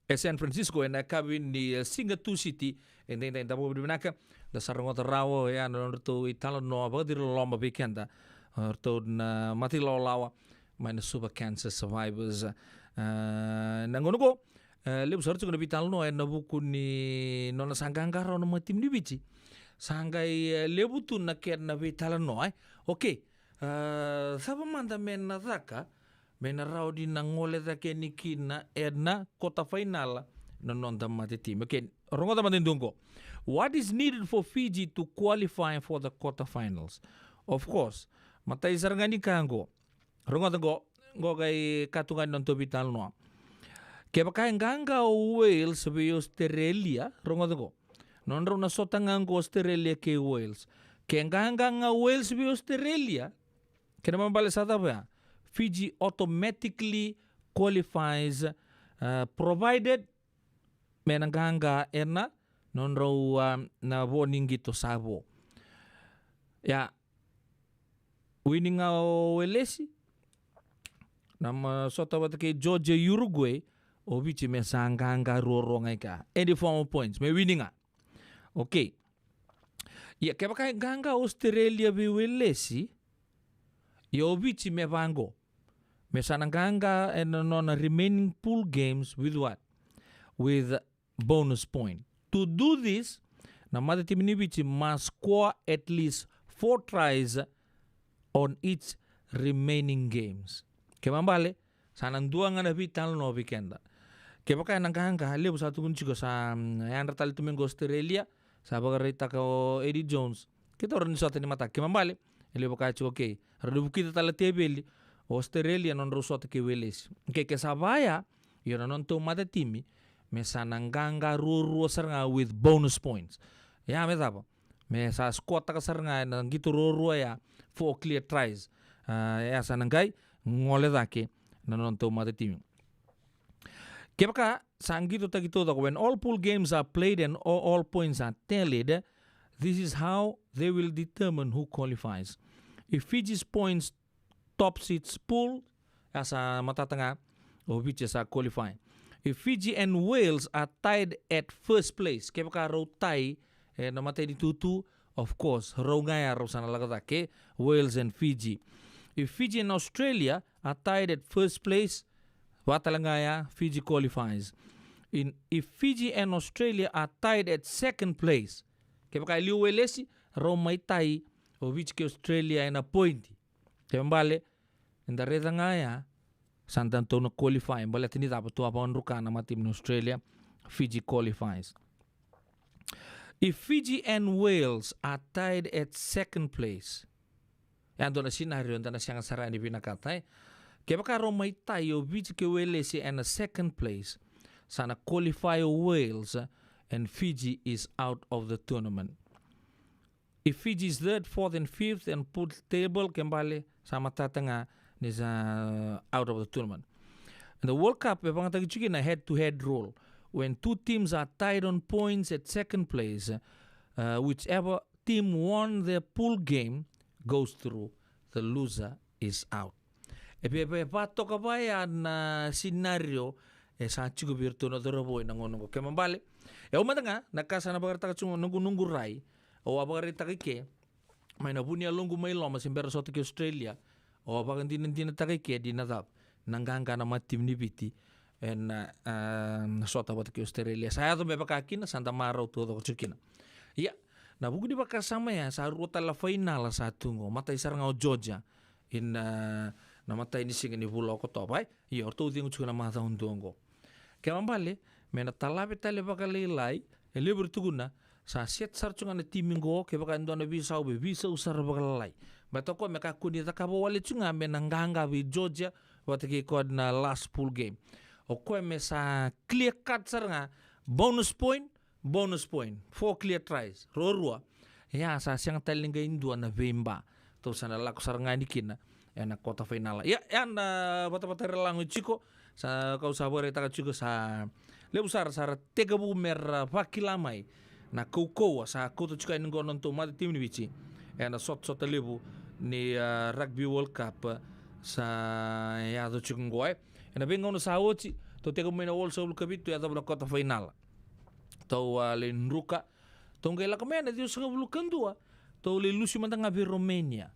E San Francisco, ena yakavi ni, eh, siga Tusiti, e daidai, da vakavinavinaka, da sa rogoca rawa, oya na nodratou italanoa vakaciriloloma vei keda, o ratou na mata ilawalawa mai na Suva Cancer Survivors. Ah, na gauna qo, eh, levu sara tiko na veitalanoa ena vuku ni nona sa qaqa rawa na mata timi ni Viti. Sa qai, eh, levu tu na kena veitalanoa, eh. Okay. Ah, cava mada me na caka me na rawa ni na gole cake yani kina ena quarter final na noda mata timi? Okay, rogoca mada e dua qo. What is needed for Fiji to qualify for the quarter finals? Of course, matai sara ga ni ka qo. Rogoca qo, qo qai ka tu ga ni nodatou veitalanoa. Kevaka e qaqa o Wales vei Australia, rogoca qo. Nodrau na sota ga qo Australia kei Wales. Ke qaqa ga Wales vei Australia, kena ibalebale sa cava ya? Fiji automatically qualifies, uh, provided me na qaqa ena nodrau, uh, na vo ni qito sa vo. Ya, wini ga o Welesi, na ma sota vata kei Georgia, Uruguay, o Viti me sa qaqa ruarua ga i kea. Any form of points, me wini ga. Okay. Ia, kevaka e qaqa Australia vei Welesi, ia o Viti me vaqo. Me sa na qaqa ena nona remaining pool games with what? With bonus point. To do this, na mata timi ni Viti must score at least four tries on its remaining games. Kena ibalebale, sa na dua ga na veitalanoa vei keda. Kevaka ena qaqa, levu sa tukuni tiko sa, mm, yadra tale tu mai qo Australia, sa vakaraitaka o Eddie Jones. Keitou rawa ni sota ni mataka. Kena ibalebale, e levu ka tiko, okay. Rawa ni vukica tale teveli o Australia nodrau sota kei Welesi. Okay, ke sa vaya, io na nodatou mata timi me sa na qaqa ruarua sara ga with bonus points. Ya me cava? Me sa score-taka sara ga ena qito ruarua ya, four clear tries. Ah, ya sa na qai gole cake na nodatou mata timi. Kevaka sa qitotaki taucoko, when all pool games are played and all, all points are tallied, this is how they will determine who qualifies. If Fiji's points tops its pool, a sa matata ga, o Viti sa qualify. If Fiji and Wales are tied at first place, kevaka rau tie ena matai ni tutu, of course, rau ga ya rau sa na lako cake, Wales and Fiji. If Fiji and Australia are tied at first place, vata tale ga ya, Fiji qualifies. In, if Fiji and Australia are tied at second place, kevaka e liu Welesi, rau mai tie o Viti kei Australia ena point. Kena ibalebale, eda raica ga ya, sa datou na qualify, baleta ni cava, tu a vakadruka na mata timi ni Australia, Fiji qualifies. If Fiji and Wales are tied at second place, e dua na scenario eda na sega sara ni vinakata, e. Kevaka rau mai tie o Viti kei Welesi ena second place, sa na qualify o Wales, and Fiji is out of the tournament. If Fiji is third, fourth and fifth and pool table, kena ibalebale, sa matata ga ni sa out of the tournament. And the World Cup e vakayagataki tiko kina head-to-head rule. When two teams are tied on points at second place, uh, whichever team won their pool game goes through. The loser is out. E via, via vakatoka vaya na scenario e sa tiko vei iratou na cauravou ena gauna oqo. Kena ibalebale, e au mada ga, na ka sa na vakaraitaka tiko noqu, noqu rai, au a vakaraitaka i ke mai na vu ni yaloqu mai loma se bera sota kei Australia, au a vakadinadinataka i ke ni na cava, na qaqa na mata timi ni Viti ena, ah, na sota vata kei Australia. Sa yaco me vaka kina, sa da marau taucoko tiko kina. Ia, na vuku ni vakasama ya, sa rua tale na fainala sa tu oqo, matai sara ga o Georgia, ena, ah, na matai ni siga ni vula o Okotova, e? Ia, o ratou cegu tiko na macawa dua oqo. Kena ibalebale, me na talave tale vakalailai, e levu era tukuna, sa set sara tiko ga na timi oqo, kevaka e dua na veisau, me veisau sara vakalailai. Baleta o koya me kakua ni cakava wale tiko ga me na qaqa vei Georgia, vata kei koya na last pool game. O koya me sa clear cut sara ga, bonus point, bonus point, four clear tries, ruarua. Ia, sa sega tale ni qai dua na veiba. Tou sa na lako sara ga yani kina ena quarter final. Ia, ya na vatavata era lago tiko, Sa kau sa vakaraitaka tiko sa levu sara sa ra tekivu me ra vakila mai na kaukauwa sa kauta tiko yani qo na nodatou mata timi ni Viti ena sotasota levu ni, ah, Rugby World Cup sa yaco tiko qo, e. Ena veigauna sa oti, tou tekivu mai na walusagavulu ka vitu, yacova na kota fainala. Tou, ah, lai druka, tou qai lako mai na ciwasagavulu ka dua, tou lai lusi mada ga vei Romania.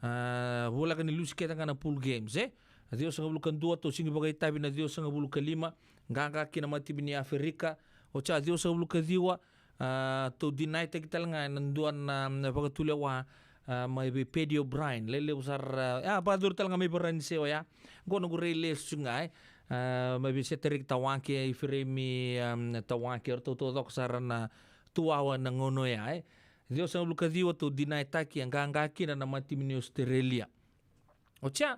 Ah, voleka ni lusi kece ga na pool games, e? Na ciwasagavulu ka dua, tou sigi vakaitavi na ciwasagavulu ka lima, qaqa kina na mata timi ni Aferika. Oti ya ciwasagavulu ka ciwa, ah, tou deny taki tale ga ena dua na, na vakatulewa, ah, mai vei Paddy O'Brien. Lelevu sara, ah, vakacuru tale ga mai Varanise oya. Qo noqu rai lesu ga, e. Ah, mai vei Cedric Tawake, Ifiremi, ah, Tawake, eratou taucoko sara na tuwawa ena gauna oya, e. Ciwasagavulu ka ciwa tou deny taki, e qaqa kina na mata timi ni Australia. Oti ya,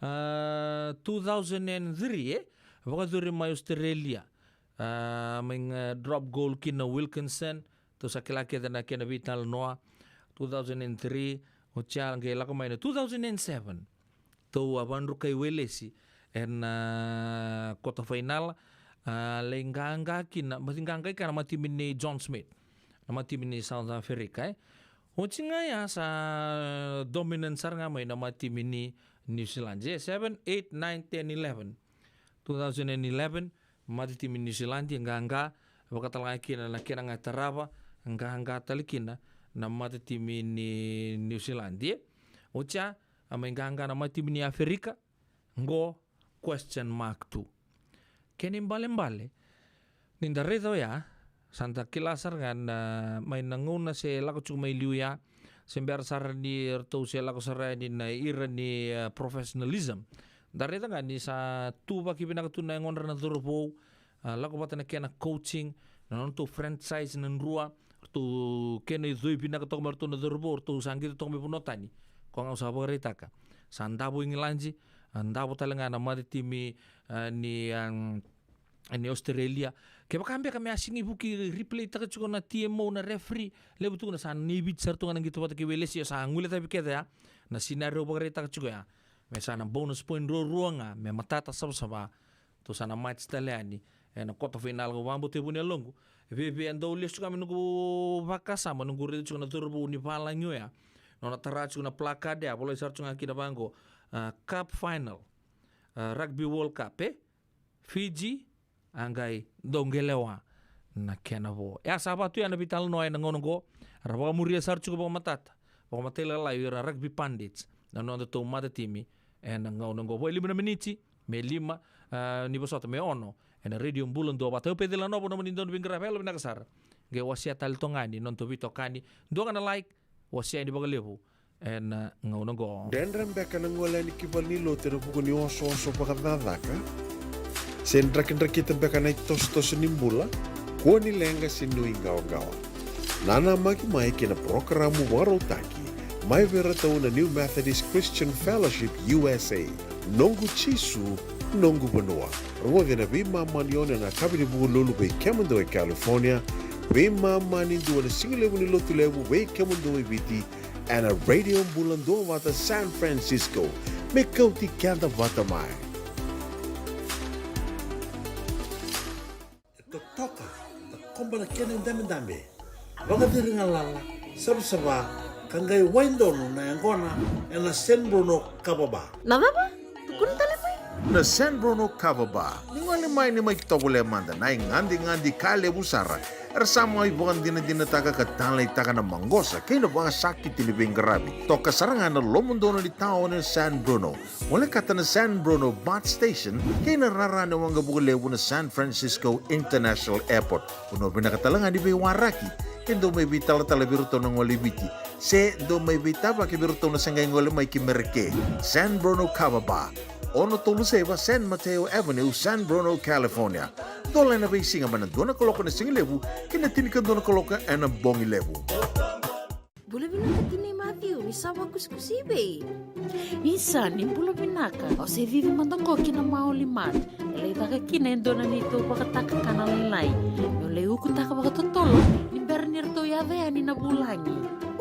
ah, two thousand and three, e? Vakacuru mai Australia. Ah, mai ga drop goal kina Wilkinson, tou sa kila kece na kena veitalanoa. Two thousand and three, oti ya qai lako mai na two thousand and seven. Tou a vakadrukai Welesi ena, ah, kota fainala, ah, lai qaqa kina, baci qaqa kina na mata timi ni John Smith, na mata timi ni South Africa, e. Oti ga ya sa dominant sara ga mai na mata timi ni New Zealand, e, seven, eight, nine, ten, eleven. Two thousand and eleven, mata timi ni New Zealand e qaqa, vakatalega kina na kena ga tarava, qaqa tale kina na mata timi ni New Zealand, e. Oti ya, a mai qaqa na mata timi ni Aferika, qo question mark tu. Kena ibalebale, ni da raica oya, sa da kila sara ga na, mai na gauna se lako tiko mai liu ya, se bera sara ni ratou se lako sara yani na era ni, eh, professionalism. Da raica ga ni sa tuvaki vinaka tu na yagodra na cauravou, ah, lako vata na kena coaching, na nodratou franchise na drua, ratou kena icoi vinaka toka mai ratou na cauravou, ratou sa qito toka mai vanua tani. Koya ga au sa vakaraitaka. Sa davo Igiladi, ah, davo tale ga na mata timi, ah, ni, ah, ni Australia. Kevaka beka me a sega ni vuki replay taka tiko na T M O na referee, levu tukuna sa na i Viti sara tu ga na qito vata kei Welesi, sa guilecavi kece ya. Na scenario au vakaraitaka tiko ya. Me sa na bonus point ruarua ga, me matata savasava. Tou sa na match tale yani ena quarter final, au vakabauta e vu ni yaloqu. Veve e dau lesu tiko ga mai noqu vakasama, noqu raica tiko na cauravou ni valagi oya. Nona tara tiko na placard ya, volai sara tiko ga kina vaqo, ah, cup final, ah, Rugby World Cup, e? Fiji, a qai dau qelewa na kena vo. E a sa vatu ya na veitalanoa ena gauna oqo, ra vakamuria sara tiko vakamatata, vakamatailalai o ira rugby pundits, na nodatou mata timi ena gauna oqo. Vo e lima na miniti me lima, ah, ni vosota me ono, ena Radio Bula Duavata. Au Peceli Nanovo, nomuni dau ni veiqaravi, yalo vinaka sara. Qai wasea tale toka ga ni nodatou veitokani, dua ga na like, wasea yani vakalevu ena gauna oqo. Dredre beka na gole yani ki valenilotu ena vuku ni osooso vakacakacaka? Se drakidrakita beka na itosotoso ni bula? Kua ni leqa se nuiqawaqawa. Nanamaki mai kei na parokaramu vakarautaki mai vei iratou na New Methodist Christian Fellowship U S A, Noqu Jisu, Noqu Vanua. Rogoci ena veimama ni ono ena yakavi ni Vukelulu vei kemudou e California, veimama ni dua ena sigalevu ni Lotulevu vei kemudou e Viti, ena Radio Bula Duavata San Francisco, me kauti keda vata mai. E totoka, takoba na kena idabedabe, vakaciri galala, savasava, ka qai wai donu na yaqona ena San Bruno Kava Bar. Na cava? Tukuna tale mai. Na San Bruno Kava Bar. Ni gole mai, ni mai tovolea mada na igadigadi ka levu sara era sa mai vakadinadinataka ka taleitaka na maqosa kei na vakasakiti ni veiqaravi. Toka sara ga na lomodonu ni taoni o San Bruno. Volekata na San Bruno BART Station kei na rara ni waqavuka levu na San Francisco International Airport. Vanua vinaka tale ga ni veiwaraki ke dou mai veitalatala vei iratou na gole i Viti, se dou mai veitavaki vei iratou na se qai gole mai ki Merika. San Bruno Kava Bar, ono tolu saiva San Mateo Avenue, San Bruno, California. Dola ena veisiga mai na dua na kaloko ena sigalevu ki na tinikadua na kaloko ena bogi levu. Bula vinaka tinai Matthew, ni sa vakusikusi i vei? Isa, ni bula vinaka. Au se cici mada qo ki na Maoli Mart. E lai caka kina e dua na neitou vakataka kana lailai. Meu lai ukutaka vakatotolo ni bera ni ratou yaco yani na vulagi.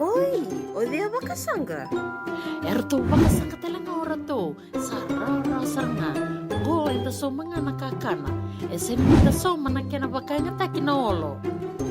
Oi, o cei a vakasaqa? Eratou vakasaqa tale ga o ratou. Sa rawarawa sara ga. Qo eda sauma ga na kakana. E sega ni da sauma na kena vakayagataki na olo.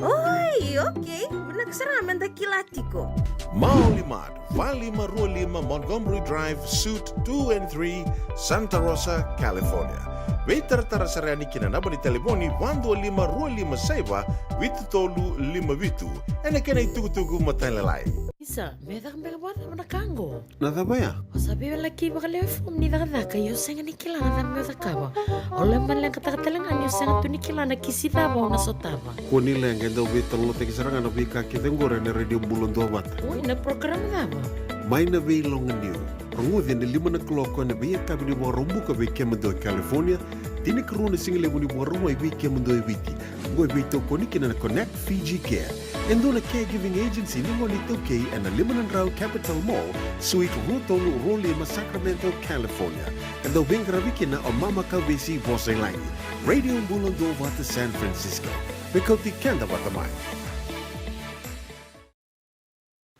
Oi, okei. Vinaka sara ga me da kila tiko. Maoli Mart, va lima rua lima Montgomery Drive, Suite two and three, Santa Rosa, California. Veitaratara sara yani ki na naba ni talevoni va dua lima rua lima saiva vitu tolu lima vitu. Ena kena itukutuku matailalai. Isa, me caka beka vakacava na ka qo? Na cava ya? O sa veiwalaki vakalewe fomu ni cakacaka, io sega ni kila na cava meu cakava. O lai maleqataka tale ga ni o sega tu ni kila na kisi cava o na sotava. Kua ni leqa, e dau veitalanoataki sara ga na veika kece qori ena Radio Bula Duavata. Oi, na program cava? Mai na Veiloganiu. Rogoci ena lima na kaloko ena veiyakavi ni Vakaraubuka vei kemudou e California, tinikarua na sigalevu ni Vakarauwai vei kemudou e Viti. Oqo e veitokoni kina na Connect Fiji Care, e dua na caregiving agency ni gone iTaukei ena lima na drau Capitol Mall, Suite rua tolu rua lima, Sacramento, California. E dau veiqaravi kina o Mama Kavesi Vosailagi. Radio Bula Duavata San Francisco. Me kauti keda vata mai.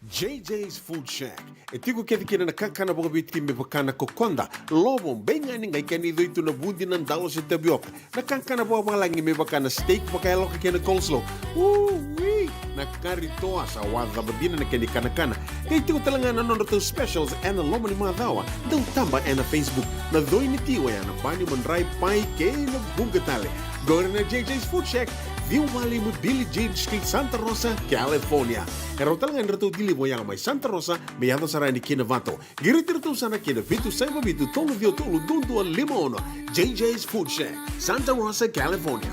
J J's Food Shack. E tiko kece kina na kakana vakaviti me vaka na kokoda, lovo, beigani, qai kena icoi tu na vudi, na dalo se tavioka. Na kakana vakavalagi me vaka na steak vakayaloka kei na coleslaw. Ui! Na kari toa, sa wacava dina na kena ikanakana. Qai tiko tale ga na nodratou specials ena loma ni macawa. Dau taba ena Facebook. Na coi ni ti oya na bani, madrai, pai kei na vuqa tale. Qori na J J's Food Shack, ciwa lima Billie Jean Street, Santa Rosa, California. E rawa tale ga ni ratou deliver oya mai Santa Rosa me yaco sara yani ki Novato. Qiriti iratou sara ki na vitu saiva vitu tolu ciwa tolu dua dua lima ono. J J's Food Shack, Santa Rosa, California.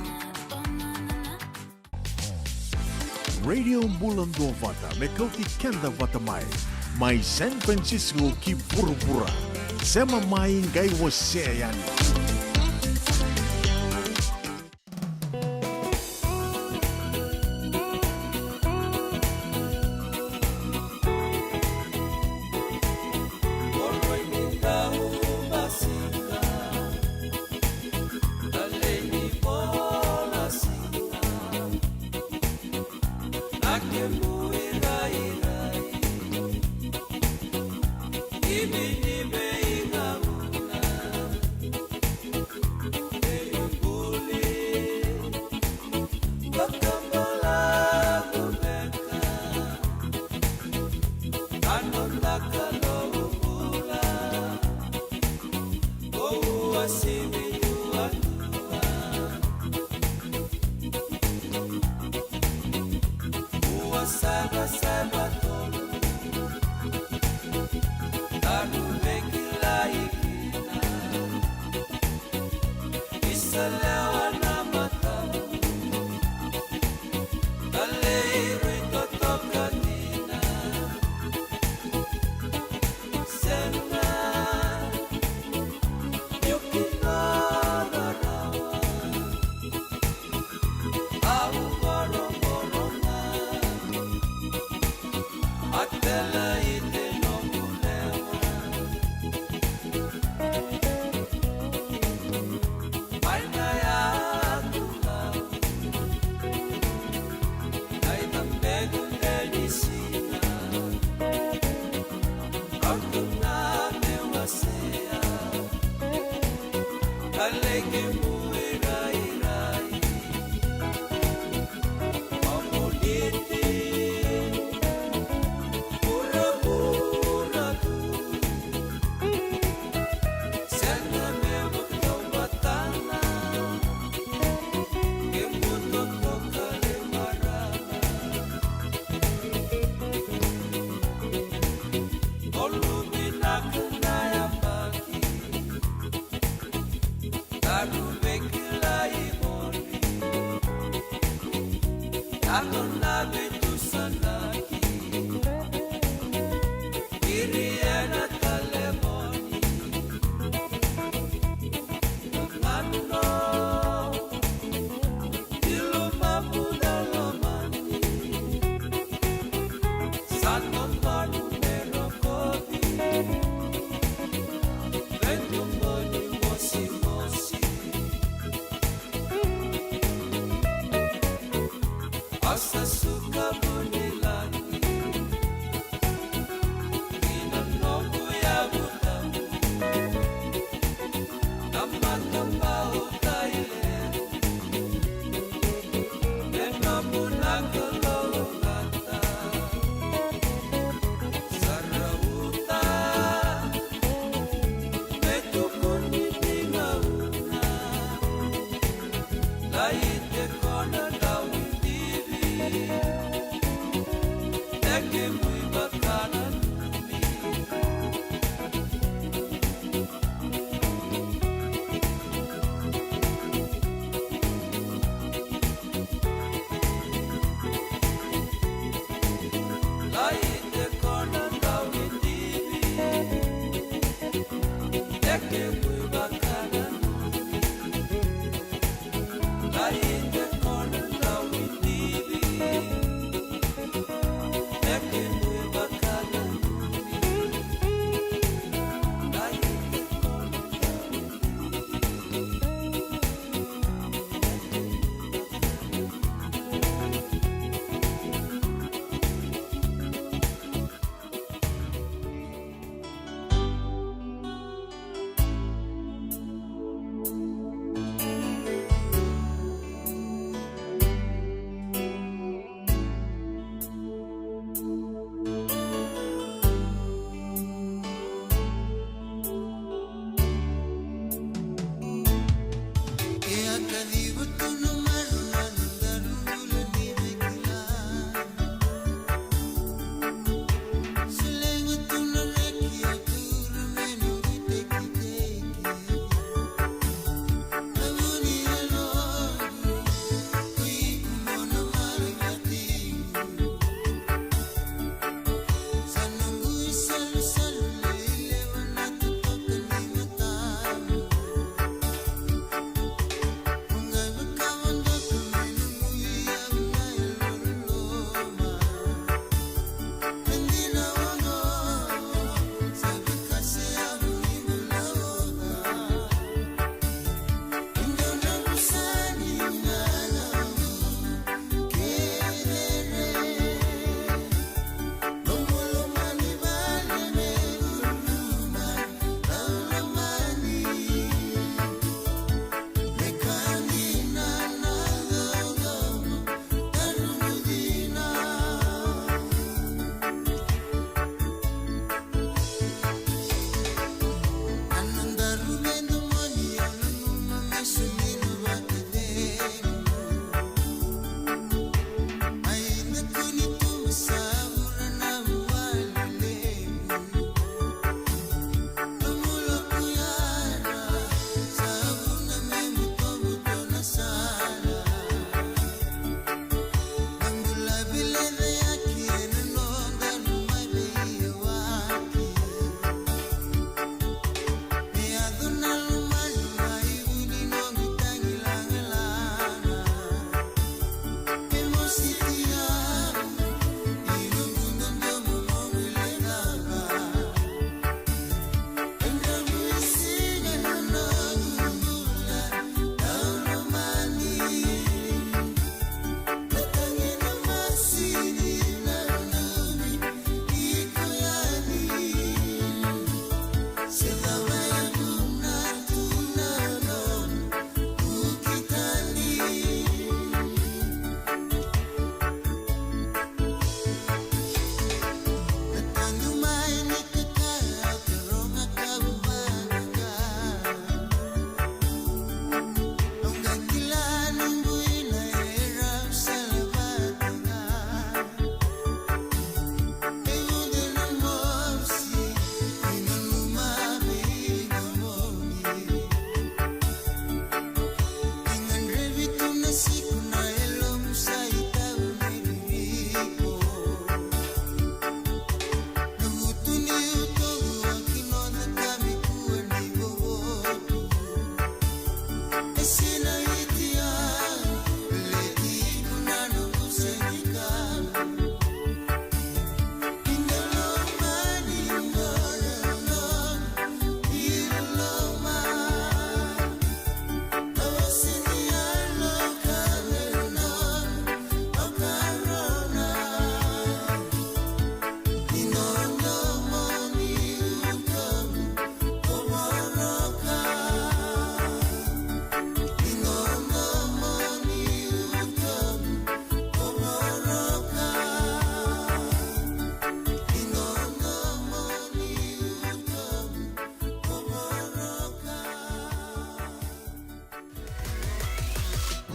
Radio Bula Duavata, me kauti keda vata mai. Mai San Francisco ki vuravura. Sema mai, qai wasea yani.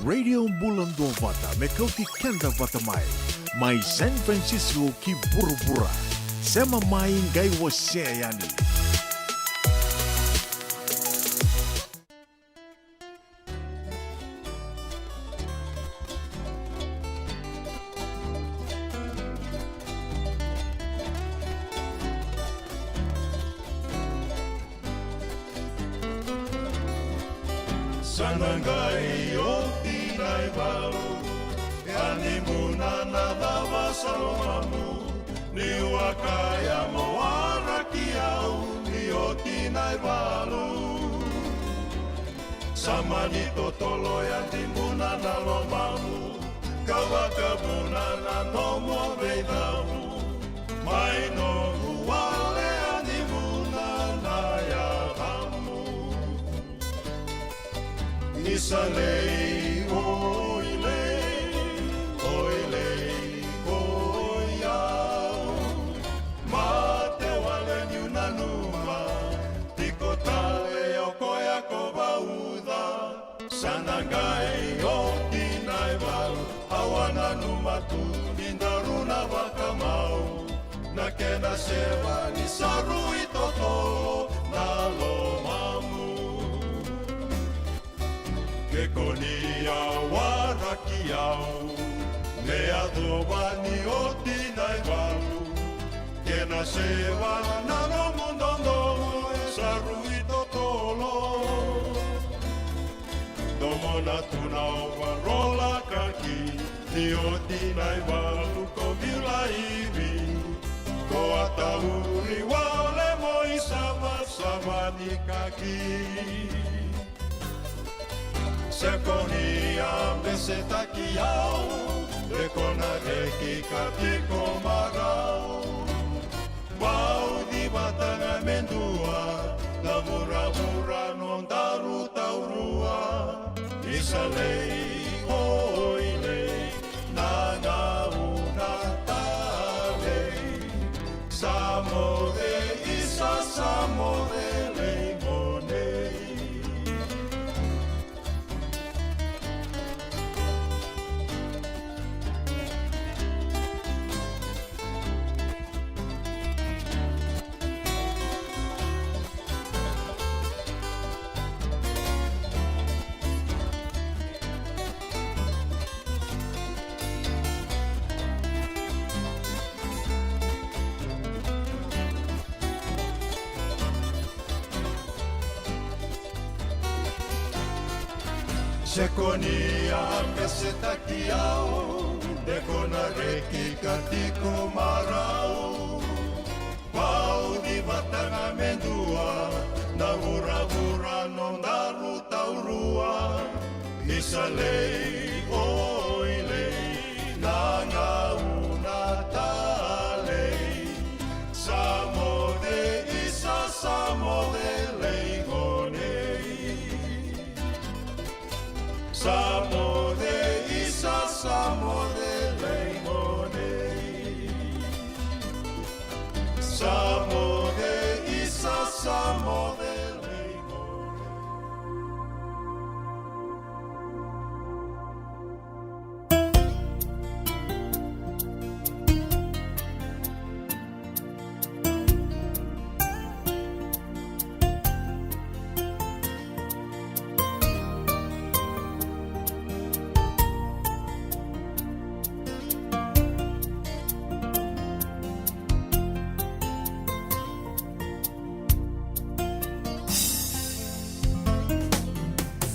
Radio Bula Duavata, me kauti keda vata mai. Mai San Francisco ki vuravura. Sema mai, qai wasea yani. Sa na qai oti na ivalu, e a ni muna na cava sa lomamu, niu a kaya mo waraki au, ni oti na ivalu. Sa mani totolo e a ni muna na lomamu, ka vakavuna na nomu veicavu, mai noqu wale e a ni muna na yacamu. Isa lei, oi lei, oi lei, oi au. Mate wale niu nanuma, tiko tale o koya ko vauca. Sa na qai oti na ivalu, au a nanuma tu ni daru na vakamau. Na kena seva ni sa rui totolo na lomamu. Ke ko ni a waraki au, me yacova ni oti na ivalu. Kena seva na nomu dodonu e sa rui totolo. Domona tu na ovarola kaki, ni oti na ivalu ko biu laivi. Ko a tauri wale mo isavasava ni kaki. Se ko ni a besetaki au, de ko na reki ka tiko marau. Vauci vata ga me dua, na vuravura nodaru taurua. Isa lei, oi lei, na gauna talei. Sa moce, isa sa moce, lei gone. Se ko ni a besetaki au, de ko na reki ka tiko marau. Vauci vata ga me dua, na vuravura nodaru taurua. Isa lei, oi lei, na gauna talei. Sa moce, isa sa moce, lei gone. Sa moce, isa sa moce, lei gone. Sa moce, isa sa moce, lei gone.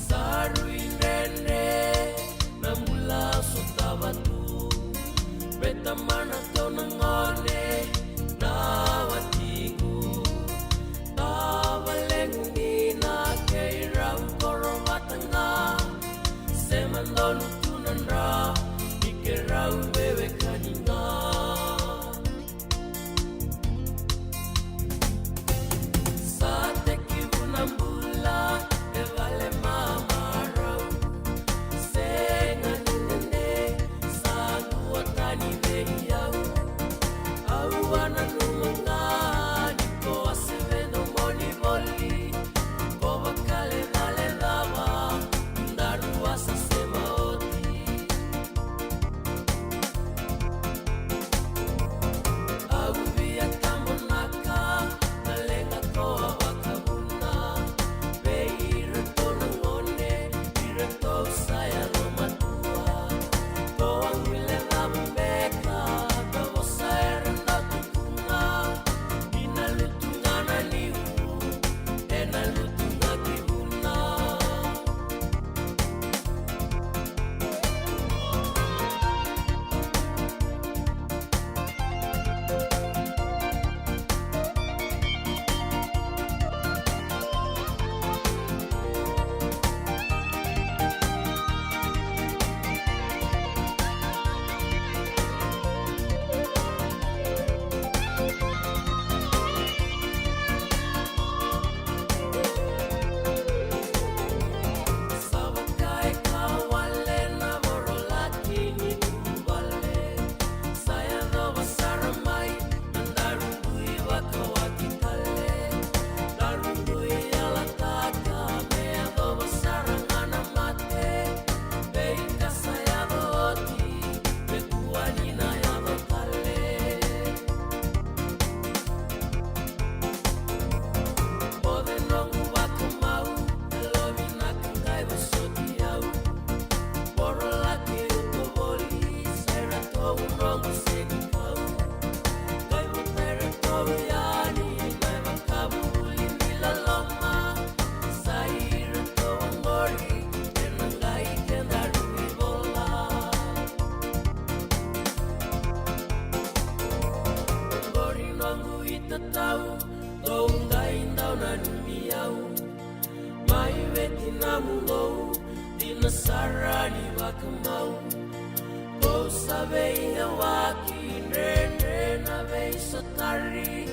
Sa rui dredre na bula sotava tu. Vei tamana, tou na gone, na watiqu. Tavalequ ni na keirau koro vata ga. Sema donu tu na dra ni keirau veiwekani ga. Sa tekivu na bula e vale mamarau. Sega ni dede, sa duatani vei au. A Ni au mai veti na mulou, dina sara ni vakamau. Kou sa veiyawaki dredre na veisotari.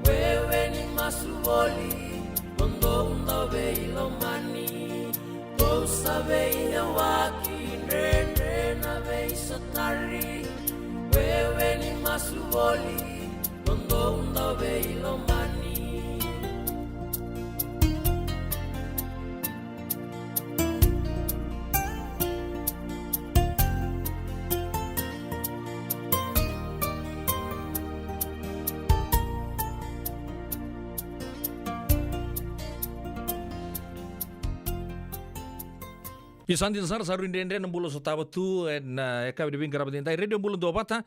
Wewe ni masu voli, o dou dau veilomani. Kou sa veiyawaki dredre na veisotari. Wewe ni masu voli, o dou dau veilomani. Ni sa dina sara, sa rui dredre na bula sotava tu ena, e, yakavi ni veiqaravi edaidai. Radio Bula Duavata.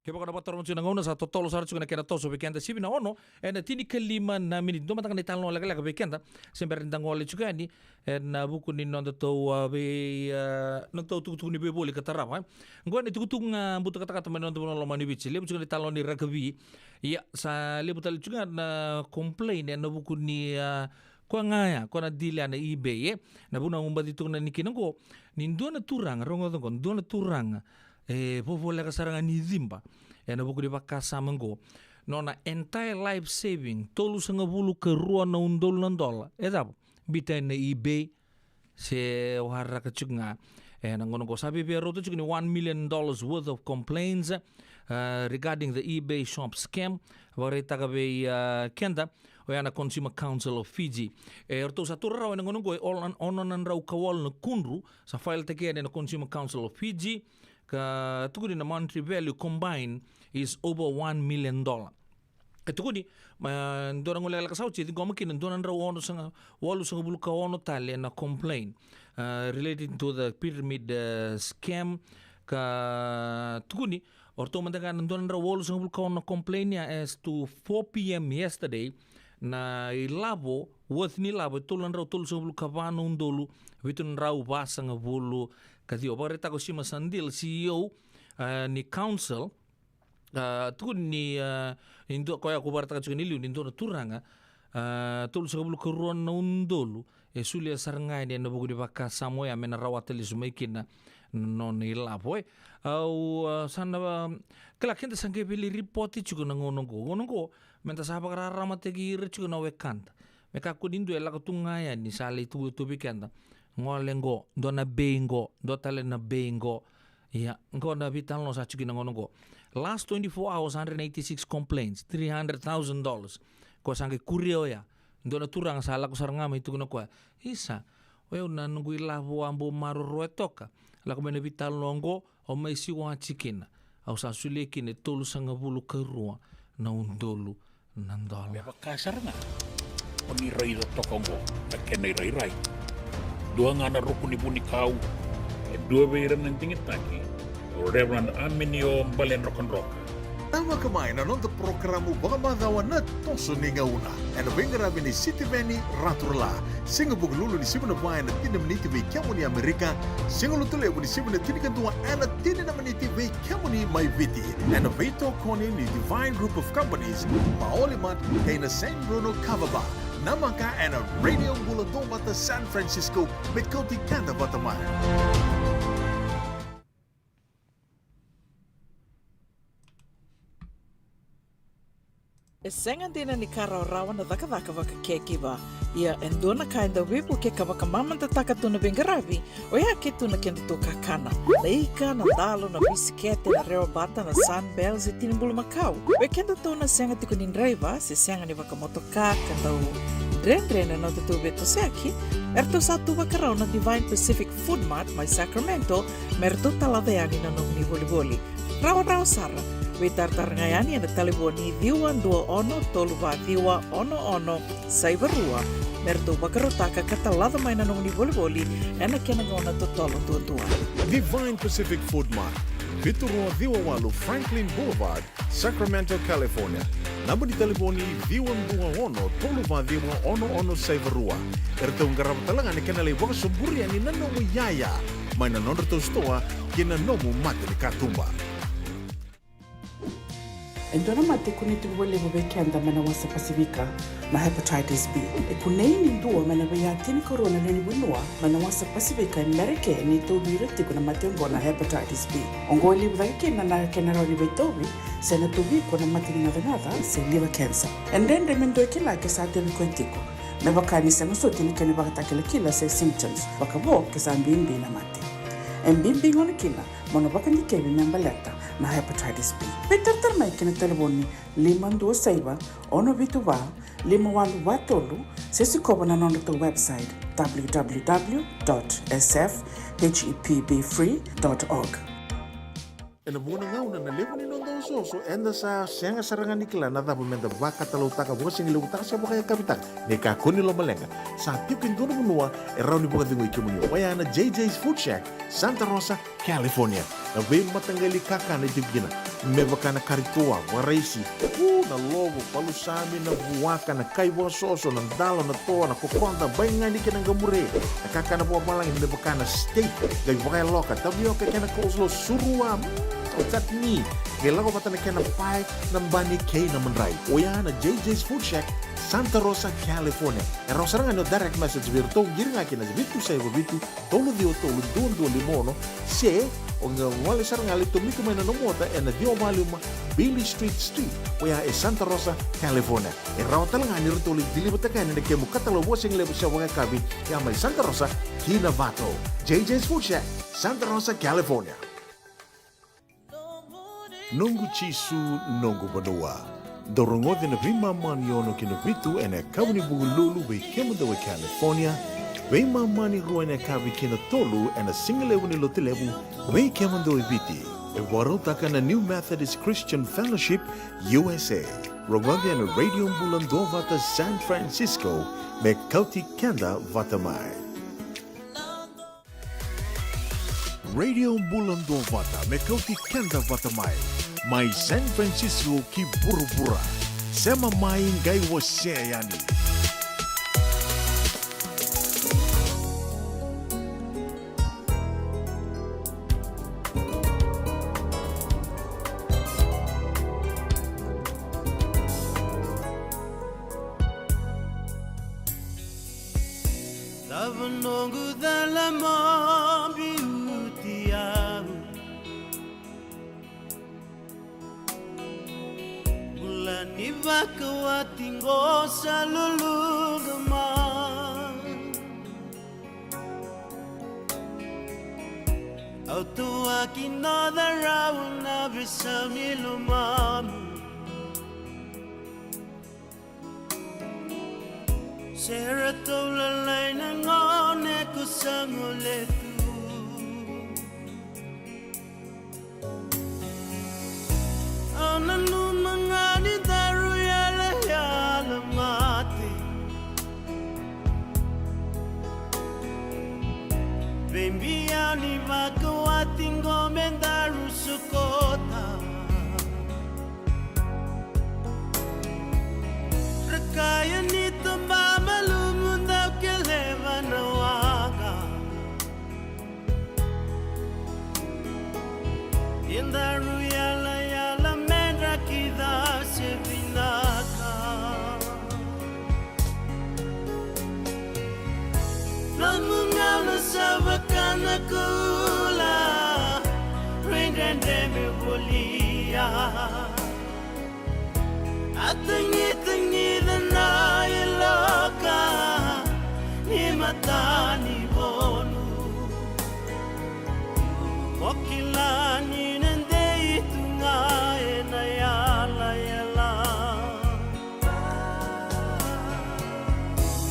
Kevaka o na vakarorogo tiko na gauna, sa totolo sara tiko na kena toso vei keda, sivi na ono ena tinikalima na miniti. Dua mada ga na italanoa lekaleka vei keda se bera ni da gole tiko yani ena vuku ni nodatou, a, vei, a, nodatou tukutuku ni veivoli ka tarava, e. Oqo na itukutuku ga butakatakata mai na noda vanua lomani Viti. Levu tiko na italanoa ni rakavi. Ia, sa levu tale tiko ga na complain ena vuku ni, a, koya ga ya, koya na deal ya na eBay, e. Na vuna au baci tukuna yani kina oqo, ni dua na turaga, rogoca oqo, dua na turaga e vovoleka sara ga ni ciba ena vuku ni vakasama oqo. Nona entire life saving, tolusagavulu ka rua na udolu na dola, e cava? Biuta ena eBay, se waraka tiko ga. Ena gauna oqo sa via rauta tiko ni one million dollars worth of complaints, uh, regarding the eBay shop scam. Vakaraitaka vei, uh, keda oya na Consumer Council of Fiji. E ratou sa taura rawa ena gauna oqo e ono na drau ka walu na kudru sa file-taki yani ena Consumer Council of Fiji, ka tukuni na monetary value combined is over one million dollar. E tukuni, ma, dua na gauna lekaleka sa oti e ciqoma kina dua na drau ono saga, walusagavulu ka ono tale na complain, uh, relating to the pyramid, uh, scam. Ka tukuni, o ratou mada ga na dua na drau walusagavulu ka ono na complain ya as to four p.m. yesterday, na ilavo, worth ni ilavo e tolu na drau tolusagavulu ka va na udolu vitu na drau vasagavulu ka ciwa. Vakaraitaka o Sima Sandil, C E O, a, ni council, a, tukuni ni, a, ni dua, koya ko vakaraitaka tiko ni liu ni dua na turaga, a, tolusagavulu ka rua na udolu e solia sara ga yani ena vuku ni vakasama oya me na rawata lesu mai kina na nona ilavo, e. Au, a, sa na, a, kila keda sa qai via lai ripoti tiko na gauna oqo. Gauna oqo, meda sa vakararamataki ira tiko na wekada. Me kakua ni dua e lako tu ga yani sa lai tukuna tu vei keda, gole qo, dua na bei qo, dua tale na bei qo. Ia, qo na veitalanoa sa tiko na gauna oqo. Last twenty-four hours, hundred eighty-six complaints, three hundred thousand dollars. Ko sa qai kuria oya. Dua na turaga sa lako sara ga mai tukuna o koya, isa, o yau na noqu ilavo a bau maroroya toka. Lako mai na veitalanoa oqo, au mai siwa tiko kina. Au sa solia kina e tolusagavulu ka rua na udolu na dola. Me vaka sara ga o ni raica toka oqo na kena irairai. Dua ga na ruku ni vunikau, e dua vei ira na digitaki, o Reverend Aminio Baledrokadroka. Namaka mai na noda porokaramu vakamacawa Na Toso ni Gauna, ena veiqaravi nei Sitiveni Raturala. Siga Vukelulu ni sivi na va ena tini na miniti vei kemuni Amerika, Siga Lotulevu ni sivi na tinikadua ena tini na miniti vei kemuni mai Viti, ena veitokoni ni Divine Group of Companies, Maoli Mart kei na Saint Bruno Kava Bar. Namaka ena Radio Bula Duavata San Francisco, me kauti keda vata mai. E sega dina ni ka rawarawa na cakacaka vaka caregiver. Ia e dua na ka e dau veivuke ka vakamamadataka tu na veiqaravi, oya ke tu na kedatou kakana. Na ika, na dalo, na bisikete, na rewabata, na Sunbell, se tini bulumakau. Vei kedatou na sega tiko ni draiva se sega ni vakamotoka ka dau dredre na nodatou veitosoyaki, eratou sa tu vakarau na Divine Pacific Food Mart mai Sacramento, me ratou talaca yani na nomuni volivoli. Rawarawa sara. Veitaratara ga yani ena talevoni ciwa dua ono tolu va ciwa ono ono saiva rua, me ratou vakarautaka ka talaca mai na nomuni volivoli ena kena gauna totolo duadua. Divine Pacific Food Mart, vitu rua ciwa walu Franklin Boulevard, Sacramento, California. Naba ni talevoni ciwa dua ono tolu va ciwa ono ono saiva rua. Eratou qarava tale ga na kena lai vakasoburia ni na nomu iyaya mai na nodratou sitoa kei na nomu mata ni katuba. E dua na mate e kunei tiko vakalevu vei keda mai na wasa Pasifika na hepatitis B. E kunei ni dua mai na veiya tinikarua na lewe ni vanua mai na wasa Pasifika e Merika ni tauvi ira tiko na mate oqo na hepatitis B. Oqo e levu cake kina na kena rawa ni veitauvi se na tauvi iko na mate ni gacagaca se liver cancer. E dredre me dua e kila ke sa tauvi koya tiko. Me vaka ni sega soti na kena ivakatakilakila se symptoms, vakavo ke sa bibi na mate. E bibi gona kina mo na vakadikevi me baleta na hepatitis B. Veitaratara mai ki na talevoni lima dua saiva, ono vitu va, lima walu va tolu, se sikova na nodratou website, w w w dot s f h e p b free dot org. Ena vuqa na gauna na levu ni noda osooso, eda sa sega sara ga ni kila na cava meda vakatalautaka, vakasigalevu taka se vakayakavi taka. Ni kakua ni lomaleqa, sa tiko e dua na vanua e rawa ni vakacegui kemuni. Oya na J J's Food Shack, Santa Rosa, California. Na veimataqali kakana e tiko kina, me vaka na kari toa, vakaraisi, u, na lovo, palusami, na vuaka, na kai vakasoso, na dalo, na toa, na kokoda, baigani kei na qamure. Na kakana vakavalagi me vaka na steak, qai vakayaloka, tavioka kei na coleslaw, surua, mm, o chutney. Qai lako vata na kena pae, na bani kei na madrai. Oya na J J's Food Shack, Santa Rosa, California. E rawa sara ga ni o direct message vei iratou, qiri ga ki na vitu saiva vitu, tolu ciwa tolu, dua dua lima ono, se o qai gole sara ga, lai tomika mai na nomu ota ena ciwa walu lima Beale Street Suite, oya e Santa Rosa, California. E rawa tale ga ni ratou lai deliver-taka yani na kemu katalau vakasigalevu se vakayakavi, ya mai Santa Rosa ki Novato. J J's Food Shack, Santa Rosa, California. Noqu Jisu, noqu vanua. Dou rogoci na veimama ni ono ki na vitu ena yakavi ni Vukelulu vei kemudou e California, veimama ni rua ena yakavi ki na tolu ena sigalevu ni Lotulevu vei kemudou e Viti. E vakarautaka na New Methodist Christian Fellowship U S A. Rogoci ena Radio Bula Duavata San Francisco, me kauti keda vata mai. Radio Bula Duavata, me kauti keda vata mai, mai San Francisco ki vuravura. Sema mai, qai wasea yani. Cava noqu cala mo biuti au? Bula ni vakawati qo sa luluqama. Au tuaki na carau na veisau ni lomamu. Se ratou lalai na gone ko sa gole tu. Au nanuma ga ni daru yalayala mate. Veibiau ni vakawati qo me daru sokota. Ra kaya ni toba malumu dau keleva na waqa. Ia daru yalayala me dra kida se vinaka. Nomu gauna sa vaka na kula, rui dredre me volia. A tagitagica na yaloka ni matanivonu. Mo kila ni na dei tu ga ena yalayala.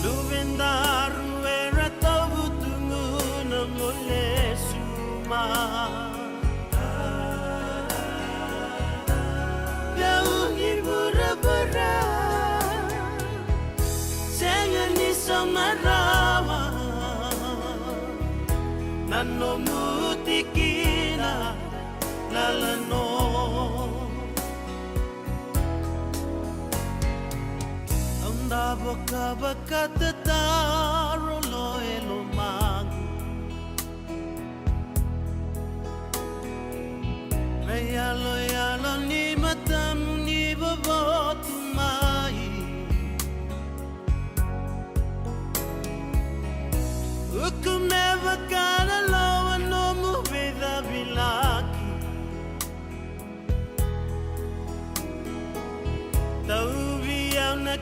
Luvedaru era tauvutugu na mo lesu mai. Yau ni vuravura, sega ni sauma rawa na nomu tikina lalano. Au davo ka vakatataro lo e lomaqu. Na yaloyalo ni matamu ni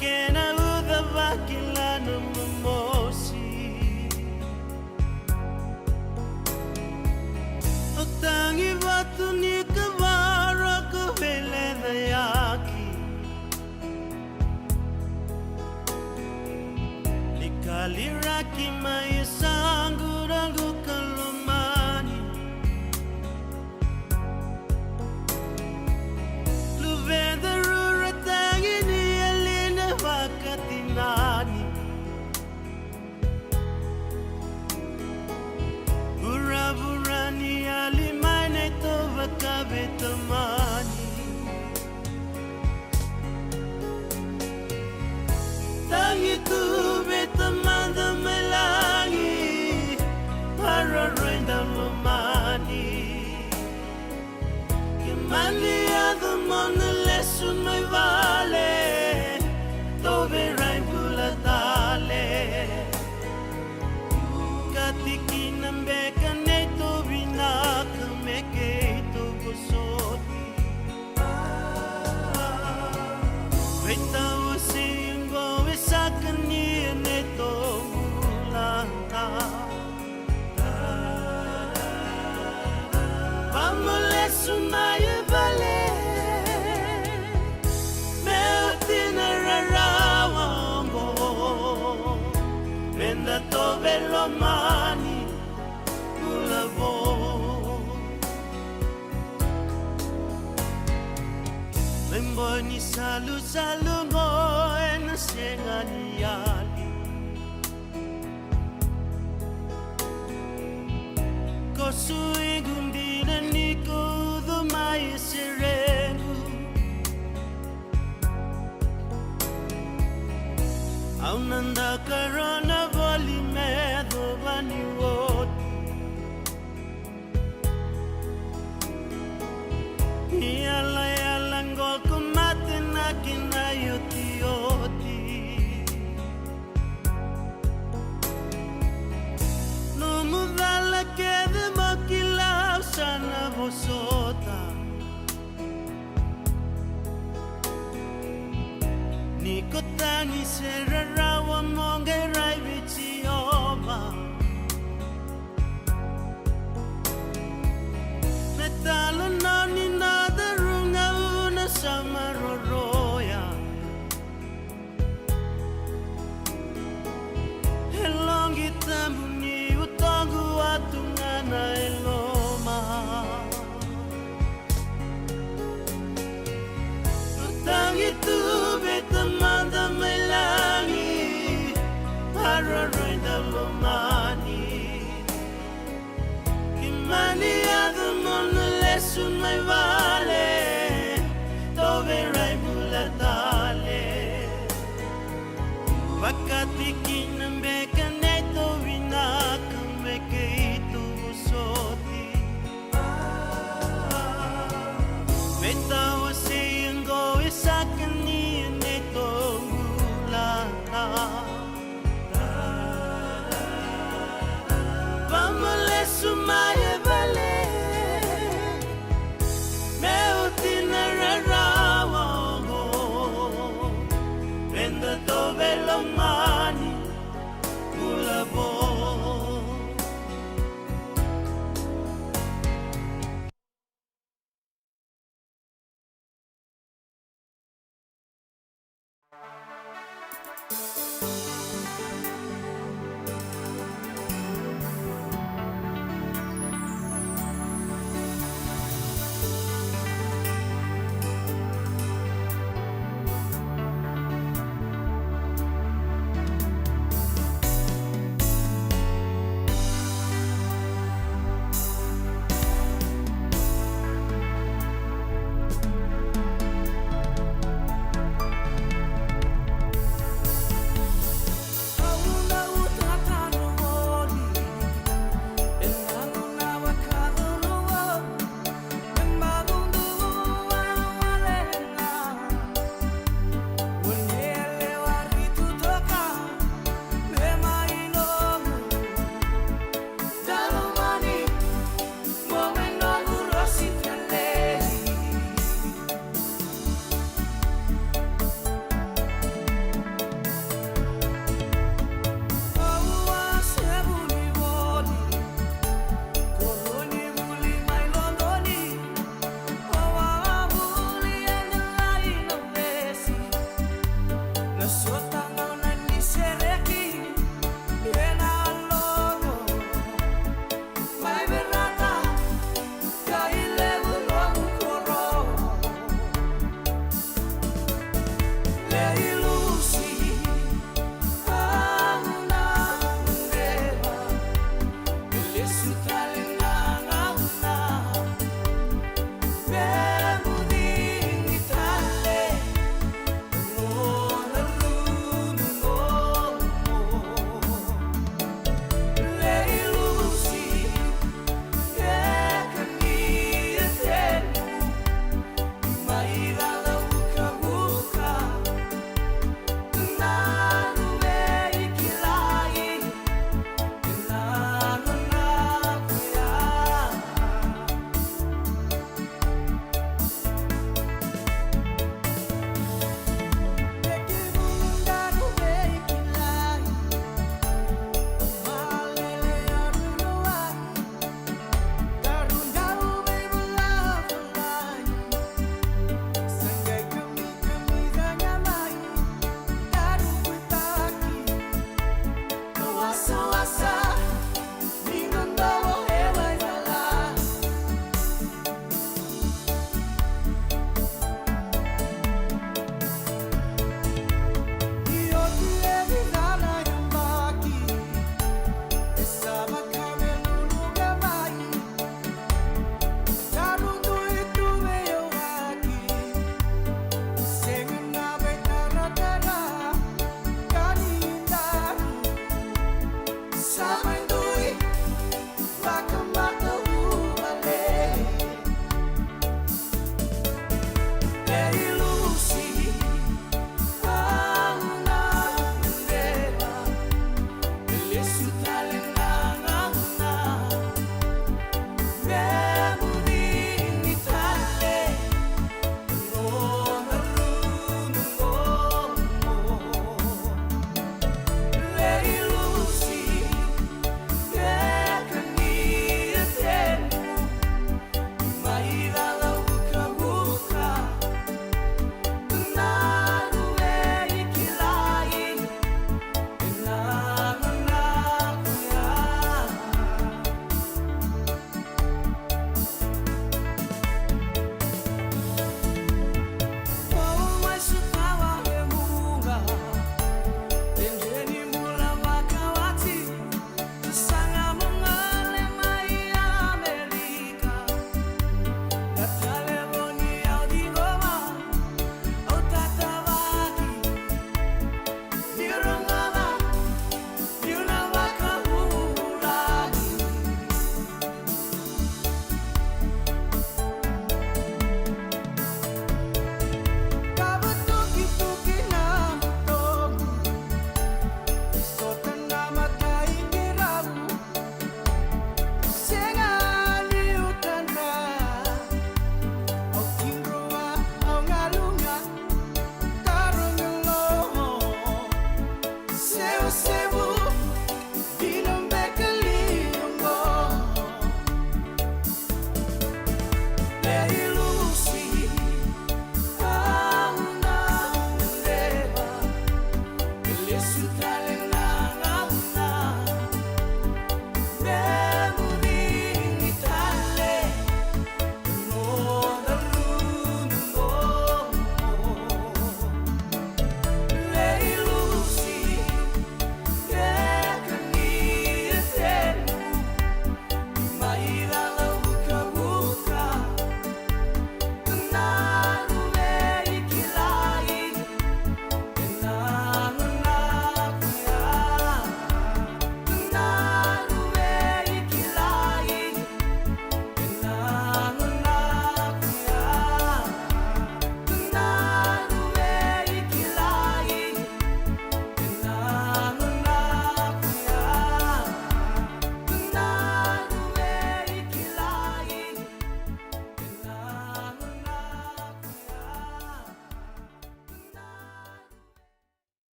Kena uca vakila na momosi. O tagi vatu ni kavara ko veleca yaki. Ni kaliraki mai e saqu raqu ka lomani. Luveda rura tagi ni yali na vakatinani. Vuravura ni yali mai na ito vakaveitamani. Tagi tu vei Tamada mai lagi, maroroi dau lomani. Ke mani yaco mo na lesu mai vale, tou veirai bula tale. Ka tikina beka neitou vinaka me keitou vosoti. Veitau siqo e saka ni neitou bula. Vamo lesu mai e vale, me oti na rarawa oqo, me da tove lomani bula vou. Me boi ni salusalu oqo ena sega ni yali. Ko suiqu dina ni ko ucu mai e serequ. Au na dau karona voli me yacova ni oti. Ni yalayala qo ko mate na kena iotioti. Nomu cala kece mo kila au sa na vosota. Ni ko tagi se rarawa mo qai rai vei Jiova. Me talanoa ni noda ruga au na sa maroroya. E loqi tabu ni utoqu a tu ga na yaloma. Tagi tu vei Tamada mai lagi,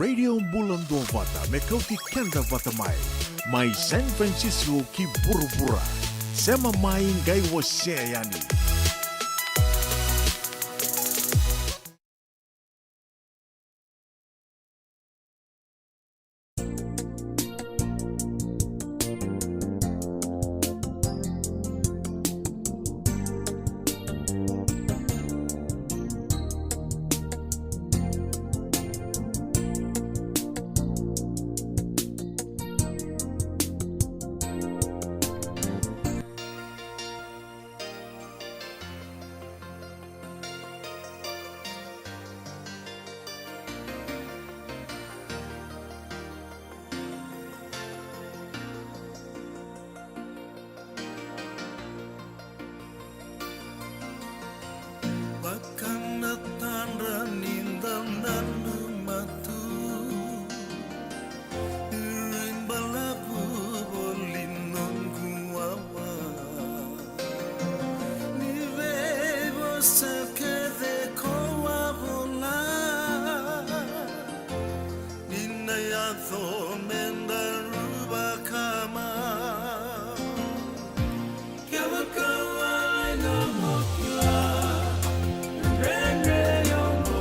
Radio Bula Duavata me kauti keda vata mai. Mai San Francisco ki vuravura. Sema mai qai wasea yani. Vaka na tadra ni dau nanumatu, iri balavu voli noqu wawa. Ni veivosa kece ko a vola, ni na yaco me daru vakama. Kevaka wale na mo kila, dredre oqo.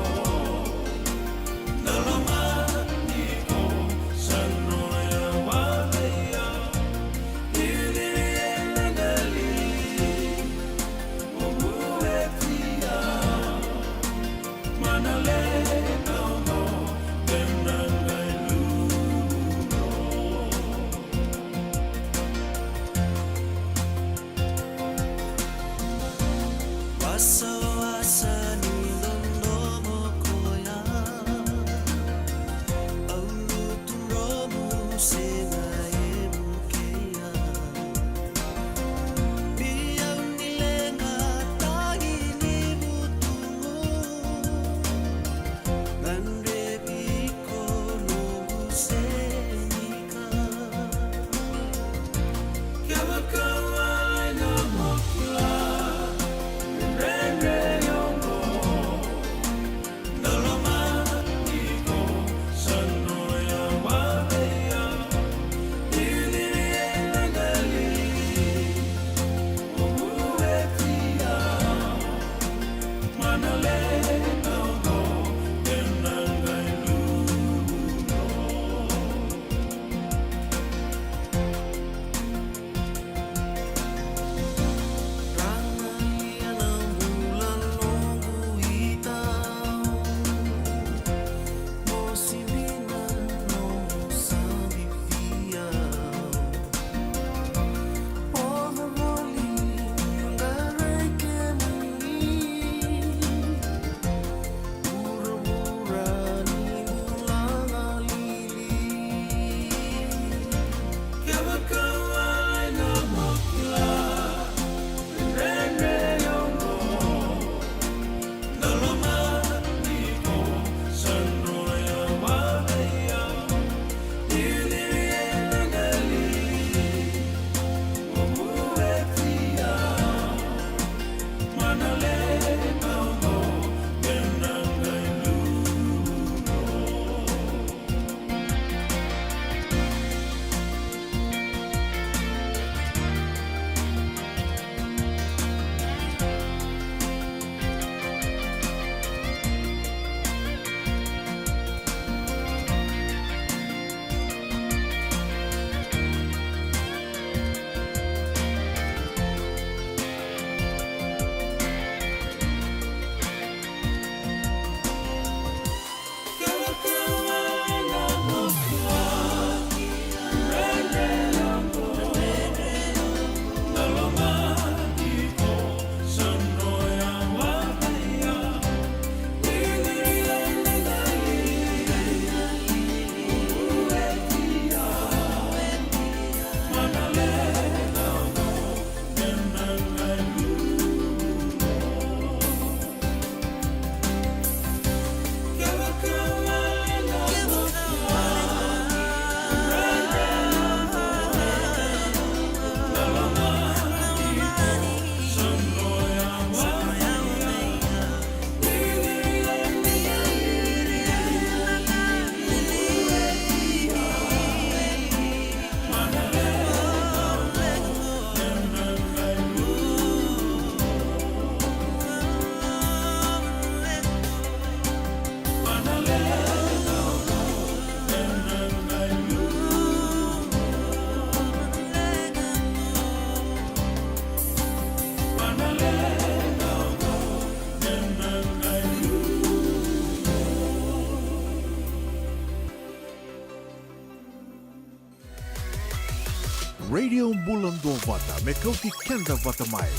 Radio Bula Duavata me kauti keda vata mai.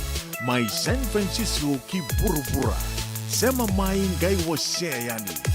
Mai San Francisco ki vuravura. Sema mai qai wasea yani.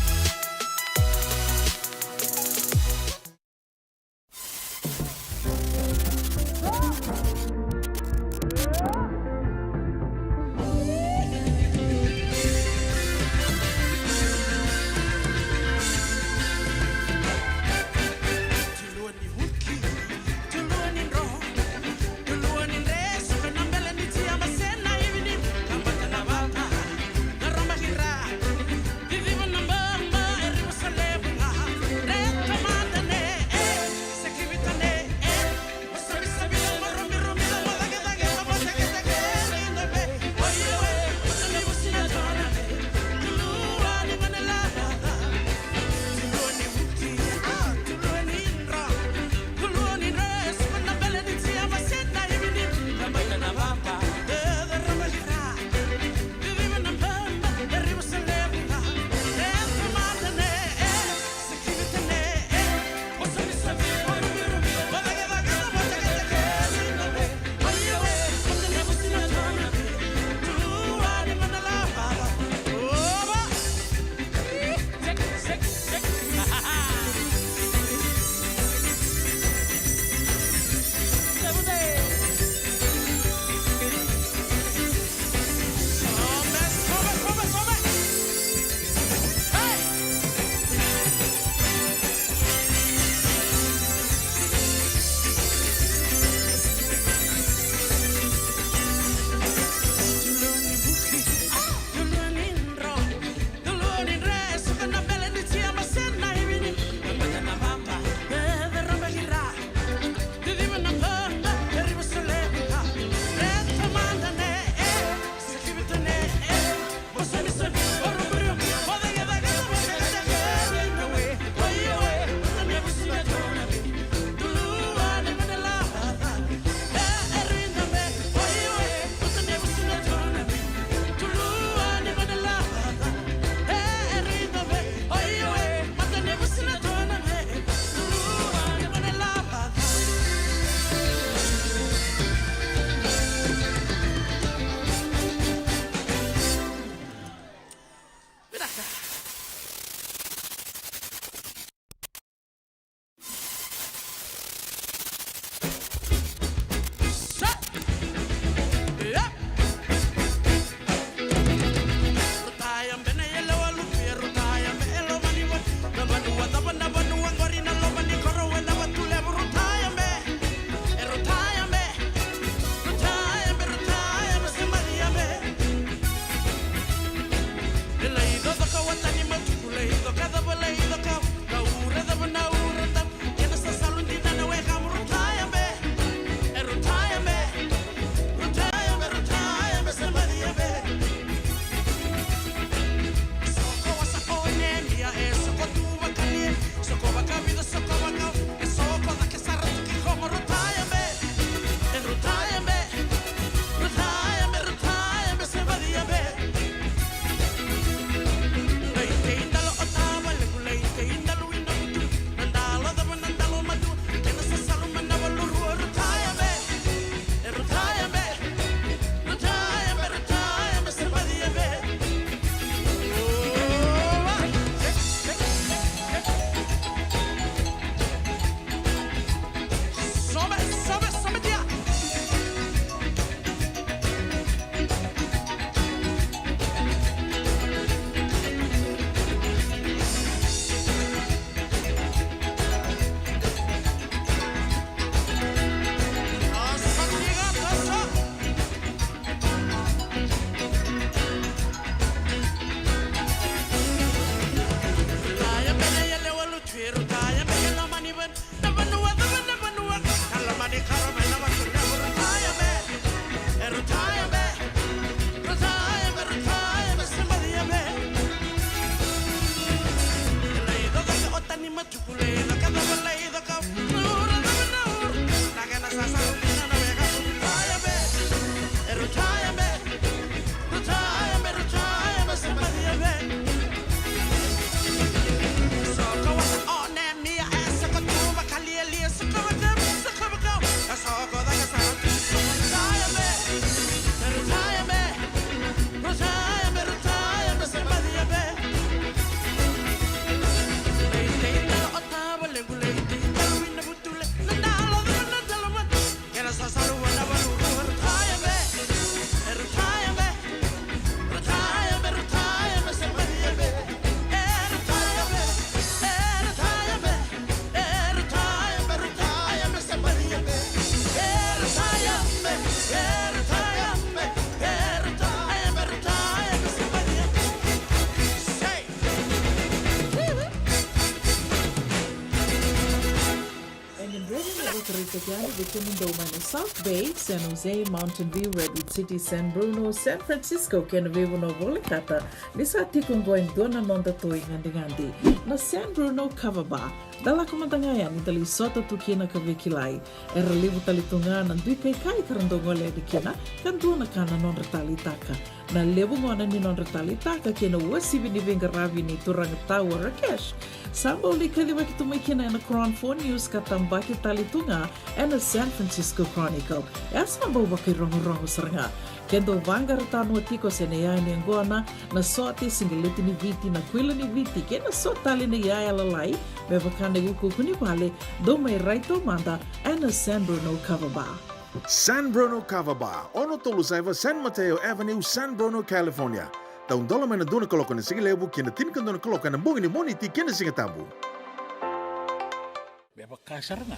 Kei yani vei kemudou mai na South Bay, San Jose, Mountain View, Redwood City, San Bruno, San Francisco kei na veivanua volekata, ni sa tiko oqo e dua na noda toi gadigadi, na San Bruno Kava Bar. Da lako mada ga yani da lai sota tu kina ka veikilai. Era levu tale tu ga na dui kaikai ka ra dau gole yani kina, ka dua na ka na nodra taleitaka. Na levu gona ni nodra taleitaka kei na uasivi ni veiqaravi ni turaga Tau Rakesh, sa bau lai kacivaki tu mai kina ena Chron Four News ka tabaki tale tu ga ena San Francisco Chronicle. E a sa bau vakairogorogo sara ga. Ke dou vaqara tanua tiko se na iyaya ni yaqona, na sote, siqeleti ni Viti, na kuila ni Viti kei na so tale na iyaya lalai, me vaka na iukuuku ni vale, dou mai rai taumada ena San Bruno Kava Bar. San Bruno Kava Bar, ono tolu saiva San Mateo Avenue, San Bruno, California. Taudola mai na dua na kaloko ena sigalevu ki na tinikadua na kaloko ena bogi ni Moniti kei na Sigatabu. Me vaka sara ga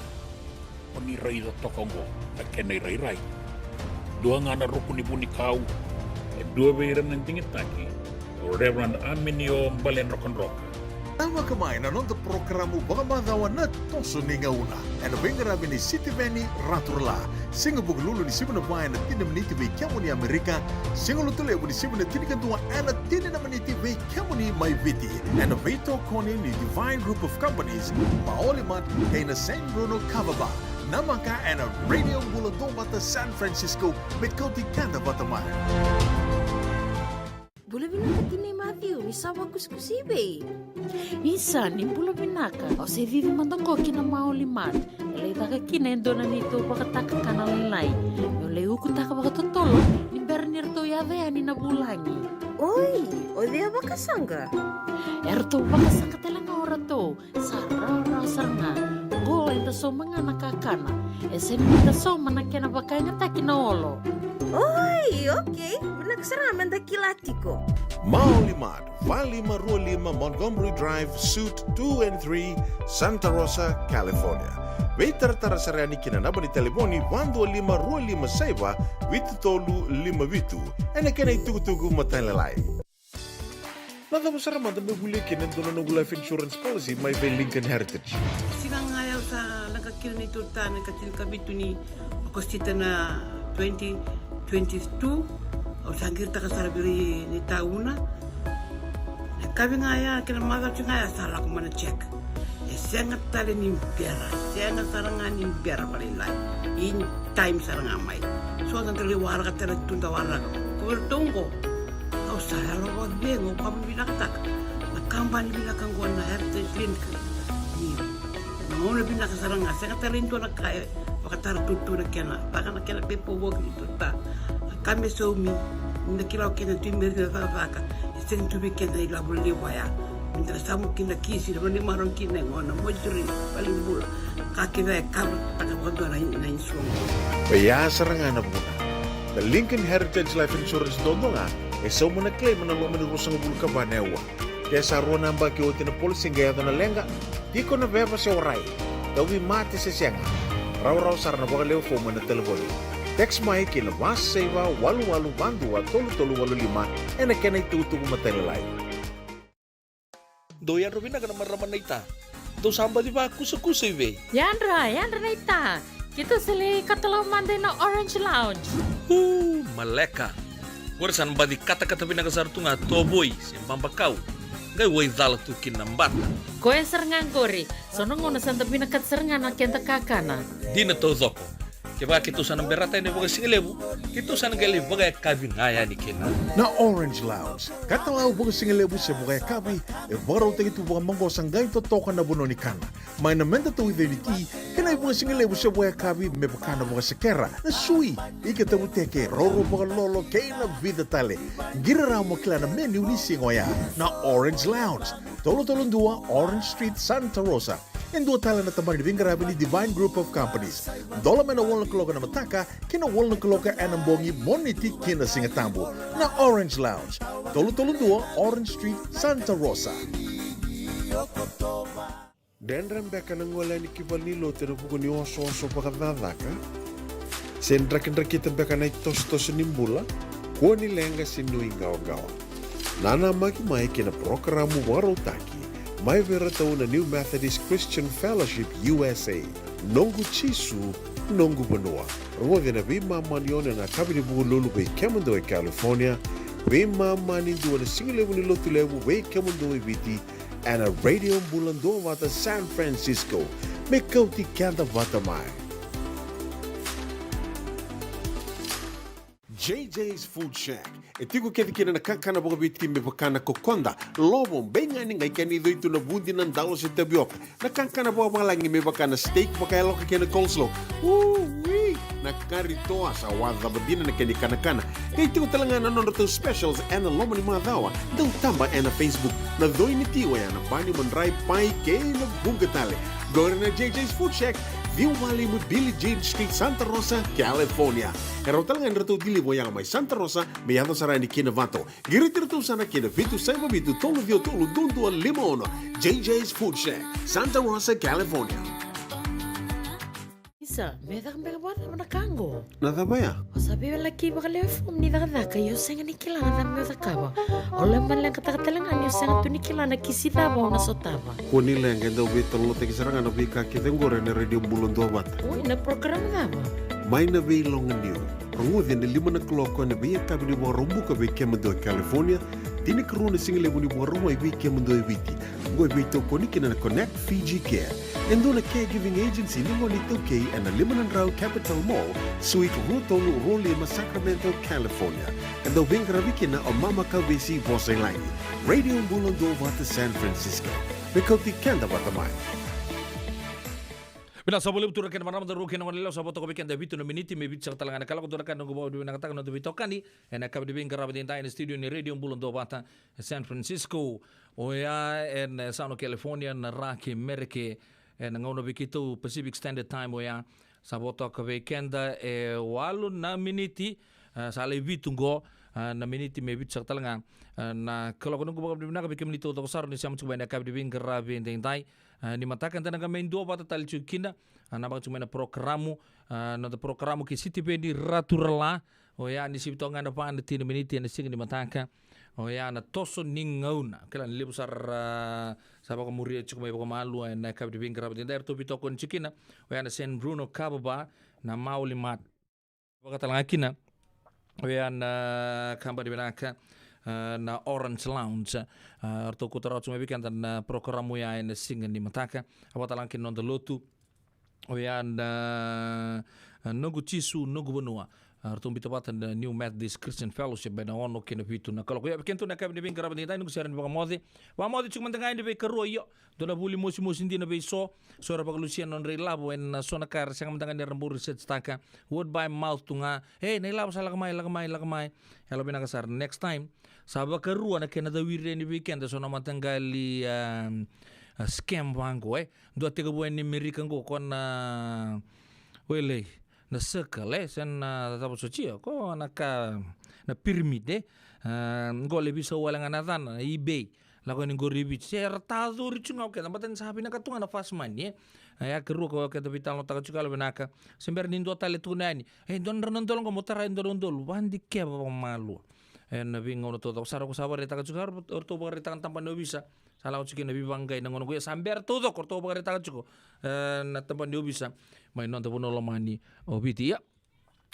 o ni raica toka oqo na kena irairai. Dua ga na ruku ni vunikau, e dua vei ira na digitaki, o Reverend Aminio Baledrokadroka. Namaka mai na noda porokaramu vakamacawa na Toso ni Gauna, ena veiqaravi ni Sitiveni Raturala. Siga Vukelulu ni sivi na va ena tini na miniti vei kemuni Amerika. Siga Lotulevu ni sivi na tinikadua ena tini na miniti vei kemuni mai Viti, ena veitokoni ni Divine Group of Companies, Maoli Mart kei na San Bruno Kava Bar. Namaka ena Radio Bula Duavata San Francisco, me kauti keda vata mai. Bula vinaka tinai Matthew, ni sa vakusikusi i vei? Isa, ni bula vinaka. Au se cici mada oqo ki na Maoli Mart. E lai caka kina e dua na neitou vakatakakana lailai. Meu lai ukutaka vakatotolo ni bera ni ratou yaco yani na vulagi. Oi, o cei a vakasaqa? E ratou vakasaqa tale ga o ratou. Sa rawarawa sara ga. Oqo eda sauma ga na kakana. E sega ni da sauma na kena vakayagataki na olo. Oi, okei. Vinaka sara ga me da kila tiko. Maoli Mart, va lima rua lima Montgomery Drive, Suite two and three, Santa Rosa, California. Veitaratara sara yani ki na naba ni talevoni va dua lima rua lima saiva vitu tolu lima vitu. Ena kena itukutuku matailalai. Na cava sara mada me volia kina e dua na noqu life insurance policy mai vei Lincoln Heritage? Siga ga ya au sa leqa kina neitou ta na ikatinikavitu ni Okosita na twenty twenty-two. Au sa qiritaka sara vei ira na itauna. Na yakavi ga ya kei na macawa tiko ga ya sa lako mai na check. E sega tale ni bera, sega sara ga ni bera vakalailai. In time sara ga mai. So da lai waraka tale tu, da waraka. Ko vei ratou oqo, au sa yalo vakacegu, au vakavinavinakataka na kabani vinaka oqo na Heritage Lincoln. Ni na gauna vinaka sara ga, sega tale ni dua na ka e vakatara tutu na kena, vaka na kena pepa voki ni tuta. Na ka me saumi, ni da kila o keda tu i Merika na cakacaka, e sega tu vei keda na ilavo levu oya. Ni da samu kina kisi, na vanua ni marau kina e gona, moituri, valenibula. Ka kece e cover taka vakadua na, na insurance. Oya sara ga na vuna. Na Lincoln Heritage Life Insurance duadua ga e sauma na claim ena loma ni ruasagavulu ka va na aua. Ke sa rua na yabaki oti na policy qai yaco na leqa, tiko na veva se warai, tauvimate se sega, rawarawa sara na vakalewe fomu ena talevoni. Text mai ki na va saiva walu walu va dua tolu tolu walu lima ena kena itukutuku matailalai. Dou yadra vinaka na marama naita. Dou sa baci vakusakusa i vei? Yadra, yadra naita. Keitou sa lai katalau mada ina Orange Lounge. Uu, maleka. Qori sa na baci katakata vinaka sara tu ga tovoi se babakau. Qai waicala tu kina na bata. Koya sara ga qori. So na gauna sa da vinakata sara ga na keda kakana. Dina taucoko. Kevaka keitou sa na berata yani vakasigalevu, keitou sa na qai lai vakayakavi ga yani kina. Na Orange Lounge, katalau vakasigalevu se vakayakavi, e vakarautaki tu vakamaqosa qai totoka na vanua ni kana. Mai na meda tauica ni ti, kei na ivakasigalevu se vakayakavi me vaka na vakasekera, na sui, ika tavuteke, roro vakalolo kei na vica tale. Qiri rawa mo kila na menu ni siga oya. Na Orange Lounge, tolu tolu dua Orange Street, Santa Rosa. E dua tale na tabana ni veiqaravi ni Divine Group of Companies. Dola mai na walu na kaloko ena mataka ki na walu na kaloko ena bogi, Moniti ki na Sigatabu. Na Orange Lounge, tolu tolu dua Orange Street, Santa Rosa. Dredre beka na gole yani ki valenilotu ena vuku ni osooso vakacakacaka? Se drakidrakita beka na itosotoso ni bula? Kua ni leqa se nuiqawaqawa. Nanamaki mai ki na parokaramu vakarautaki mai vei iratou na New Methodist Christian Fellowship U S A. Noqu Jisu, noqu vanua. Rogoci na veimama ni ono ena yakavi ni Vukelulu vei kemudou e California, veimama ni dua ena sigalevu ni Lotulevu vei kemudou e Viti, ena Radio Bula Duavata San Francisco. Me kauti keda vata mai. J J's Food Shack. E tiko kece kina na kakana vakaviti me vaka na kokoda, lovo, beigani, qai kena icoitu, na vudi, na dalo se tavioka. Na kakana vakavalagi me vaka na steak vakayaloka kei na coleslaw. Ui! Na kari toa, sa wacava dina na kena ikanakana. Qai tiko tale ga na nodratou specials ena loma ni macawa. Dau taba ena Facebook. Na coi ni ti oya na bani, madrai, pai kei na vuqa tale. Qori na J J's Food Shack, ciwa walu lima Billie Jean Street, Santa Rosa, California. E rawa tale ga ni ratou deliver oya mai Santa Rosa me yaco sara yani ki Novato. Qiriti iratou sara ki na vitu saiva vitu tolu ciwa tolu dua dua lima ono. J J's Food Shack, Santa Rosa, California. Isa, me caka beka vakacava na ka qo? Na cava ya? O sa veiwalaki vakalewe fomu ni cakacaka, ia o sega ni kila na cava me o cakava. O lai maleqataka tale ga ni o sega tu ni kila na kisi cava o na sotava. Kua ni leqa, e dau veitalanoataki sara ga na veika kece qori ena Radio Bula Duavata. Oi, na program cava? Mai na Veiloganiu. Rogoci ena lima na kaloko ena veiyakavi ni Vakaraubuka vei kemudou e California, tinikarua na sigalevu ni Vakarauwai vei kemudou e Viti. Qo e veitokoni kina na Connect Fiji Care, e dua na caregiving agency ni gone iTaukei ena lima na drau Capitol Mall, Suite rua tolu rua lima, Sacramento, California. E dau veiqaravi kina o Mama Kauvesi Vosailagi. Radio Bula Duavata San Francisco. Me kauti keda vata mai. Vinaka, sa vakalevu turaga kei na marama, daru kei na goneyalewa, sa vo toka vei keda e vitu na miniti me vitusaka tale ga na kaloko. Dua na ka noqu vakavinavinakataka na noda veitokani ena yakavi ni veiqaravi edaidai ena studio ni Radio Bula Duavata San Francisco. Oya ena, e, yasana o California, na ra kei Mereke, ena gauna vei keitou Pacific Standard Time oya. Sa vo toka vei keda e walu na miniti, e, sa lai vitu qo, e, na miniti me vitusaka tale ga, e, na kaloko. Noqu vakavinavinaka vei kemuni taucoko sara ni sema tiko mai ena yakavi ni veiqaravi edaidai. E, ni mataka eda na qai mai duavata tale tiko kina, e, na vaka tiko mai na porokaramu, e, noda porokaramu kei Sitiveni Raturala. Oya ni sivi toka ga ena va na tini na miniti ena siga ni mataka. Oya na toso ni gauna. Kila ni levu sara, a, sa vakamuria tiko mai vakamalua ena yakavi ni veiqaravi edaidai, eratou veitokoni tiko kina. Oya na San Bruno Kava Bar, na Maoli Mart. Vakatale ga kina oya na kabani vinaka, a, na Orange Lounge. A, eratou kauta rawa tiko mai vei keda na porokaramu ya ena siga ni mataka. A, vakatale ga kina noda lotu. Oya na, a, Noqu Jisu, Noqu Vanua. A, ratou biuta vata na New Methodist Christian Fellowship ena ono kei na vitu na kaloko. Ia, vei kedatou na yakavi ni veiqaravi edaidai, noqu sere ni vakamoce. Vakamoce tiko mada ga yani vei karua, io. Dua na vuli mosimosi dina vei so. So era vakalusia na nodra ilavo ena so na ka era sega mada ga ni ra bau research-taka. Word by mouth tu ga. E, na ilavo sa lako mai, lako mai, lako mai. Yalovinaka sara. Next time, sa vakarua na kena cawiri yani vei keda so na mataqali, a, a, scam vaqo, e. Dua tekivu yani Amerika qo, ko na, welei, na Circle, e, se na cava soti, ko na ka, na pyramid, e. A, qo e veisau wale ga na yacana, na eBay. Lako yani qori i Viti, se ra tacori tu ga o keda, baleta ni sa vinaka tu ga na fast money, e. A, ya karua ko keda veitalanoataka tiko, yalovinaka. Se bera ni dua tale tukuna yani, e, dua na drau na dola qo, mo tara e dua na udolu, vadikeva vakamalua. Ena veigauna taucoko sara ko sa vakaraitaka tiko, o ratou vakaraitaka na tabana ni ovisa. Sa lako tiko kina veivaqai na gauna qo, ia sa bera taucoko, o ratou vakaraitaka tiko, e, na tabana ni ovisa mai noda vanua lomani o Viti. Ia,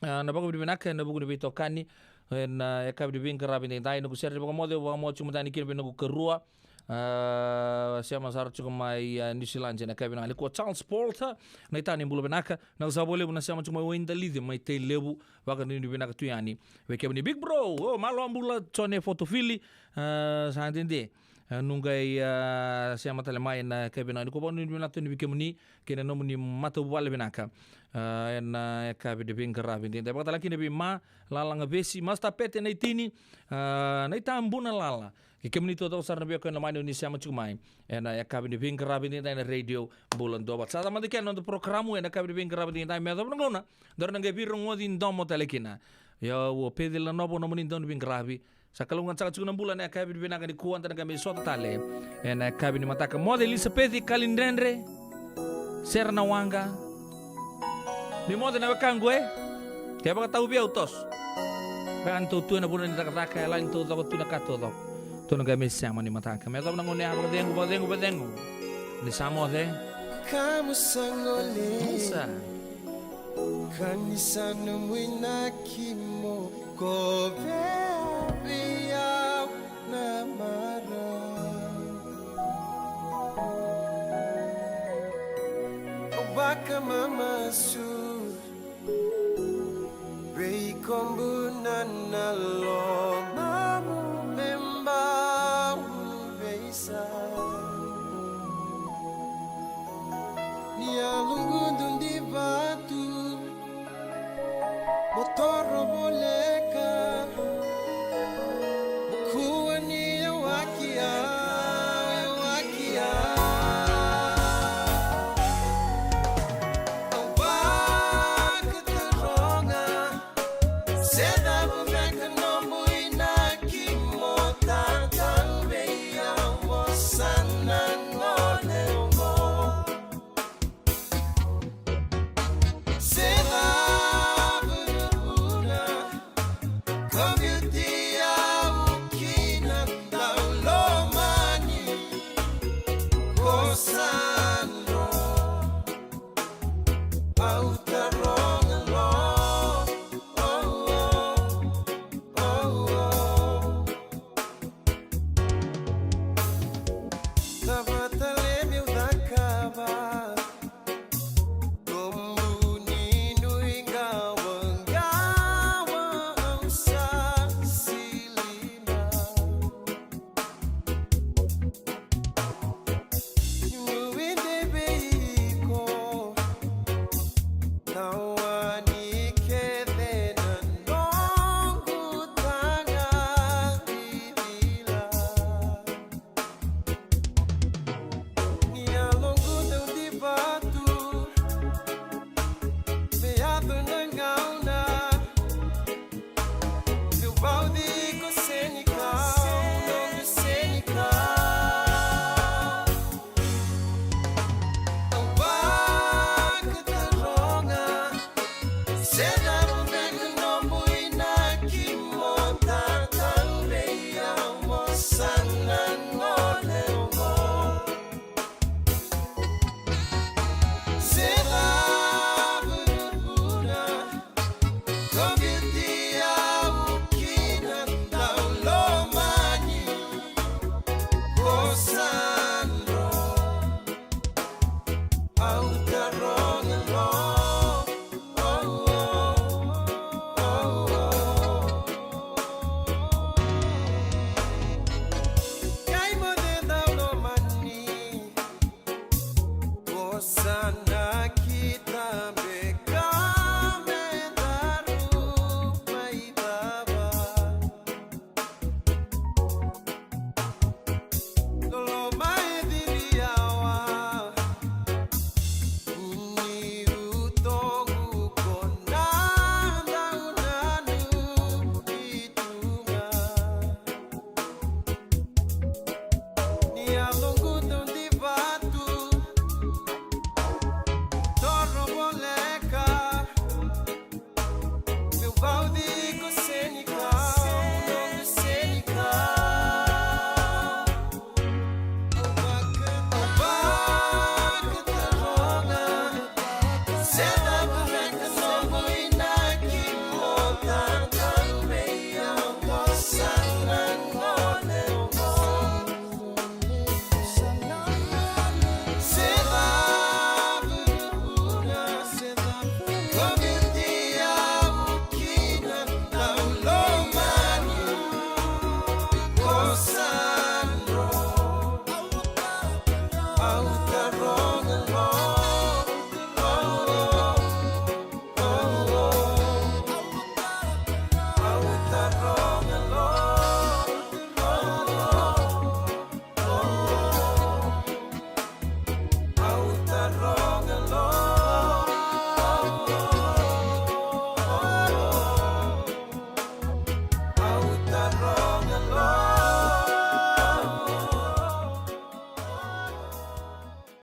a, na vakavinavinaka ena vuku ni veitokani ena, a, yakavi ni veiqaravi edaidai. Noqu sere ni vakamoce, au vakamoce tiko mada yani kina vei noqu karua, a, sema sara tiko mai, a, New Zealand ena yakavi vinaka nikua, Charles Porter, na itana ni bula vinaka. Vinaka sara vakalevu na sema tiko mai Waidalici, mai Tailevu. Vakanuinui vinaka tu yani vei kemuni Big Bro, o, malo bula, Jone Fotofili, a, sa dede. A, noqu, a, sema tale mai ena yakavi vinaka nikua. Vakanuinui vinaka tu yani vei kemuni kei na nomuni matavuvale vinaka, a, ena yakavi ni veiqaravi edaidai. Vakatale ga kina vei Ma Lalaga Vesi, Master Pete, na itini, a, na itabuna lala. Kei kemuni taucoko sara na veiwekani lomani o ni sema tiko mai ena yakavi ni veiqaravi edaidai ena Radio Bula Duavata. Sa yaco mada kina na noda porokaramu ena yakavi ni veiqaravi edaidai, me yacova na gauna daru na qai veirogoci domo tale kina. Ia, o Peceli Nanovo nomuni dau ni veiqaravi. Sa kalougata saka tiko na bula ena yakavi vinaka nikua, da na qai mai sota tale ena yakavi ni mataka. Moce Elisapeci Kalidredre, Sera na Waqa. Ni moce na wekaqu, e? Kevaka tauvi au, toso. Ka ni tou tu ena vanua ni cakacaka, e lai ni tou coko tu na ka taucoko. Tou na qai mai sema ni mataka. Me yacova na gauna ya, vakacegu, vakacegu, vakacegu. Ni sa moce. Kamu sa gole. Musa. Ka ni sa nomu inaki mo kovea vei au na marau. Au vakamamasu vei kobu na, na lomamu me bau veisa. Ni yaloqu dau divatu, mo toro voleka, mo kua ni yawaki au, yawaki au. Au vakataroga, se cava beka nomu inaki mo tatau vei au, mo sa na gole oqo. Se cava na vuna ka biuti au kina, dau lomani ko sa dro. Au taroga lo, oh, oh, oh, oh. Cava tale meu cakava? Kobu ni nuiqawaqawa au sa silima. Niu nuidei vei iko, na wani kece na noqu taga vivila. Ni yaloqu dau divatu, me yaco na gauna meu vauci iko, senikau, noqu senikau. Au vakataroga, se cava beka nomu inaki mo tatau vei au, mo sa na gole oqo. Se cava na vuna ka biuti au kina, dau lomani ko sa dro. Au taroga lo, oh, oh, oh, oh. Qai moce dau lomani, ko sa nakita beka me daru mai cava. Loloma e ciri yawa, ni utoqu ko na dau nanumi tu ga. Ni yaloqu dau divatu, toro voleka, meu vauci iko, senikau, noqu senikau. Au vakataroga, se cava beka nomu inaki mo tatau vei au, mo sa na gole oqo.